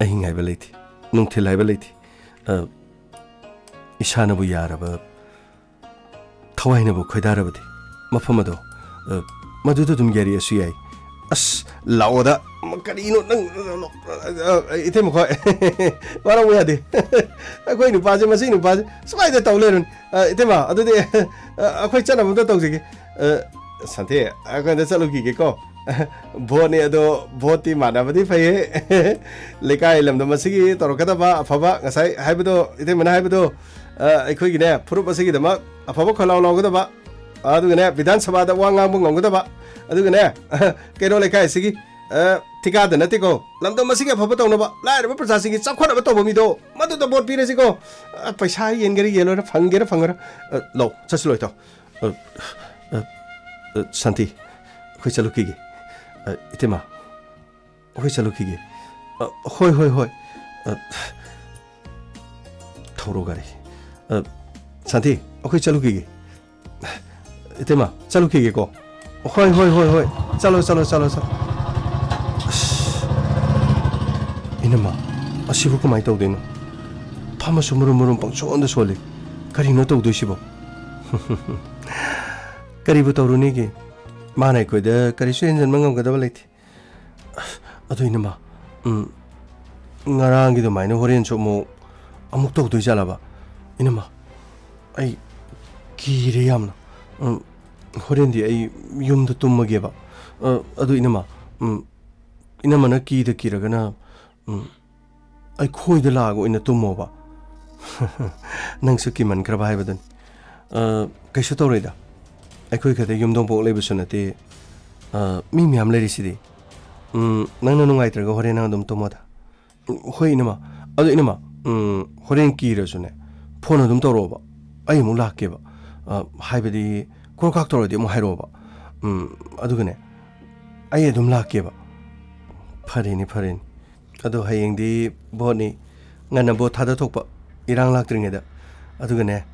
ꯑꯍꯤꯡ ꯍꯥꯏꯕ ꯂꯩꯇꯦ, ꯅꯨꯡꯊꯤꯜ ꯍꯥꯏꯕ ꯂꯩꯇꯦ꯫ ꯑ, ꯏꯁꯥꯅꯕꯨ ꯌꯥꯔꯕ, ꯊꯋꯥꯏꯅꯕꯨ ꯈꯣꯏꯗꯥꯔꯕꯗꯤ ꯃꯐꯝ ꯑꯗꯣ, ꯑ, ꯃꯗꯨꯗ ꯑꯗꯨꯝ ꯌꯥꯔꯤꯁꯨ ꯌꯥꯏ꯫ ꯑꯁ, ꯂꯥꯛꯑꯣꯗ꯫ ꯃ-, ꯀꯔꯤꯅꯣ ꯅꯪ? ꯑ, ꯏꯇꯩꯃ ꯈꯣꯏ꯫ ꯋꯥꯔꯧꯕ ꯌꯥꯗꯦ꯫ ꯑꯩꯈꯣꯏ ꯅꯨꯄꯥꯁꯦ, ꯃꯁꯤ ꯅꯨꯄꯥꯁꯦ ꯁꯨꯃꯥꯏꯅ ꯇꯧ ꯂꯩꯔꯣꯅꯦ꯫ ꯑ, ꯏꯇꯩꯃ, ꯑꯗꯨꯗꯤ, ꯑ, ꯑꯩꯈꯣꯏ ꯆꯠꯅꯕ ꯑꯝꯇ ꯇꯧꯖꯒꯦ꯫ ꯑ, ꯁꯟꯊꯤ, ꯑꯩꯈꯣꯏ ꯑꯝꯇ ꯆꯠꯂꯨꯈꯤꯒꯦꯀꯣ꯫ ꯚꯣꯠꯅꯤ ꯑꯗꯣ, ꯚꯣꯠꯇꯤ ꯃꯥꯟꯅꯕꯗꯤ ꯐꯩꯌꯦ꯫ ꯂꯩꯀꯥꯏ ꯂꯝꯗꯝ ꯑꯁꯤꯒꯤ ꯇꯧꯔꯛꯀꯗꯕ ꯑꯐꯕ, ꯉꯁꯥꯏ ꯍꯥꯏꯕꯗꯣ, ꯏꯇꯩꯃꯅ ꯍꯥꯏꯕꯗꯣ, ꯑ, ꯑꯩꯈꯣꯏꯒꯤꯅꯦ, ꯐꯨꯔꯨꯞ ꯑꯁꯤꯒꯤꯗꯃꯛ ꯑꯐꯕ ꯈꯣꯜꯂꯥꯎ ꯂꯥꯎꯒꯗꯕ, ꯑꯗꯨꯒꯅꯦ, ꯕꯤꯙꯥꯟ ꯁꯚꯥꯗ ꯋꯥ ꯉꯥꯡꯕ ꯉꯝꯒꯗꯕ, ꯑꯗꯨꯒꯅꯦ, ꯀꯩꯅꯣ, ꯂꯩꯀꯥꯏ ꯑꯁꯤꯒꯤ, ꯑ, ꯊꯤꯀꯥꯗ ꯅꯠꯇꯦꯀꯣ, ꯂꯝꯗꯝ ꯑꯁꯤꯒꯤ ꯑꯐꯕ ꯇꯧꯅꯕ, ꯂꯥꯏꯔꯕ ꯄ꯭ꯔꯖꯥꯁꯤꯡꯒꯤ ꯆꯥꯎꯈꯠꯅꯕ ꯇꯧꯕ ꯃꯤꯗꯣ, ꯃꯗꯨꯗ ꯚꯣꯠ ꯄꯤꯔꯁꯤꯀꯣ꯫ ꯑ, ꯄꯩꯁꯥ ꯌꯦꯟꯒꯦꯔꯥ ꯌꯦꯜꯂꯣꯏꯔꯥ, ꯐꯪꯒꯦꯔꯥ ꯐꯪꯉꯣꯏꯔꯥ, ꯑ, ꯂꯧ, ꯆꯠꯁꯤ ꯂꯣꯏ ꯇꯧ꯫ ꯑ, ꯑ, ꯑ, ꯁꯥꯟꯇꯤ, ꯑꯩꯈꯣꯏ ꯆꯠꯂꯨꯈꯤꯒꯦ꯫ ꯑ, ꯏꯇꯩꯃ, ꯑꯩꯈꯣꯏ ꯆꯠꯂꯨꯈꯤꯒꯦ꯫ ꯑ, ꯍꯣꯏ, ꯍꯣꯏ, ꯍꯣꯏ꯫ ꯑ, ꯊꯧꯔꯣ ꯒꯥꯔꯤ꯫ ꯑ, ꯁꯥꯟꯇꯤ, ꯑꯩꯈꯣꯏ ꯆꯠꯂꯨꯈꯤꯒꯦ꯫ ꯏꯇꯩꯃ, ꯆꯠꯂꯨꯈꯤꯒꯦꯀꯣ꯫ ꯍꯣꯏ, ꯍꯣꯏ, ꯍꯣꯏ, ꯍꯣꯏ꯫ ꯆꯠꯂꯣ, ꯆꯠꯂꯣ, ꯆꯠꯂꯣ, ꯆꯠꯂꯣ꯫ ꯑꯁ, ꯏꯅꯝꯃ, ꯑꯁꯤꯕꯨ ꯀꯃꯥꯏꯅ ꯇꯧꯗꯣꯏꯅꯣ? ꯐꯝꯃꯁꯨ ꯃꯔꯨꯝ ꯃꯔꯨꯝ ꯄꯪꯁꯣꯟꯗ ꯁꯣꯜꯂꯤ꯫ ꯀꯔꯤꯅꯣ ꯇꯧꯗꯣꯏꯁꯤꯕꯣ? ꯀꯔꯤꯕꯨ ꯇꯧꯔꯨꯅꯤꯒꯦ? ꯃꯥꯅ ꯑꯩꯈꯣꯏꯗ ꯀꯔꯤꯁꯨ ꯍꯦꯟꯖꯟꯕ ꯉꯝꯒꯗꯕ ꯂꯩꯇꯦ꯫ ꯑꯗꯨ ꯏꯅꯝꯃ, ꯎꯝ, ꯉꯔꯥꯡꯒꯤ ꯑꯗꯨꯃꯥꯏꯅ ꯍꯣꯔꯦꯟꯁꯨ ꯑꯃꯨꯛ, ꯑꯃꯨꯛ ꯇꯧꯗꯣꯏ ꯖꯥꯠꯂꯕ? ꯏꯅꯝꯃ, ꯑꯩ ꯀꯤꯔꯦ ꯌꯥꯝꯅ꯫ ꯎꯝ, ꯍꯣꯔꯦꯟꯗꯤ ꯑꯩ ꯌꯨꯝꯗ ꯇꯨꯝꯃꯒꯦꯕ꯫ ꯑ, ꯑꯗꯨ ꯏꯅꯝꯃ, ꯎꯝ, ꯏꯅꯝꯃꯅ ꯀꯤꯗ ꯀꯤꯔꯒꯅ, ꯎꯝ, ꯑꯩꯈꯣꯏꯗ ꯂꯥꯛꯑꯒ ꯑꯣꯏꯅ ꯇꯨꯝꯃꯣꯕ꯫ ꯅꯪꯁꯨ ꯀꯤꯃꯟꯈ꯭ꯔꯕ ꯍꯥꯏꯕꯗꯨꯅꯤ꯫ ꯑ, ꯀꯩꯁꯨ ꯇꯧꯔꯣꯏꯗ꯫ ꯑꯩꯈꯣꯏ ꯈꯛꯇ ꯌꯨꯝꯊꯣꯡ ꯄꯣꯛ ꯂꯩꯕꯁꯨ ꯅꯠꯇꯦ꯫ ꯑ, ꯃꯤ ꯃꯌꯥꯝ ꯂꯩꯔꯤꯁꯤꯗꯤ꯫ ꯎꯝ, ꯅꯪꯅ ꯅꯨꯡꯉꯥꯏꯇ꯭ꯔꯒ ꯍꯣꯔꯦꯟ ꯅꯪ ꯑꯗꯨꯝ ꯇꯨꯝꯃꯣꯗ꯫ ꯎꯝ, ꯍꯣꯏ, ꯏꯅꯝꯃ꯫ ꯑꯗꯣ, ꯏꯅꯝꯃ, ꯎꯝ, ꯍꯣꯔꯦꯟ ꯀꯤꯔꯁꯨꯅꯦ, ꯐꯣꯟ ꯑꯗꯨꯝ ꯇꯧꯔꯛꯑꯣꯕ꯫ ꯑꯩ ꯑꯃꯨꯛ ꯂꯥꯛꯀꯦꯕ꯫ ꯑ, ꯍꯥꯏꯕꯗꯤ, ꯀ꯭ꯔꯣꯛ ꯀ꯭ꯔꯥꯛ ꯇꯧꯔꯗꯤ ꯑꯃꯨꯛ ꯍꯥꯏꯔꯛꯑꯣꯕ꯫ ꯎꯝ, ꯑꯗꯨꯒꯅꯦ, ꯑꯩ ꯑꯗꯨꯝ ꯂꯥꯛꯀꯦꯕ꯫ ꯐꯔꯦꯅꯦ, ꯐꯔꯦꯅꯦ꯫ ꯑꯗꯣ ꯍꯌꯦꯡꯗꯤ ꯚꯣꯠꯅꯤ, ꯉꯟꯅ ꯚꯣꯠ ꯊꯥꯗ ꯊꯣꯛꯄ꯫ ꯏꯔꯥꯡ ꯂꯥꯛꯇ꯭ꯔꯤꯉꯩꯗ꯫ ꯑꯗꯨꯒꯅꯦ,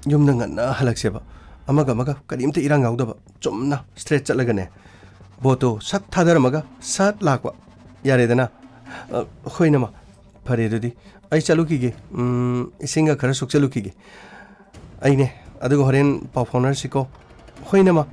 ꯌꯨꯝꯗ ꯉꯟꯅ ꯍꯜꯂꯛꯁꯦꯕ꯫ ꯑꯃꯒ ꯑꯃꯒ ꯀꯔꯤꯝꯇ ꯏꯔꯥꯡ ꯌꯥꯎꯗꯕ, ꯆꯨꯝꯅ ꯁ꯭ꯇ꯭ꯔꯦꯠ ꯆꯠꯂꯒꯅꯦ, ꯕꯣꯠꯇꯣ ꯁꯠ ꯊꯥꯗꯔꯝꯃꯒ ꯁꯠ ꯂꯥꯛꯄ꯫ ꯌꯥꯔꯦꯗꯅ? ꯑ, ꯍꯣꯏ, ꯏꯅꯝꯃ꯫ ꯐꯔꯦ, ꯑꯗꯨꯗꯤ ꯑꯩ ꯆꯠꯂꯨꯈꯤꯒꯦ꯫ ꯎꯝ, ꯏꯁꯤꯡꯒ ꯈꯔ ꯁꯣꯛꯆꯜꯂꯨꯈꯤꯒꯦ꯫ ꯑꯩꯅꯦ, ꯑꯗꯨꯒ ꯍꯣꯔꯦꯟ ꯄꯥꯎ ꯐꯥꯎꯅꯔꯁꯤꯀꯣ꯫ ꯍꯣꯏ, ꯏꯅꯝꯃ꯫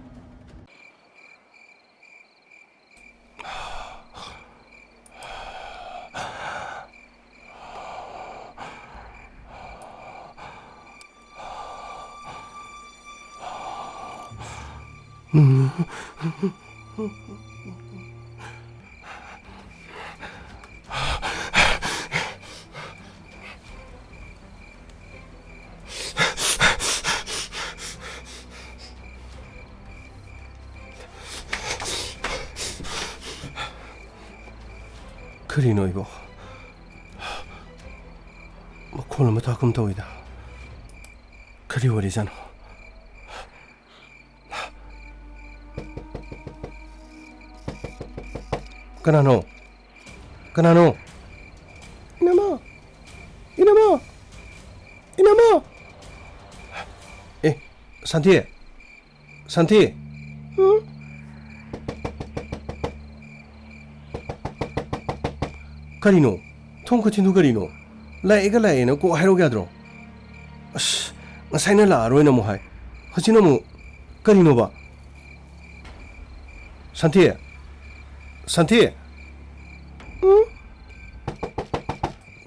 ꯀꯔꯤꯅꯣ ꯑꯩꯕꯣ? ꯃꯈꯣꯜ ꯑꯃ ꯇꯥꯒꯨꯝ ꯇꯧꯏꯗ꯫ ꯀꯔꯤ ꯋꯥꯔꯤꯖꯥꯠꯅꯣ? ꯀꯅꯥꯅꯣ? ꯀꯅꯥꯅꯣ? ꯏꯅꯝꯃ! ꯏꯅꯝꯃ! ꯏꯅꯝꯃ! ꯑꯦ, ꯁꯥꯟꯇꯤ! ꯁꯥꯟꯇꯤ! ꯎꯝ? ꯀꯔꯤꯅꯣ? ꯊꯣꯡ ꯈꯨꯊꯤꯟꯗꯨ ꯀꯔꯤꯅꯣ? ꯂꯥꯛꯑꯦꯒ ꯂꯥꯛꯑꯦꯅ ꯀꯣꯛ ꯍꯥꯏꯔꯧ ꯌꯥꯗ꯭ꯔꯣ? ꯑꯁ, ꯉꯁꯥꯏꯅ ꯂꯥꯛꯑꯔꯣꯏꯅ ꯑꯃꯨꯛ ꯍꯥꯏ, ꯍꯧꯖꯤꯛꯅ ꯑꯃꯨꯛ ꯀꯔꯤꯅꯣꯕ? ꯁꯥꯟꯇꯤ! ꯁꯥꯟꯇꯤ! ꯎꯝ?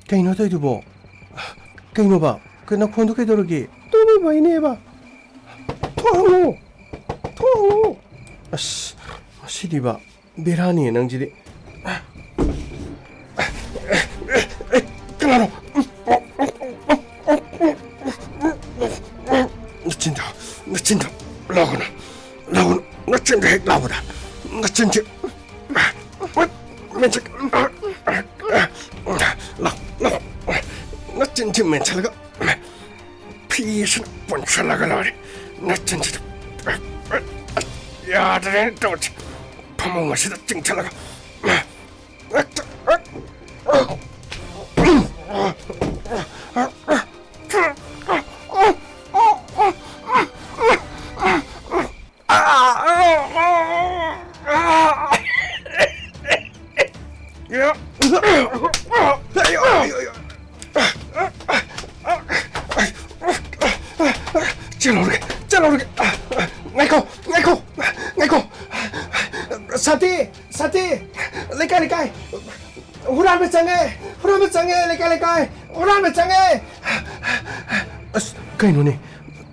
ꯀꯩꯅꯣ ꯇꯧꯔꯤꯗꯨꯕꯣ? ꯀꯩꯅꯣꯕ? ꯀꯩ ꯅꯈꯣꯟꯗꯣ ꯀꯩꯗꯧꯔꯒꯦ? ꯇꯨꯝꯃꯤꯕꯩꯅꯦꯕ꯫ ꯊꯣꯡ ꯍꯥꯡꯉꯣ! ꯊꯣꯡ ꯍꯥꯡꯉꯣ! ꯑꯁ, ꯃꯁꯤꯗꯤꯕ꯫ ꯕꯦꯔꯥꯅꯤ ꯅꯪꯁꯤꯗꯤ꯫ ꯀꯅꯥꯅꯣ? ꯅꯆꯤꯟꯗꯣ, ꯅꯆꯤꯟꯗꯣ ꯂꯥꯎꯒꯅꯨ, ꯂꯥꯎꯒꯅꯨ, ꯅꯆꯤꯟꯗꯣ ꯍꯦꯛ ꯂꯥꯎꯕꯗ, ꯅꯆꯤꯟꯁꯤ, ꯃꯦꯟꯁꯤ-, ꯂꯥꯎ, ꯂꯥꯎ, ꯅꯆꯤꯟꯁꯤ ꯃꯦꯟꯁꯤꯜꯂꯒ ꯐꯤꯁꯤꯅ ꯄꯨꯟꯁꯤꯜꯂꯒ ꯂꯣꯏꯔꯦ꯫ ꯅꯆꯤꯟꯁꯤꯗ ꯌꯥꯗ꯭ꯔꯦꯅ ꯇꯧꯔꯤꯁꯦ꯫ ꯐꯃꯨꯡ ꯑꯁꯤꯗ ꯆꯤꯡꯊꯠꯂꯒ꯫ ꯑ, ꯑ, ꯑ, ꯑ, ꯑ, ꯑ, ꯆꯠꯂꯨꯔꯒꯦ꯫ ꯉꯥꯏꯈꯣ, ꯉꯥꯏꯈꯣ, ꯉꯥꯏꯈꯣ꯫ ꯁꯥꯟꯇꯤ, ꯁꯥꯟꯇꯤ, ꯂꯩꯀꯥꯏ, ꯂꯩꯀꯥꯏ꯫ ꯍꯨꯔꯥꯟꯕ ꯆꯪꯉꯦ, ꯍꯨꯔꯥꯟꯕ ꯆꯪꯉꯦ, ꯂꯩꯀꯥꯏ, ꯂꯩꯀꯥꯏ꯫ ꯍꯨꯔꯥꯟꯕ ꯆꯪꯉꯦ꯫ ꯑꯁ, ꯀꯩꯅꯣꯅꯦ?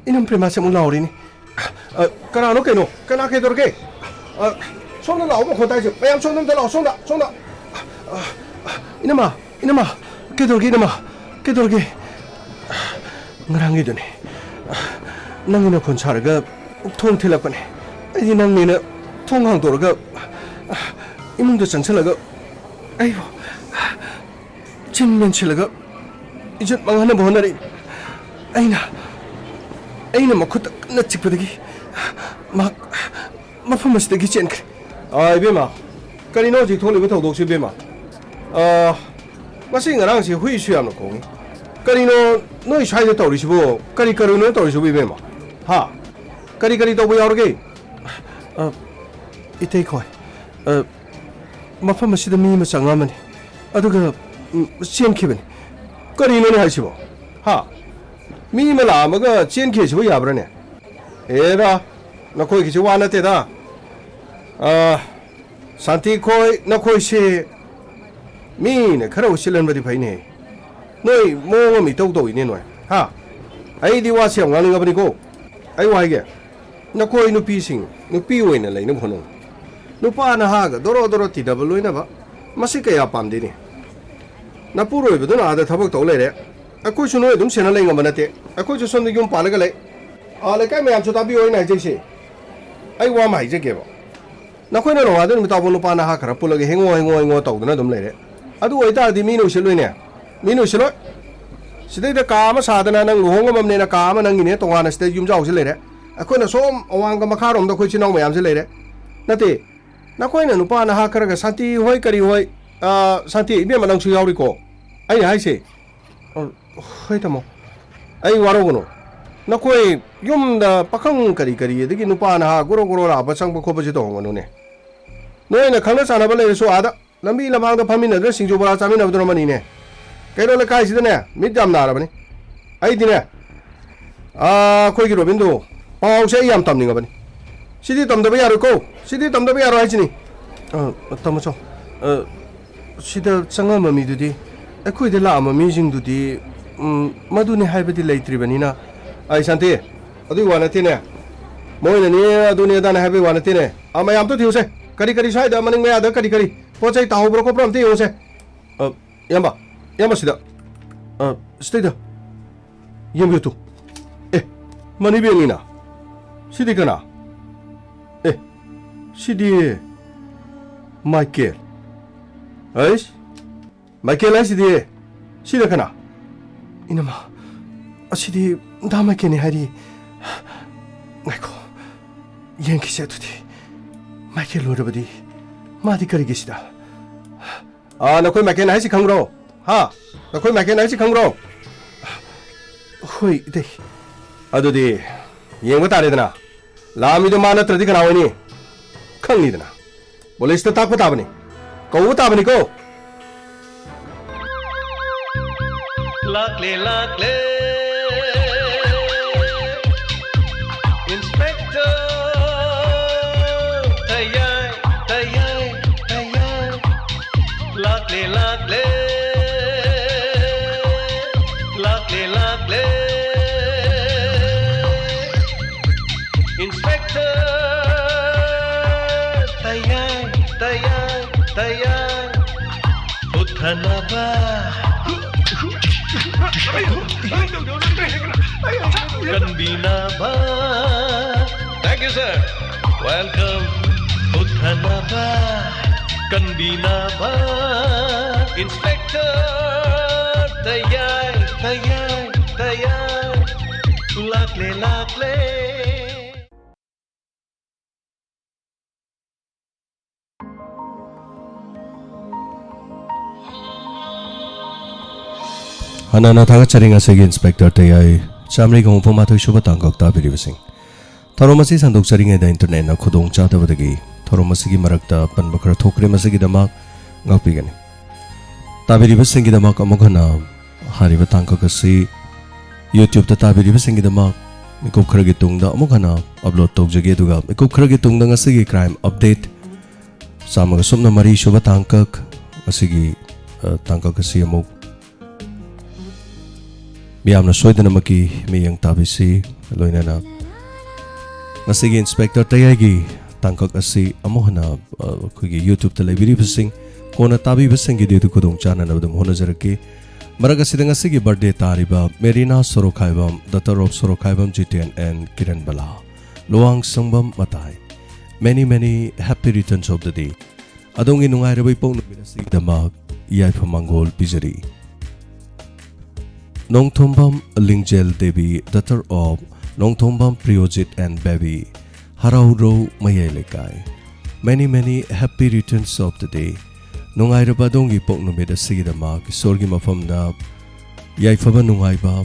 ꯏꯅꯝ ꯄ꯭ꯔꯦꯃꯥꯁꯦ ꯑꯃꯨꯛ ꯂꯥꯎꯔꯤꯅꯦ꯫ ꯑ, ꯀꯅꯥꯅꯣ ꯀꯩꯅꯣ? ꯀꯅꯥ ꯀꯩꯗꯧꯔꯒꯦ? ꯑ, ꯁꯣꯝꯗ ꯂꯥꯛꯑꯣ, ꯃꯈꯣꯟ ꯇꯥꯏꯁꯦ꯫ ꯃꯌꯥꯝ ꯁꯣꯝꯗ ꯑꯝꯇ ꯂꯥꯛꯑꯣ, ꯁꯣꯝꯗ, ꯁꯣꯝꯗ꯫ ꯑ, ꯏꯅꯝꯃ, ꯏꯅꯝꯃ, ꯀꯩꯗꯧꯔꯒꯦ, ꯏꯅꯝꯃ? ꯀꯩꯗꯧꯔꯒꯦ? ꯉꯔꯥꯡꯒꯤꯗꯨꯅꯦ꯫ ꯅꯪꯒꯤ ꯅꯈꯣꯟ ꯁꯥꯔꯒ ꯊꯣꯡ ꯊꯤꯜꯂꯛꯄꯅꯦ꯫ ꯑꯩꯗꯤ ꯅꯪꯅꯦꯅ ꯊꯣꯡ ꯍꯥꯡꯗꯣꯛꯑꯒ ꯏꯃꯨꯡꯗ ꯆꯪꯁꯤꯜꯂꯒ ꯑꯩꯕꯨ ꯆꯤꯟ ꯃꯦꯟꯁꯤꯜꯂꯒ ꯏꯖꯠ ꯃꯥꯡꯍꯟꯅꯕ ꯍꯣꯠꯅꯔꯛꯏ꯫ ꯑꯩꯅ, ꯑꯩꯅ ꯃꯈꯨꯠꯇ ꯀꯟꯅ ꯆꯤꯛꯄꯗꯒꯤ ꯃꯍꯥꯛ ꯃꯐꯝ ꯑꯁꯤꯗꯒꯤ ꯆꯦꯟꯈ꯭ꯔꯦ꯫ ꯑꯥ, ꯏꯕꯦꯝꯃ, ꯀꯔꯤꯅꯣ ꯍꯧꯖꯤꯛ ꯊꯣꯛꯂꯤꯕ ꯊꯧꯗꯣꯛꯁꯤ, ꯏꯕꯦꯝꯃ? ꯑꯥ, ꯉꯁꯤ ꯉꯔꯥꯡꯁꯤ ꯍꯨꯏꯁꯨ ꯌꯥꯝꯅ ꯈꯣꯡꯉꯤ꯫ ꯀꯔꯤꯅꯣ ꯅꯣꯏ ꯁ꯭ꯋꯥꯏꯗ ꯇꯧꯔꯤꯁꯤꯕꯨ? ꯀꯔꯤ ꯀꯔꯤꯅꯣ ꯇꯧꯔꯤꯁꯤꯕꯨ, ꯏꯕꯦꯝꯃ? ꯍꯥ? ꯀꯔꯤ ꯀꯔꯤ ꯇꯧꯕ ꯌꯥꯎꯔꯒꯦ? ꯑ, ꯏꯇꯩꯈꯣꯏ, ꯑ, ꯃꯐꯝ ꯑꯁꯤꯗ ꯃꯤ ꯑꯃ ꯆꯪꯉꯛꯑꯝꯕꯅꯤ, ꯑꯗꯨꯒ, ꯎꯝ, ꯆꯦꯟꯈꯤꯕꯅꯤ꯫ ꯀꯔꯤꯅꯣꯅꯦ ꯍꯥꯏꯁꯤꯕꯣ? ꯍꯥ? ꯃꯤ ꯑꯃ ꯂꯥꯛꯑꯝꯃꯒ ꯆꯦꯟꯈꯤꯁꯤꯕꯨ ꯌꯥꯕ꯭ꯔꯥꯅꯦ? ꯑꯦꯔꯥ, ꯅꯈꯣꯏꯒꯤꯁꯤ ꯋꯥ ꯅꯠꯇꯦꯗ꯫ ꯑ, ꯁꯥꯟꯇꯤ ꯈꯣꯏ, ꯅꯈꯣꯏꯁꯦ ꯃꯤꯅ ꯈꯔ ꯎꯁꯤꯠꯍꯟꯕꯗꯤ ꯐꯩꯅꯦ꯫ ꯅꯣꯏ ꯃꯑꯣꯡ ꯑꯃ ꯏꯇꯧ ꯇꯧꯏꯅꯦ ꯅꯣꯏ꯫ ꯍꯥ? ꯑꯩꯗꯤ ꯋꯥꯁꯦ ꯌꯥꯝ ꯉꯥꯡꯅꯤꯡꯉꯕꯅꯤꯀꯣ꯫ ꯑꯩ ꯋꯥ ꯍꯥꯏꯒꯦ꯫ ꯅꯈꯣꯏ ꯅꯨꯄꯤꯁꯤꯡ, ꯅꯨꯄꯤ ꯑꯣꯏꯅ ꯂꯩꯅꯕ ꯍꯣꯠꯅꯧ꯫ ꯅꯨꯄꯥ ꯅꯍꯥꯒ ꯗꯣꯔꯣ ꯗꯣꯔꯣ ꯇꯤꯟꯅꯕ ꯂꯣꯏꯅꯕ, ꯃꯁꯤ ꯀꯌꯥ ꯄꯥꯝꯗꯦꯅꯦ꯫ ꯅꯄꯨꯔꯣꯏꯕꯗꯨꯅ ꯑꯥꯗ ꯊꯕꯛ ꯇꯧ ꯂꯩꯔꯦ꯫ ꯑꯩꯈꯣꯏꯁꯨ ꯅꯣꯏ ꯑꯗꯨꯝ ꯁꯦꯟꯅ ꯂꯩ ꯉꯝꯕ ꯅꯠꯇꯦ꯫ ꯑꯩꯈꯣꯏꯁꯨ ꯁꯣꯝꯗ ꯌꯨꯝ ꯄꯥꯜꯂꯒ ꯂꯩ꯫ ꯑꯥ, ꯂꯩꯀꯥꯏ ꯃꯌꯥꯝꯁꯨ ꯇꯥꯕꯤꯌꯨ ꯑꯩꯅ ꯍꯥꯏꯖꯩꯁꯦ꯫ ꯑꯩ ꯋꯥ ꯑꯃ ꯍꯥꯏꯖꯒꯦꯕ꯫ ꯅꯈꯣꯏꯅ ꯅꯣꯡꯉꯥꯟꯗ ꯅꯨꯃꯤꯠ ꯇꯥꯕꯧ ꯅꯨꯄꯥ ꯅꯍꯥ ꯈꯔ ꯄꯨꯜꯂꯒ ꯍꯦꯡꯉꯣ, ꯍꯦꯡꯉꯣ, ꯍꯦꯡꯉꯣ ꯇꯧꯗꯅ ꯑꯗꯨꯝ ꯂꯩꯔꯦ꯫ ꯑꯗꯨ ꯑꯣꯏꯇꯥꯔꯗꯤ ꯃꯤꯅ ꯎꯁꯤꯠꯂꯣꯏꯅꯦ꯫ ꯃꯤꯅ ꯎꯁꯤꯠꯂꯣꯏ꯫ ꯁꯤꯗꯩꯗ ꯀꯥ ꯑꯃ ꯁꯥꯗꯅ ꯅꯪ ꯂꯨꯍꯣꯡꯉꯝꯃꯕꯅꯦꯅ ꯀꯥ ꯑꯃ ꯅꯪꯒꯤꯅꯦ ꯇꯣꯉꯥꯟꯅ ꯁꯤꯗ ꯌꯨꯝꯖꯥꯎꯁꯦ ꯂꯩꯔꯦ꯫ ꯑꯩꯈꯣꯏꯅ ꯁꯣꯝ ꯑꯋꯥꯡꯒ ꯃꯈꯥꯔꯣꯝꯗ ꯑꯩꯈꯣꯏ ꯏꯆꯤꯟ ꯏꯅꯥꯎ ꯃꯌꯥꯝꯁꯦ ꯂꯩꯔꯦ꯫ ꯅꯠꯇꯦ, ꯅꯈꯣꯏꯅ ꯅꯨꯄꯥ ꯅꯍꯥ ꯈꯔꯒ ꯁꯥꯟꯇꯤ ꯍꯣꯏ ꯀꯔꯤ ꯍꯣꯏ, ꯑ, ꯁꯥꯟꯇꯤ ꯏꯕꯦꯝꯃ ꯅꯪꯁꯨ ꯌꯥꯎꯔꯤꯀꯣ꯫ ꯑꯩꯅ ꯍꯥꯏꯁꯦ, ꯑ, ꯍꯣꯏ ꯇꯥꯃꯣ, ꯑꯩ ꯋꯥꯔꯧꯒꯅꯨ꯫ ꯅꯈꯣꯏ ꯌꯨꯝꯗ ꯄꯥꯈꯪ ꯀꯔꯤ ꯀꯔꯤ ꯑꯗꯒꯤ ꯅꯨꯄꯥ ꯅꯍꯥ ꯒꯣꯔꯣ ꯒꯣꯔꯣ ꯂꯥꯛꯄ ꯆꯪꯕ ꯈꯣꯠꯄꯁꯦ ꯇꯧꯍꯟꯒꯅꯨꯅꯦ꯫ ꯅꯣꯏꯅ ꯈꯪꯅ ꯆꯥꯟꯅꯕ ꯂꯩꯔꯁꯨ ꯑꯥꯗ ꯂꯝꯕꯤ ꯂꯝꯍꯥꯡꯗ ꯐꯝꯃꯤꯟꯅꯗꯅ ꯁꯤꯡꯖꯨ ꯕꯣꯔꯥ ꯆꯥꯃꯤꯟꯅꯕꯗꯨꯅ ꯑꯃꯅꯤꯅꯦ꯫ ꯀꯩꯅꯣ ꯂꯩꯀꯥꯏꯁꯤꯗꯅꯦ ꯃꯤꯠ ꯌꯥꯝ ꯅꯥꯔꯕꯅꯤ꯫ ꯑꯩꯗꯤꯅꯦ, ꯑꯥ, ꯑꯩꯈꯣꯏꯒꯤ ꯔꯣꯕꯤꯟꯗꯣ, ꯄꯥꯎꯁꯦ ꯑꯩ ꯌꯥꯝ ꯇꯝꯅꯤꯡꯉꯕꯅꯤ꯫ ꯁꯤꯗꯤ ꯇꯝꯗꯕ ꯌꯥꯔꯣꯏꯀꯣ꯫ ꯁꯤꯗꯤ ꯇꯝꯗꯕ ꯌꯥꯔꯣꯏ ꯍꯥꯏꯁꯤꯅꯤ꯫ ꯑ, ꯇꯥꯃꯣ ꯆꯥꯎ꯫ ꯑ, ꯁꯤꯗ ꯆꯪꯉꯝꯕ ꯃꯤꯗꯨꯗꯤ, ꯑꯩꯈꯣꯏꯗ ꯂꯥꯛꯑꯝꯕ ꯃꯤꯁꯤꯡꯗꯨꯗꯤ, ꯎꯝ, ꯃꯗꯨꯅꯤ ꯍꯥꯏꯕꯗꯤ ꯂꯩꯇ꯭ꯔꯤꯕꯅꯤꯅ꯫ ꯑꯩ ꯁꯥꯟꯇꯤ, ꯑꯗꯨꯒꯤ ꯋꯥ ꯅꯠꯇꯦꯅꯦ꯫ ꯃꯣꯏꯅꯅꯤ ꯑꯗꯨꯅꯤ ꯑꯗꯥꯅꯤ ꯍꯥꯏꯕꯒꯤ ꯋꯥ ꯅꯠꯇꯦꯅꯦ꯫ ꯑꯥ, ꯃꯌꯥꯝꯗꯣ ꯊꯤꯌꯨꯁꯦ꯫ ꯀꯔꯤ ꯀꯔꯤ ꯁ꯭ꯋꯥꯏꯗ ꯃꯅꯤꯡ ꯃꯌꯥꯗ ꯀꯔꯤ ꯀꯔꯤ ꯄꯣꯠ ꯆꯩ ꯇꯥꯍꯧꯕ꯭ꯔꯥ ꯈꯣꯠꯄ꯭ꯔꯥ ꯑꯝꯇ ꯌꯦꯡꯉꯨꯁꯦ꯫ ꯑ, ꯏꯌꯥꯝꯕ, ꯏꯌꯥꯝꯕ ꯁꯤꯗ꯫ ꯑ, ꯁꯤꯗꯩꯗ꯫ ꯌꯦꯡꯕꯤꯌꯨ ꯇꯨ꯫ ꯑꯦ, money bagꯅꯤꯅ꯫ ꯁꯤꯗꯤ ꯀꯅꯥ? ꯑꯦ, ꯁꯤꯗꯤ ꯃꯥꯏꯀꯦꯜ꯫ ꯑꯩꯁ, ꯃꯥꯏꯀꯦꯜ ꯍꯥꯏꯁꯤꯗꯤ꯫ ꯁꯤꯅ ꯀꯅꯥ? ꯏꯅꯝꯃ, ꯑꯁꯤꯗꯤ ꯗꯥ ꯃꯥꯏꯀꯦꯜꯅꯤ ꯍꯥꯏꯔꯤ꯫ ꯉꯥꯏꯈꯣ, ꯌꯦꯡꯈꯤꯁꯦ ꯑꯗꯨꯗꯤ꯫ ꯃꯥꯏꯀꯦꯜ ꯑꯣꯏꯔꯕꯗꯤ ꯃꯥꯗꯤ ꯀꯔꯤꯒꯤ ꯁꯤꯗ? ꯑꯥ, ꯅꯈꯣꯏ ꯃꯥꯏꯀꯦꯜ ꯍꯥꯏꯁꯤ ꯈꯪꯕ꯭ꯔꯣ? ꯍꯥ? ꯅꯈꯣꯏ ꯃꯥꯏꯀꯦꯜ ꯍꯥꯏꯁꯤ ꯈꯪꯕ꯭ꯔꯣ? ꯍꯣꯏ, ꯏꯇꯩ꯫ ꯑꯗꯨꯗꯤ ꯌꯦꯡꯕ ꯇꯥꯔꯦꯗꯅ꯫ ꯂꯥꯛꯑꯝꯃꯤꯗꯣ ꯃꯥ ꯅꯠꯇ꯭ꯔꯗꯤ ꯀꯅꯥ ꯑꯣꯏꯅꯤ? ꯈꯪꯅꯤꯗꯅ꯫ ꯄꯨꯂꯤꯁꯇ ꯇꯥꯛꯄ ꯇꯥꯕꯅꯤ꯫ ꯀꯧꯕ ꯇꯥꯕꯅꯤꯀꯣ꯫ ꯂꯥꯛꯂꯦ, ꯂꯥꯛꯂꯦ꯫ Inspector ꯇꯌꯥꯏ, ꯇꯌꯥꯏ, ꯇꯌꯥꯏ꯫ ꯂꯥꯛꯂꯦ, ꯂꯥꯛꯂꯦ꯫ ꯂꯥꯛꯂꯦ, ꯂꯥꯛꯂꯦ꯫ Inspector ꯇꯌꯥꯏ, ꯇꯌꯥꯏ, ꯇꯌꯥꯏ꯫ ꯎꯠꯊꯅꯕ, ꯀꯟꯕꯤꯅꯕ꯫ Thank you, sir. Welcome. ꯎꯠꯊꯅꯕ, ꯀꯟꯕꯤꯅꯕ꯫ Inspector ꯇꯌꯥꯏ, ꯇꯌꯥꯏ, ꯇꯌꯥꯏ꯫ ꯂꯥꯛꯂꯦ, ꯂꯥꯛꯂꯦ꯫ ꯍꯥꯟꯅꯅ ꯊꯥꯒꯠꯆꯔꯤ ꯉꯁꯤꯒꯤ Inspector ꯇꯌꯥꯏ ꯆꯥꯃꯔꯤꯒ ꯍꯨꯝꯐꯨ ꯃꯥꯊꯣꯏ ꯁꯨꯕ ꯇꯥꯡꯀꯛ ꯇꯥꯕꯤꯔꯤꯕꯁꯤꯡ꯫ ꯊꯧꯔꯝ ꯑꯁꯤ ꯁꯟꯗꯣꯛꯆꯔꯤꯉꯩꯗ internet ꯅ ꯈꯨꯗꯣꯡ ꯆꯥꯗꯕꯗꯒꯤ ꯊꯧꯔꯝ ꯑꯁꯤꯒꯤ ꯃꯔꯛꯇ ꯄꯟꯕ ꯈꯔ ꯊꯣꯛꯈ꯭ꯔꯦ, ꯃꯁꯤꯒꯤꯗꯃꯛ ꯉꯥꯛꯄꯤꯒꯅꯤ꯫ ꯇꯥꯕꯤꯔꯤꯕꯁꯤꯡꯒꯤꯗꯃꯛ ꯑꯃꯨꯛ ꯍꯟꯅ ꯍꯥꯏꯔꯤꯕ ꯇꯥꯡꯀꯛ ꯑꯁꯤ YouTube ꯇ ꯇꯥꯕꯤꯔꯤꯕꯁꯤꯡꯒꯤꯗꯃꯛ ꯃꯤꯀꯨꯞ ꯈꯔꯒꯤ ꯇꯨꯡꯗ ꯑꯃꯨꯛ ꯍꯟꯅ ꯑꯞꯂꯣꯗ ꯇꯧꯖꯒꯦ꯫ ꯑꯗꯨꯒ ꯃꯤꯀꯨꯞ ꯈꯔꯒꯤ ꯇꯨꯡꯗ ꯉꯁꯤꯒꯤ ꯀ꯭ꯔꯥꯏꯝ ꯑꯞꯗꯦꯠ ꯆꯥꯝꯃꯒ ꯁꯨꯞꯅ ꯃꯔꯤ ꯁꯨꯕ ꯇꯥꯡꯀꯛ ꯑꯁꯤꯒꯤ, ꯑ, ꯇꯥꯡꯀꯛ ꯑꯁꯤ ꯑꯃꯨꯛ ꯃꯤꯌꯥꯝꯅ ꯁꯣꯏꯗꯅꯃꯛꯀꯤ ꯃꯤꯠꯌꯦꯡ ꯇꯥꯕꯤꯁꯤ꯫ ꯂꯣꯏꯅꯅ ꯉꯁꯤꯒꯤ ꯏꯟꯁꯄꯦꯛꯇꯔ ꯇꯌꯥꯏꯒꯤ ꯇꯥꯡꯀꯛ ꯑꯁꯤ ꯑꯃꯨꯛ ꯍꯟꯅ, ꯑ, ꯑꯩꯈꯣꯏꯒꯤ YouTube-ꯇ ꯂꯩꯕꯤꯔꯤꯕꯁꯤꯡ, ꯀꯣꯟꯅ ꯇꯥꯕꯤꯕꯁꯤꯡꯒꯤꯗꯤ ꯑꯗꯨ ꯈꯨꯗꯣꯡ ꯆꯥꯅꯅꯕ ꯑꯗꯨꯝ ꯍꯣꯠꯅꯖꯔꯛꯀꯦ꯫ ꯃꯔꯛ ꯑꯁꯤꯗ ꯉꯁꯤꯒꯤ ꯕꯥꯔꯗꯦ ꯇꯥꯔꯤꯕ Merina Sorokhaibam, daughter of Sorokhaibam Jiten and Kiran Bala, Luwangsangbam ꯃꯇꯥꯏ, many many happy returns of the day꯫ ꯑꯗꯣꯝꯒꯤ ꯅꯨꯡꯉꯥꯏꯔꯕ ꯏꯄꯣꯛ ꯅꯨꯃꯤꯠ ꯑꯁꯤꯒꯤꯗꯃꯛ ꯌꯥꯏꯐ ꯃꯪꯒꯣꯜ ꯄꯤꯖꯔꯤ꯫ Nongthombam ꯂꯤꯡꯖꯦꯜ Devi, daughter of Nongthombam ꯄ꯭ꯔꯤꯌꯣꯖꯤꯠ and baby, ꯍꯔꯥꯎꯔꯧ ꯃꯌꯥꯏ ꯂꯩꯀꯥꯏ, many many happy returns of the day꯫ ꯅꯨꯡꯉꯥꯏꯔꯕ ꯑꯗꯣꯝꯒꯤ ꯏꯄꯣꯛ ꯅꯨꯃꯤꯠ ꯑꯁꯤꯒꯤꯗꯃꯛ ꯏꯁꯣꯔꯒꯤ ꯃꯐꯝꯗ ꯌꯥꯏꯐꯕ ꯅꯨꯡꯉꯥꯏꯕ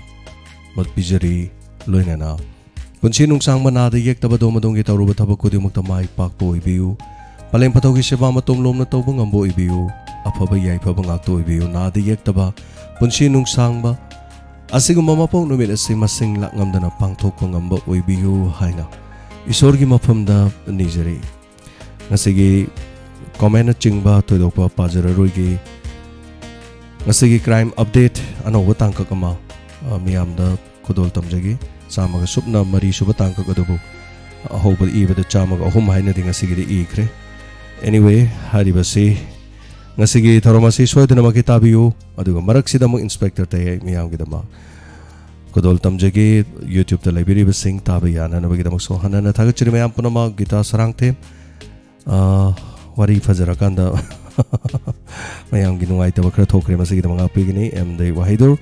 ꯄꯤꯖꯔꯤ꯫ ꯂꯣꯏꯅꯅ ꯄꯨꯟꯁꯤ ꯅꯨꯡꯁꯥꯡꯕ, ꯅꯥꯗ ꯌꯦꯛꯇꯕ ꯑꯗꯣꯝ ꯑꯗꯣꯝꯒꯤ ꯇꯧꯔꯨꯕ ꯊꯕꯛ ꯈꯨꯗꯤꯡꯃꯛꯇ ꯃꯥꯏ ꯄꯥꯛꯄ ꯑꯣꯏꯕꯤꯌꯨ꯫ ꯄꯂꯦꯝ ꯐꯊꯧꯒꯤ ꯁꯦꯕꯥ ꯃꯇꯣꯝ ꯂꯣꯝꯅ ꯇꯧꯕ ꯉꯝꯕ ꯑꯣꯏꯕꯤꯌꯨ꯫ ꯑꯐꯕ ꯌꯥꯏꯐꯕ ꯉꯥꯛꯇ ꯑꯣꯏꯕꯤꯌꯨ꯫ ꯅꯥꯗ ꯌꯦꯛꯇꯕ, ꯄꯨꯟꯁꯤ ꯅꯨꯡꯁꯥꯡꯕ, ꯑꯁꯤꯒꯨꯝꯕ ꯃꯄꯣꯛ ꯅꯨꯃꯤꯠ ꯑꯁꯤ ꯃꯁꯤꯡ ꯂꯥꯛꯉꯝꯗꯅ ꯄꯥꯡꯊꯣꯛꯄ ꯉꯝꯕ ꯑꯣꯏꯕꯤꯌꯨ ꯍꯥꯏꯅ ꯏꯁꯣꯔꯒꯤ ꯃꯐꯝꯗ ꯅꯤꯖꯔꯤ꯫ ꯉꯁꯤꯒꯤ ꯀꯣꯃꯦꯟꯅꯆꯤꯡꯕ ꯊꯣꯏꯗꯣꯛꯄ ꯄꯥꯖꯔꯔꯣꯏꯒꯦ꯫ ꯉꯁꯤꯒꯤ ꯀ꯭ꯔꯥꯏꯝ ꯑꯞꯗꯦꯠ ꯑꯅꯧꯕ ꯇꯥꯡꯀꯛ ꯑꯃ, ꯑ, ꯃꯤꯌꯥꯝꯗ ꯈꯨꯗꯣꯜ ꯇꯝꯖꯒꯦ꯫ ꯆꯥꯝꯃꯒ ꯁꯨꯞꯅ ꯃꯔꯤ ꯁꯨꯕ ꯇꯥꯡꯀꯛ ꯑꯗꯨꯕꯨ ꯑꯍꯧꯕꯗ ꯏꯕꯗ ꯆꯥꯝꯃꯒ ꯑꯍꯨꯝ ꯍꯥꯏꯅꯗꯤ ꯉꯁꯤꯒꯤꯗꯤ ꯏꯈ꯭ꯔꯦ꯫ Anyway, ꯍꯥꯏꯔꯤꯕꯁꯤ ꯉꯁꯤꯒꯤ ꯊꯧꯔꯝ ꯑꯁꯤ ꯁꯣꯏꯗꯅꯃꯛꯀꯤ ꯇꯥꯕꯤꯌꯨ꯫ ꯑꯗꯨꯒ ꯃꯔꯛꯁꯤꯗ ꯑꯃꯨꯛ ꯏꯟꯁꯄꯦꯛꯇꯔ ꯇꯌꯥꯏ ꯃꯤꯌꯥꯝꯒꯤꯗꯃꯛ ꯈꯨꯗꯣꯜ ꯇꯝꯖꯒꯦ꯫ YouTube-ꯇ ꯂꯩꯕꯤꯔꯤꯕꯁꯤꯡ ꯇꯥꯕ ꯌꯥꯅꯅꯕꯒꯤꯗꯃꯛꯁꯨ ꯍꯟꯅ ꯍꯟꯅ ꯊꯥꯒꯠꯆꯔꯤ꯫ ꯃꯌꯥꯝ ꯄꯨꯝꯅꯃꯛ ꯒꯤꯇꯥ ꯁꯔꯥꯡꯊꯦꯝ꯫ ꯑꯥ, ꯋꯥꯔꯤ ꯐꯖꯔꯀꯥꯟꯗ ꯃꯌꯥꯝꯒꯤ ꯅꯨꯡꯉꯥꯏꯇꯕ ꯈꯔ ꯊꯣꯛꯈ꯭ꯔꯦ, ꯃꯁꯤꯒꯤꯗꯃꯛ ꯉꯥꯛꯄꯤꯒꯅꯤ ꯑꯦꯝ ꯗꯩ ꯋꯥꯍꯩꯗꯨꯔ꯫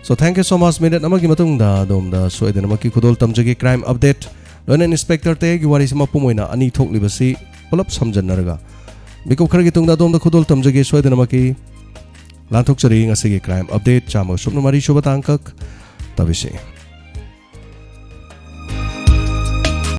So, thank you so much꯫ Minute ꯑꯃꯒꯤ ꯃꯇꯨꯡꯗ ꯑꯗꯣꯝꯗ ꯁꯣꯏꯗꯅꯃꯛꯀꯤ ꯈꯨꯗꯣꯜ ꯇꯝꯖꯒꯦ꯫ ꯀ꯭ꯔꯥꯏꯝ ꯑꯞꯗꯦꯠ ꯂꯣꯏꯅ ꯏꯟꯁꯄꯦꯛꯇꯔ ꯇꯌꯥꯏꯒꯤ ꯋꯥꯔꯤꯁꯤ ꯃꯄꯨꯝ ꯑꯣꯏꯅ ꯑꯅꯤ ꯊꯣꯛꯂꯤꯕꯁꯤ ꯄꯨꯂꯞ ꯁꯝꯖꯟꯅꯔꯒ ꯃꯤꯀꯨꯞ ꯈꯔꯒꯤ ꯇꯨꯡꯗ ꯑꯗꯣꯝꯗ ꯈꯨꯗꯣꯜ ꯇꯝꯖꯒꯦ꯫ ꯁꯣꯏꯗꯅꯃꯛꯀꯤ ꯂꯥꯟꯊꯣꯛꯆꯔꯤ꯫ ꯉꯁꯤꯒꯤ ꯀ꯭ꯔꯥꯏꯝ ꯑꯞꯗꯦꯠ ꯆꯥꯝꯃꯒ ꯁꯨꯞꯅ ꯃꯔꯤ ꯁꯨꯕ ꯇꯥꯡꯀꯛ ꯇꯥꯕꯤꯁꯤ꯫